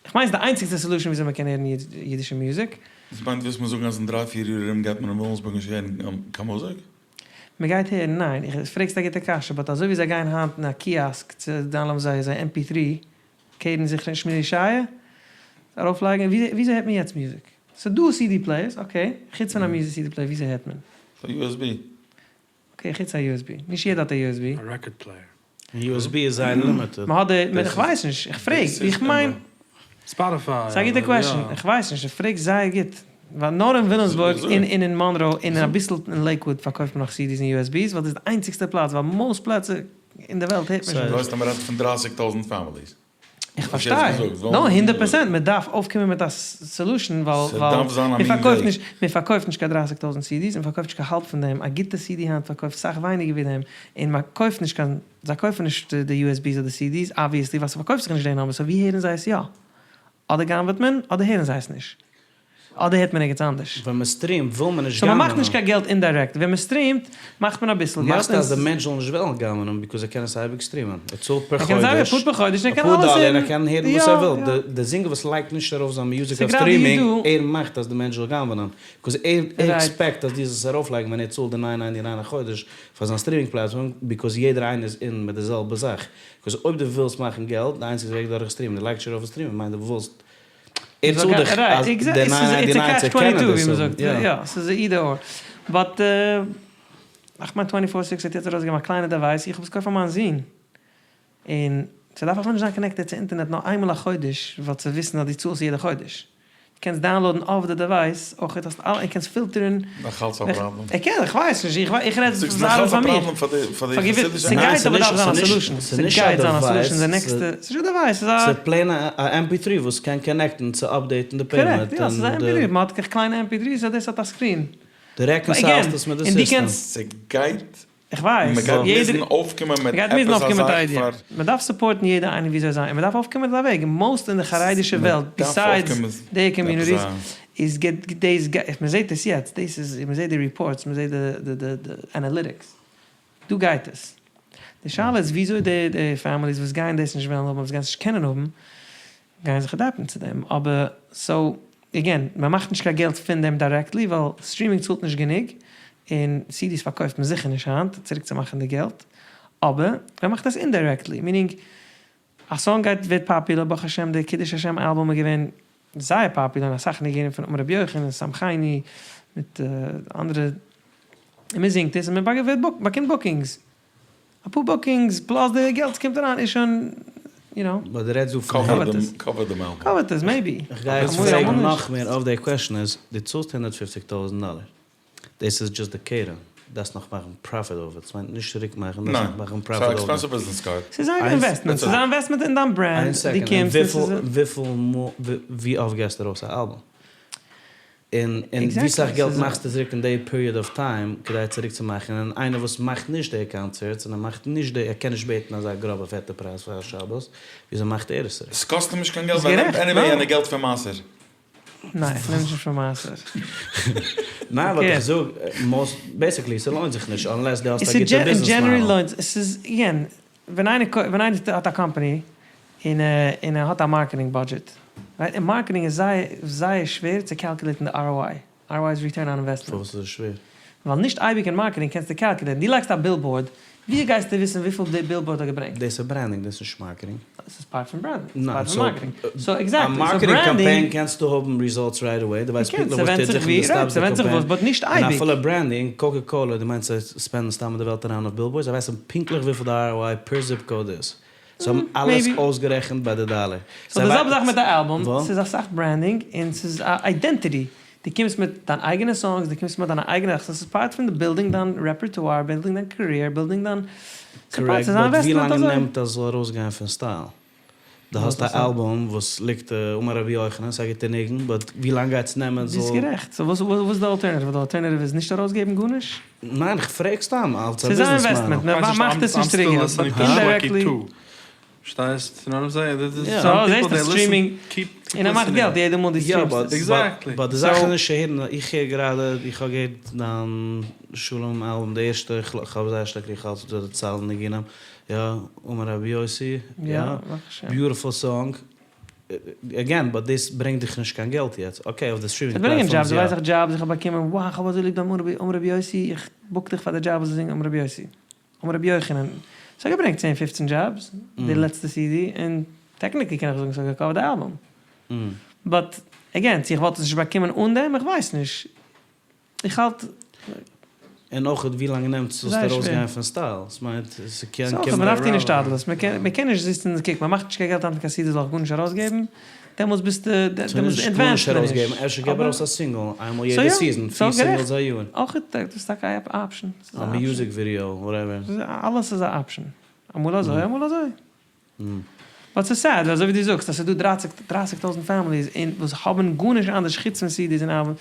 איך מיין ס'איז די איינציגסטע solution וויאזוי מ'קען הערן אידישע מוזיק. דאס מיינט ווילסט מיר זאגן אז אין דריי פיר יאר ארום גייט מען אין וויליאמסבורג נישט הערן קיין מוזיק? מ'גייט הערן? ניין, איך פרעגסט א גוטע קשיא, but אזוי ווי זיי גייען היינט אין א kiosk צו download ן זייער זייער MP3, קערן זיך נישט מיט די שייע ארויפלייגן, וויאזוי הערט מען יעצט מוזיק? ס'דא CD players, okay, חוץ פון א music CD player וויאזוי הערט מען? א USB. Okay, חוץ א USB, נישט יעדער האט א USB. א record player. און USB איז זייער limited. מען האט די, איך ווייס נישט, איך פרעג, איך מיין. Spotify. ס'איז א גוטע question, איך ווייס נישט, איך פרעג זייער גוט, ווייל נאר אין וויליאמסבורג און אין מאנרא און אביסל אין לעיקוואוד פארקויפט מען נאך CDs און USBs, ווייל דאס איז די איינציגסטע פלאץ, ווייל most פלעצער אין די וועלט הערט מען שוין נישט. דו ווייסט אז מען רעדט פון דרייסיג טויזענט families. איך פארשטיי, נאו, הונדערט פראצענט, מען דארף אויפקומען מיט א solution ווייל מען פארקויפט נישט, מען פארקויפט נישט קיין דרייסיג טויזענט CDs, מען פארקויפט נישט קיין האלב פון דעם, א גוטע CD היינט פארקויפט סאך ווייניגער ווי דעם, און מען קויפט נישט קיין, זיי קויפן נישט די USBs אדער CDs obviously ווייל ס'פארקויפט זיך נישט די number, so ווי הערן זיי עס יא? אדער גנב'עט מען אדער הערן זיי עס נישט. אדער הערט מען ערגעץ אנדערש. ווען מען stream ט וויל מען נישט so גנב'נען. מ'מאכט נישט קיין געלט indirect, ווען מ'stream ט מאכט מען אביסל געלט. מאכסט אז די מענטש זאל נישט וועלן גנב'נען because ער קען עס אייביג stream ען, ער צאלט פער ער קען זייער חודש, אפאר פער חודש און ער קען אפאר אלעס דאלער און הערן. ער קען הערן יא וואס ער וויל, יא. די די זינגער וואס לייגט נישט ארויף זיין music אויף ס'גראדע streaming, דא. ער מאכט אז די מענטש זאל גנב'נען, because ער ער right. expect אז דו זאלסט עס ארויפלייגן ווען ער צאלט די nine ninety nine א חודש פאר זיין streaming platform, because יעדער איינער איז אין מיט די זעלבע זאך, because אויב דו ווילסט מאכן געלט, די איינציגסטע וועג דורך streaming, דו לייגסט נישט ארויף אויף streaming מיינט דו ווילסט ער צאלט דיך אז די nine ninety nine צו קענען דאס האבן. יא, ס'איז either or. But איך מיין twenty four six האט יעצט ארויסגעגעבן א קליינע device, איך האב עס געקויפט פאר מיין זון, און ס'דארף אפילו נישט זיין connected צו אינטערנעט נאר איינמאל א חודש ווייל צו וויסן אז דו צאלסט יעדע חודש. דו קענסט download ן אויף די device אויך, האסט אלע, און קענסט פילטערן. נאך אלץ א פראבלעם. ער קען, איך ווייס נישט, איך רעד זאגסט זאך נאך אלץ פאר א מיר. פראבלעם פאר די פאר די חסידישע. ס'גייט אבער דארף זיין א solution. ס'נישט ס'גייט א זיין א solution די device. נעקסטע, ס'נישט א device, ס'איז א. ס'איז plain א MP3 וואס קען connect ן צו update ן די payment. Correct, יא, ס'איז א MP3, מ'האט קליינע MP3 ס אז דאס האט א screen. דו reconcile סט עס מיט די סיסטעם. ס'גייט איך ווייס. מען גייט מוזן אויפקומען מיט עפעס א זאך פאר. מען דארף support ן יעדע איינער וויאזוי זיי, און מען דארף אויפקומען מיט א וועג, most אין די חרדישע וועלט, besides די communities, איז דאס, מען זעט עס יעצט, דאס איז, מען זעט די reports, מען זעט די analytics, דא גייט עס. די שאלה איז וויאזוי די families וואס גייען דאס נישט וועלן האבן, וואס גייען עס נישט קענען האבן, גייען זיך adapt ן צו דעם, אבער so again, מען מאכט נישט קיין געלט פון דעם directly ווייל streaming צאלט נישט גענוג, און CDs פארקויפט מען זיכער נישט היינט צוריק צו מאכן די געלט, אבער מען מאכט עס indirectly, meaning א song גייט ווערט פאפולער, ברוך השם די קידוש השם אלבום איז געווען זייער פאפולער און אסאך ניגונים פון אמר רבי יוחנן און שמחני מיט אנדערע, און מען זינגט עס און מען באקומט bookings. אפאר bookings plus די געלט וואס קומט אריין איז שוין יו נאו. But דו רעדסט דא פון cover ט עס. Cover דעם אלבום. Cover ט עס maybe. איך גיי יעצט פרעגן נאך מער אויף די question איז, דו צאלסט הונדערט פופציג טויזענט דאלער, דאס איז just די קרן, דארפסט נאך מאכן profit אויף עס, מיינט נישט צוריק מאכן, דארפסט נאך מאכן profit אויף ס'איז א expensive business card. ס'איז א investment, ס'איז א investment אין דיין brand, דו קומסט און ס'איז א. וויפיל מאל, ווי אפט געסטו ארויס א אלבום? און ווי סאך געלט מאכסטו צוריק אין די period of time כדי צוריק צו מאכן, און איינער וואס מאכט נישט די קאנצערטס און ער מאכט נישט די, ער קען נישט בעטן אזא גראבע פעטע פרייז פאר א שבת, וויאזוי מאכט ער עס צוריק? ס'קאסט אים נישט קיין געלט ווייל ער נעמט anyway יענע געלט פון מעשר. ניין איך נעם נישט פון מעשר. ניין but איך זאג most basically ס'לוינט זיך נישט unless דו האסט א גוטע ביזנעס מאדעל. ס'איז again ווען איינער ווען איינער האט א קאמפאני און און ער האט א marketing budget right און marketing איז זייער זייער שווער צו calculate ן די ROI, ROI איז return on investment. פארוואס איז עס שווער? ווייל נישט אייביג אין marketing קענסטו calculate ן, דו לייגסט א billboard, ווי גייסטו וויסן וויפיל די billboard האט געברענגט? דאס איז branding דאס איז נישט marketing. עס איז part פון branding, עס איז part פון marketing, so exactly, א marketing קאמפיין קענסטו האבן results right away, דו ווייסט פונקטליך וואס טוט זיך און דו stop סט די קאמפיין, און אפילו branding, קאקע קאלע, דו מיינסט זיי spend ן סתם אין די וועלט אריין אויף billboards, זיי ווייסן פונקטליך וויפיל די ROI per zip code איז, זיי האבן אלעס אויסגערעכנט ביי די דאלער. So די זעלבע זאך מיט א אלבום, ס'איז אסאך branding און ס'איז א identity, דו קומסט מיט דיין אייגענע songs, דו קומסט מיט דיינע אייגענע זאכן, ס'איז part פון די building דיין repertoire, building דיין career, building דיין, ס'איז part, ס'איז א Correct, but ווי investment לאנג אזוי. נעמט אז ס'זאל ארויסגיין פון style? דו האסט א אלבום וואס ליגט אמר רבי יוחנן, ס'איז א גוטע ניגון, but ווי לאנג גייט עס נעמען ביסט זאל. גערעכט, so וואס וואס איז די alternative? די alternative איז נישט ארויסגעבן גארנישט? ניין איך פרעג סתם אלס א ס'איז א ביזנעס investment, מאן. מען מאכט עס נישט צוריק געלט, but indirectly. פארשטייסט? You know what I'm saying? So זעסט אז streaming, און ער מאכט געלט יעדע מאל דו stream סט עס. Exactly. But די זאך איז נישט צו הערן, איך הער גראדע, איך האב געהערט דיין שלום אלבום די ערשטע, איך האב זייער שטארק ליב אלס די צייל ניגונים, יא, אמר רבי יוסי, יא, beautiful song, again, but דאס ברענגט דיך נישט קיין געלט יעצט, okay אויף די streaming ס'ברענגען platforms jobs, יא. ווייס איך jobs איך האב באקומען, wow איך האב אזוי ליב דיין אמר רבי יוסי, איך book דיך פאר די דזשאב וואס זינגט אמר רבי יוסי. אמר רבי יוחנן, ס'האט געברענגט צען פופצן דזשאבס, די לעצטע CD, און technically קען איך זאגן ס'האט גע cover ט די אלבום. But, again, צו איך וואלט עס נישט באקומען אן דעם, איך ווייס נישט. איך האלט. און אויך ווי לאנג נעמט עס זייער שווער. ארויסגיין פון סטייל? ס'מיינט ס'קען סאו קומען מ'דארף טון השתדלות, מ'קען נישט זיצן און קוק, מ'מאכט נישט קיין געלט היינט מיט קיין סידיס זאל איך גארנישט ארויסגעבן, דעמאלטס ביסטו, דעמאלטס עדווענסט מען גארנישט נישט. ארויסגעבן, אפשר געב ארויס א סינגל איינמאל יעדע סיזען, פיר סינגלס א יאר. אויך דאס איז טאקע א אפשען. א מיוזיק ווידיאו, וואטעווער. אלעס איז א אפשען. אמאל אזוי אמאל אזוי. באט ס'איז סעד אזוי ווי דו זאגסט אז ס'איז דא דרייסיג דרייסיג טויזענט פעמיליס און וואס האבן גארנישט אנדערש חוץ פון סידיס און אלבומס.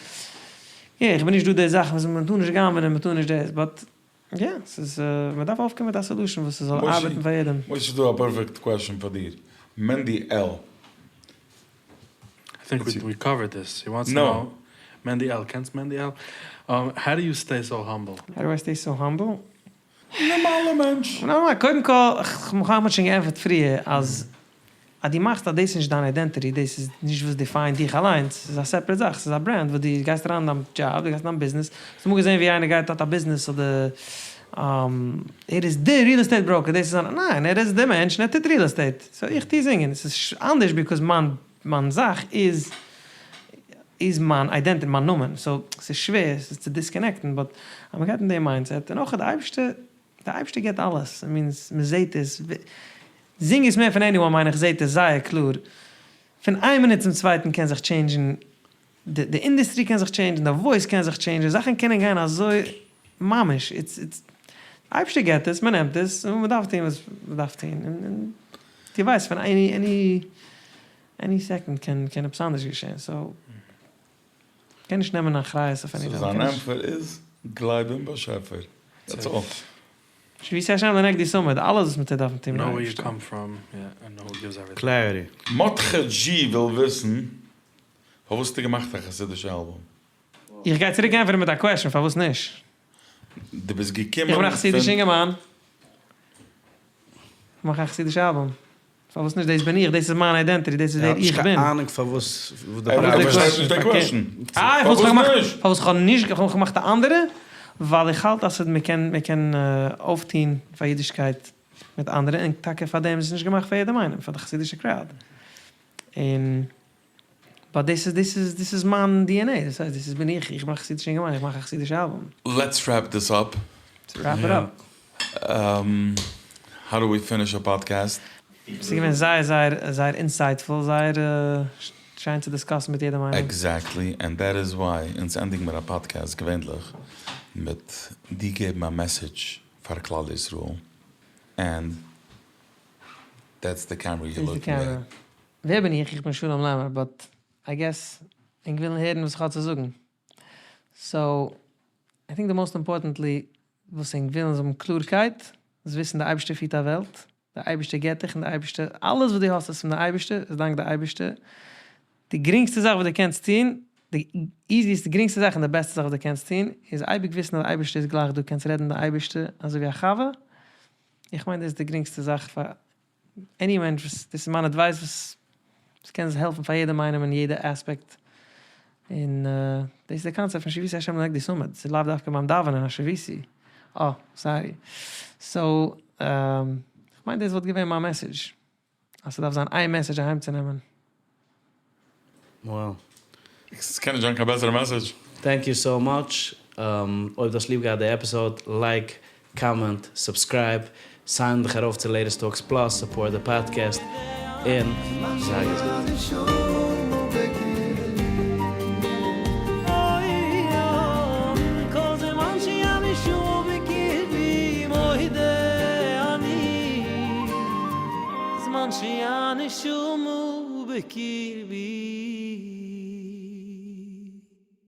יא איך בין נישט דא די זאכן וואס מען טאר נישט גנב'ענען מען טאר נישט דאס באט יא ס'איז מען דארף אויפקומען מיט א סעלושען וואס ס'זאל ארבעטן פאר יעדעם. משה ס'איז דא א פערפעקט קוועשאן פאר דיר. מענדי על. איי טינק ווי קאווערד דיס. הי וואנטס טו נאו. מענדי על. קענסט מענדי על? האו דו יו סטעי סאו האמבל? האו דו איי סטעי סאו האמבל? נארמאלע מענטש. נארמאל, קודם כל, כ'האב שוין געענטפערט פריער אז אז דו מאכסט אז דאס איז נישט דיין אידענטיטי, דאס איז נישט וואס דיפיינט דיך אליינס, ס'איז א סעפערעט זאך, ס'איז א ברענד וואס דו גייסט אריין אין דיין דזשאב, דו גייסט אין דיין ביזנעס, האסט אמאל געזען ווי איינער גייט האט א ביזנעס אדער ער איז די ריעל עסטעיט בראוקער, דאס איז זיין, ניין ער איז די מענטש און ער טוט ריעל עסטעיט, סאו איך טו זינגען, ס'איז אנדערש ביקאוז מיין מיין זאך איז איז מיין אידענטיטי, מיין נאמען, סאו ס'איז שווער ס'איז צו דיסקאנעקטן, באט אז מ'גייט אין די מיינדסעט, און אויך די אייבערשטער, די אייבערשטער געבט אלעס, איי מין מ'זעהט עס, זינגערס מער פון עניוואן מיין איך זעהט עס זייער קלאר, פון איין מינוט צום צווייטן קען זיך טשעינדזשן, די אינדעסטרי קען זיך טשעינדזשן, די וואויס קען זיך טשעינדזשן, זאכן קענען גיין אזוי ממש, איטס איטס, די אייבערשטער געבט עס, מ'נעמט עס, און מ'דארף טון וואס מ'דארף טון, און דו ווייסט פון עני עני עני סעקאנד קען קען עפעס אנדערש געשען, סאו מ'קען נישט נעמען אחריות אויף עניטינג. סאו זיין ענטפער איז, גלייב אין באשעפער, דעטס אלל. שויתי השם לנגדי תמיד, אלעס וואס מ'טוט דארף מען טון מיטן אייבערשטן. קלעריטי. מרדכי דזשי וויל וויסן, פארוואס האסטו געמאכט א חסידישע אלבום? איך גיי צוריק ענטפערן מיט א קוועשן, פארוואס נישט? דו ביסט געקומען איך בין א חסידישע אינגערמאן, איך מאך א חסידישע אלבום, פארוואס נישט? דאס בין איך, דאס איז מיין איידענטיטי, דאס איז ווער איך בין. נישט קיין אהנונג פארוואס די קוועשן. אה, פארוואס איך האב געמאכט, פארוואס איך האב נישט, איך האב געמאכט א אנדערע, ווייל איך האלט אז מ'קען, מ'קען אויפטוהן פאר אידישקייט מיט אנדערע, און טאקע פארדעם איז עס נישט געמאכט פאר יעדעם איינעם, פאר די חסידישע קראוד. און באט דאס איז דאס איז דאס איז מיין DNA, דאס הייסט דאס איז בין איך, איך בין א חסידישע אינגערמאן, איך מאך א חסידישע אלבום. לעטס רעפ דיס אפ. לעטס רעפ איט אפ. האו דו ווי פיניש א פאדקעסט? ס'איז געווען זייער זייער זייער אינסייטפול, זייער שיין צו דיסקאסן מיט יעדעם איינעם. עקזעקטלי, ענד דעט איז וויי אונז ענדיגן מיר א פאדקעסט געווענליך מיט די געבן א מעסעדזש פאר כלל ישראל, ענד דעטס די קעמרע יו לוקינג עט. ווער בין איך? איך בין שלום לעמער, באט איי געס ענק ווילן הערן וואס איך האב צו זאגן. סאו, איי טינק די מאסט אימפארטענטלי וואס ענק ווילן איז האבן קלארקייט, זאלסט וויסן די אייבערשטער פירט א וועלט, די אייבערשטער געבט דיך און די אייבערשטער, אלעס וואס דו האסט איז פון די אייבערשטער, איז דאנק די אייבערשטער. די גרינגסטע זאך וואס דו קענסט טון, די איזיעסטע, גרינגסטע זאך און די בעסטע זאך וואס דו קענסט טון, איז אייביג וויסן אז די אייבערשטער איז גלייך דא, קענסט רעדן מיט די אייבערשטער אזוי ווי א חבר, איך מיין דאס איז די גרינגסטע זאך פאר עני מענטש וואס דאס איז מיין אדווייס וואס קען העלפן פאר יעדעם איינעם אין יעדע אספעקט, און דאס איז די קאנצעפט פון שויתי השם לנגדי תמיד, ס'איז לאו דווקא ביים דאווענען א שויתי, אה סארי, סאו כ'מיין דאס וואלט געווען מיין מעסעדזש, אז ס'דארף זיין איין מעסעדזש אהיימצונעמען. וואו. ס'קען נישט זיין קיין בעסערע מעסעדזש. טענק יו סאו מאטש, אויב דו האסט ליב געהאט די עפיסאוד, לייק, קאמענט, סובסקרייב, סיין דיך ארויף צו לעיטעסט טאלקס פלאס, סופארט די פאדקעסט, און זיי געזונט.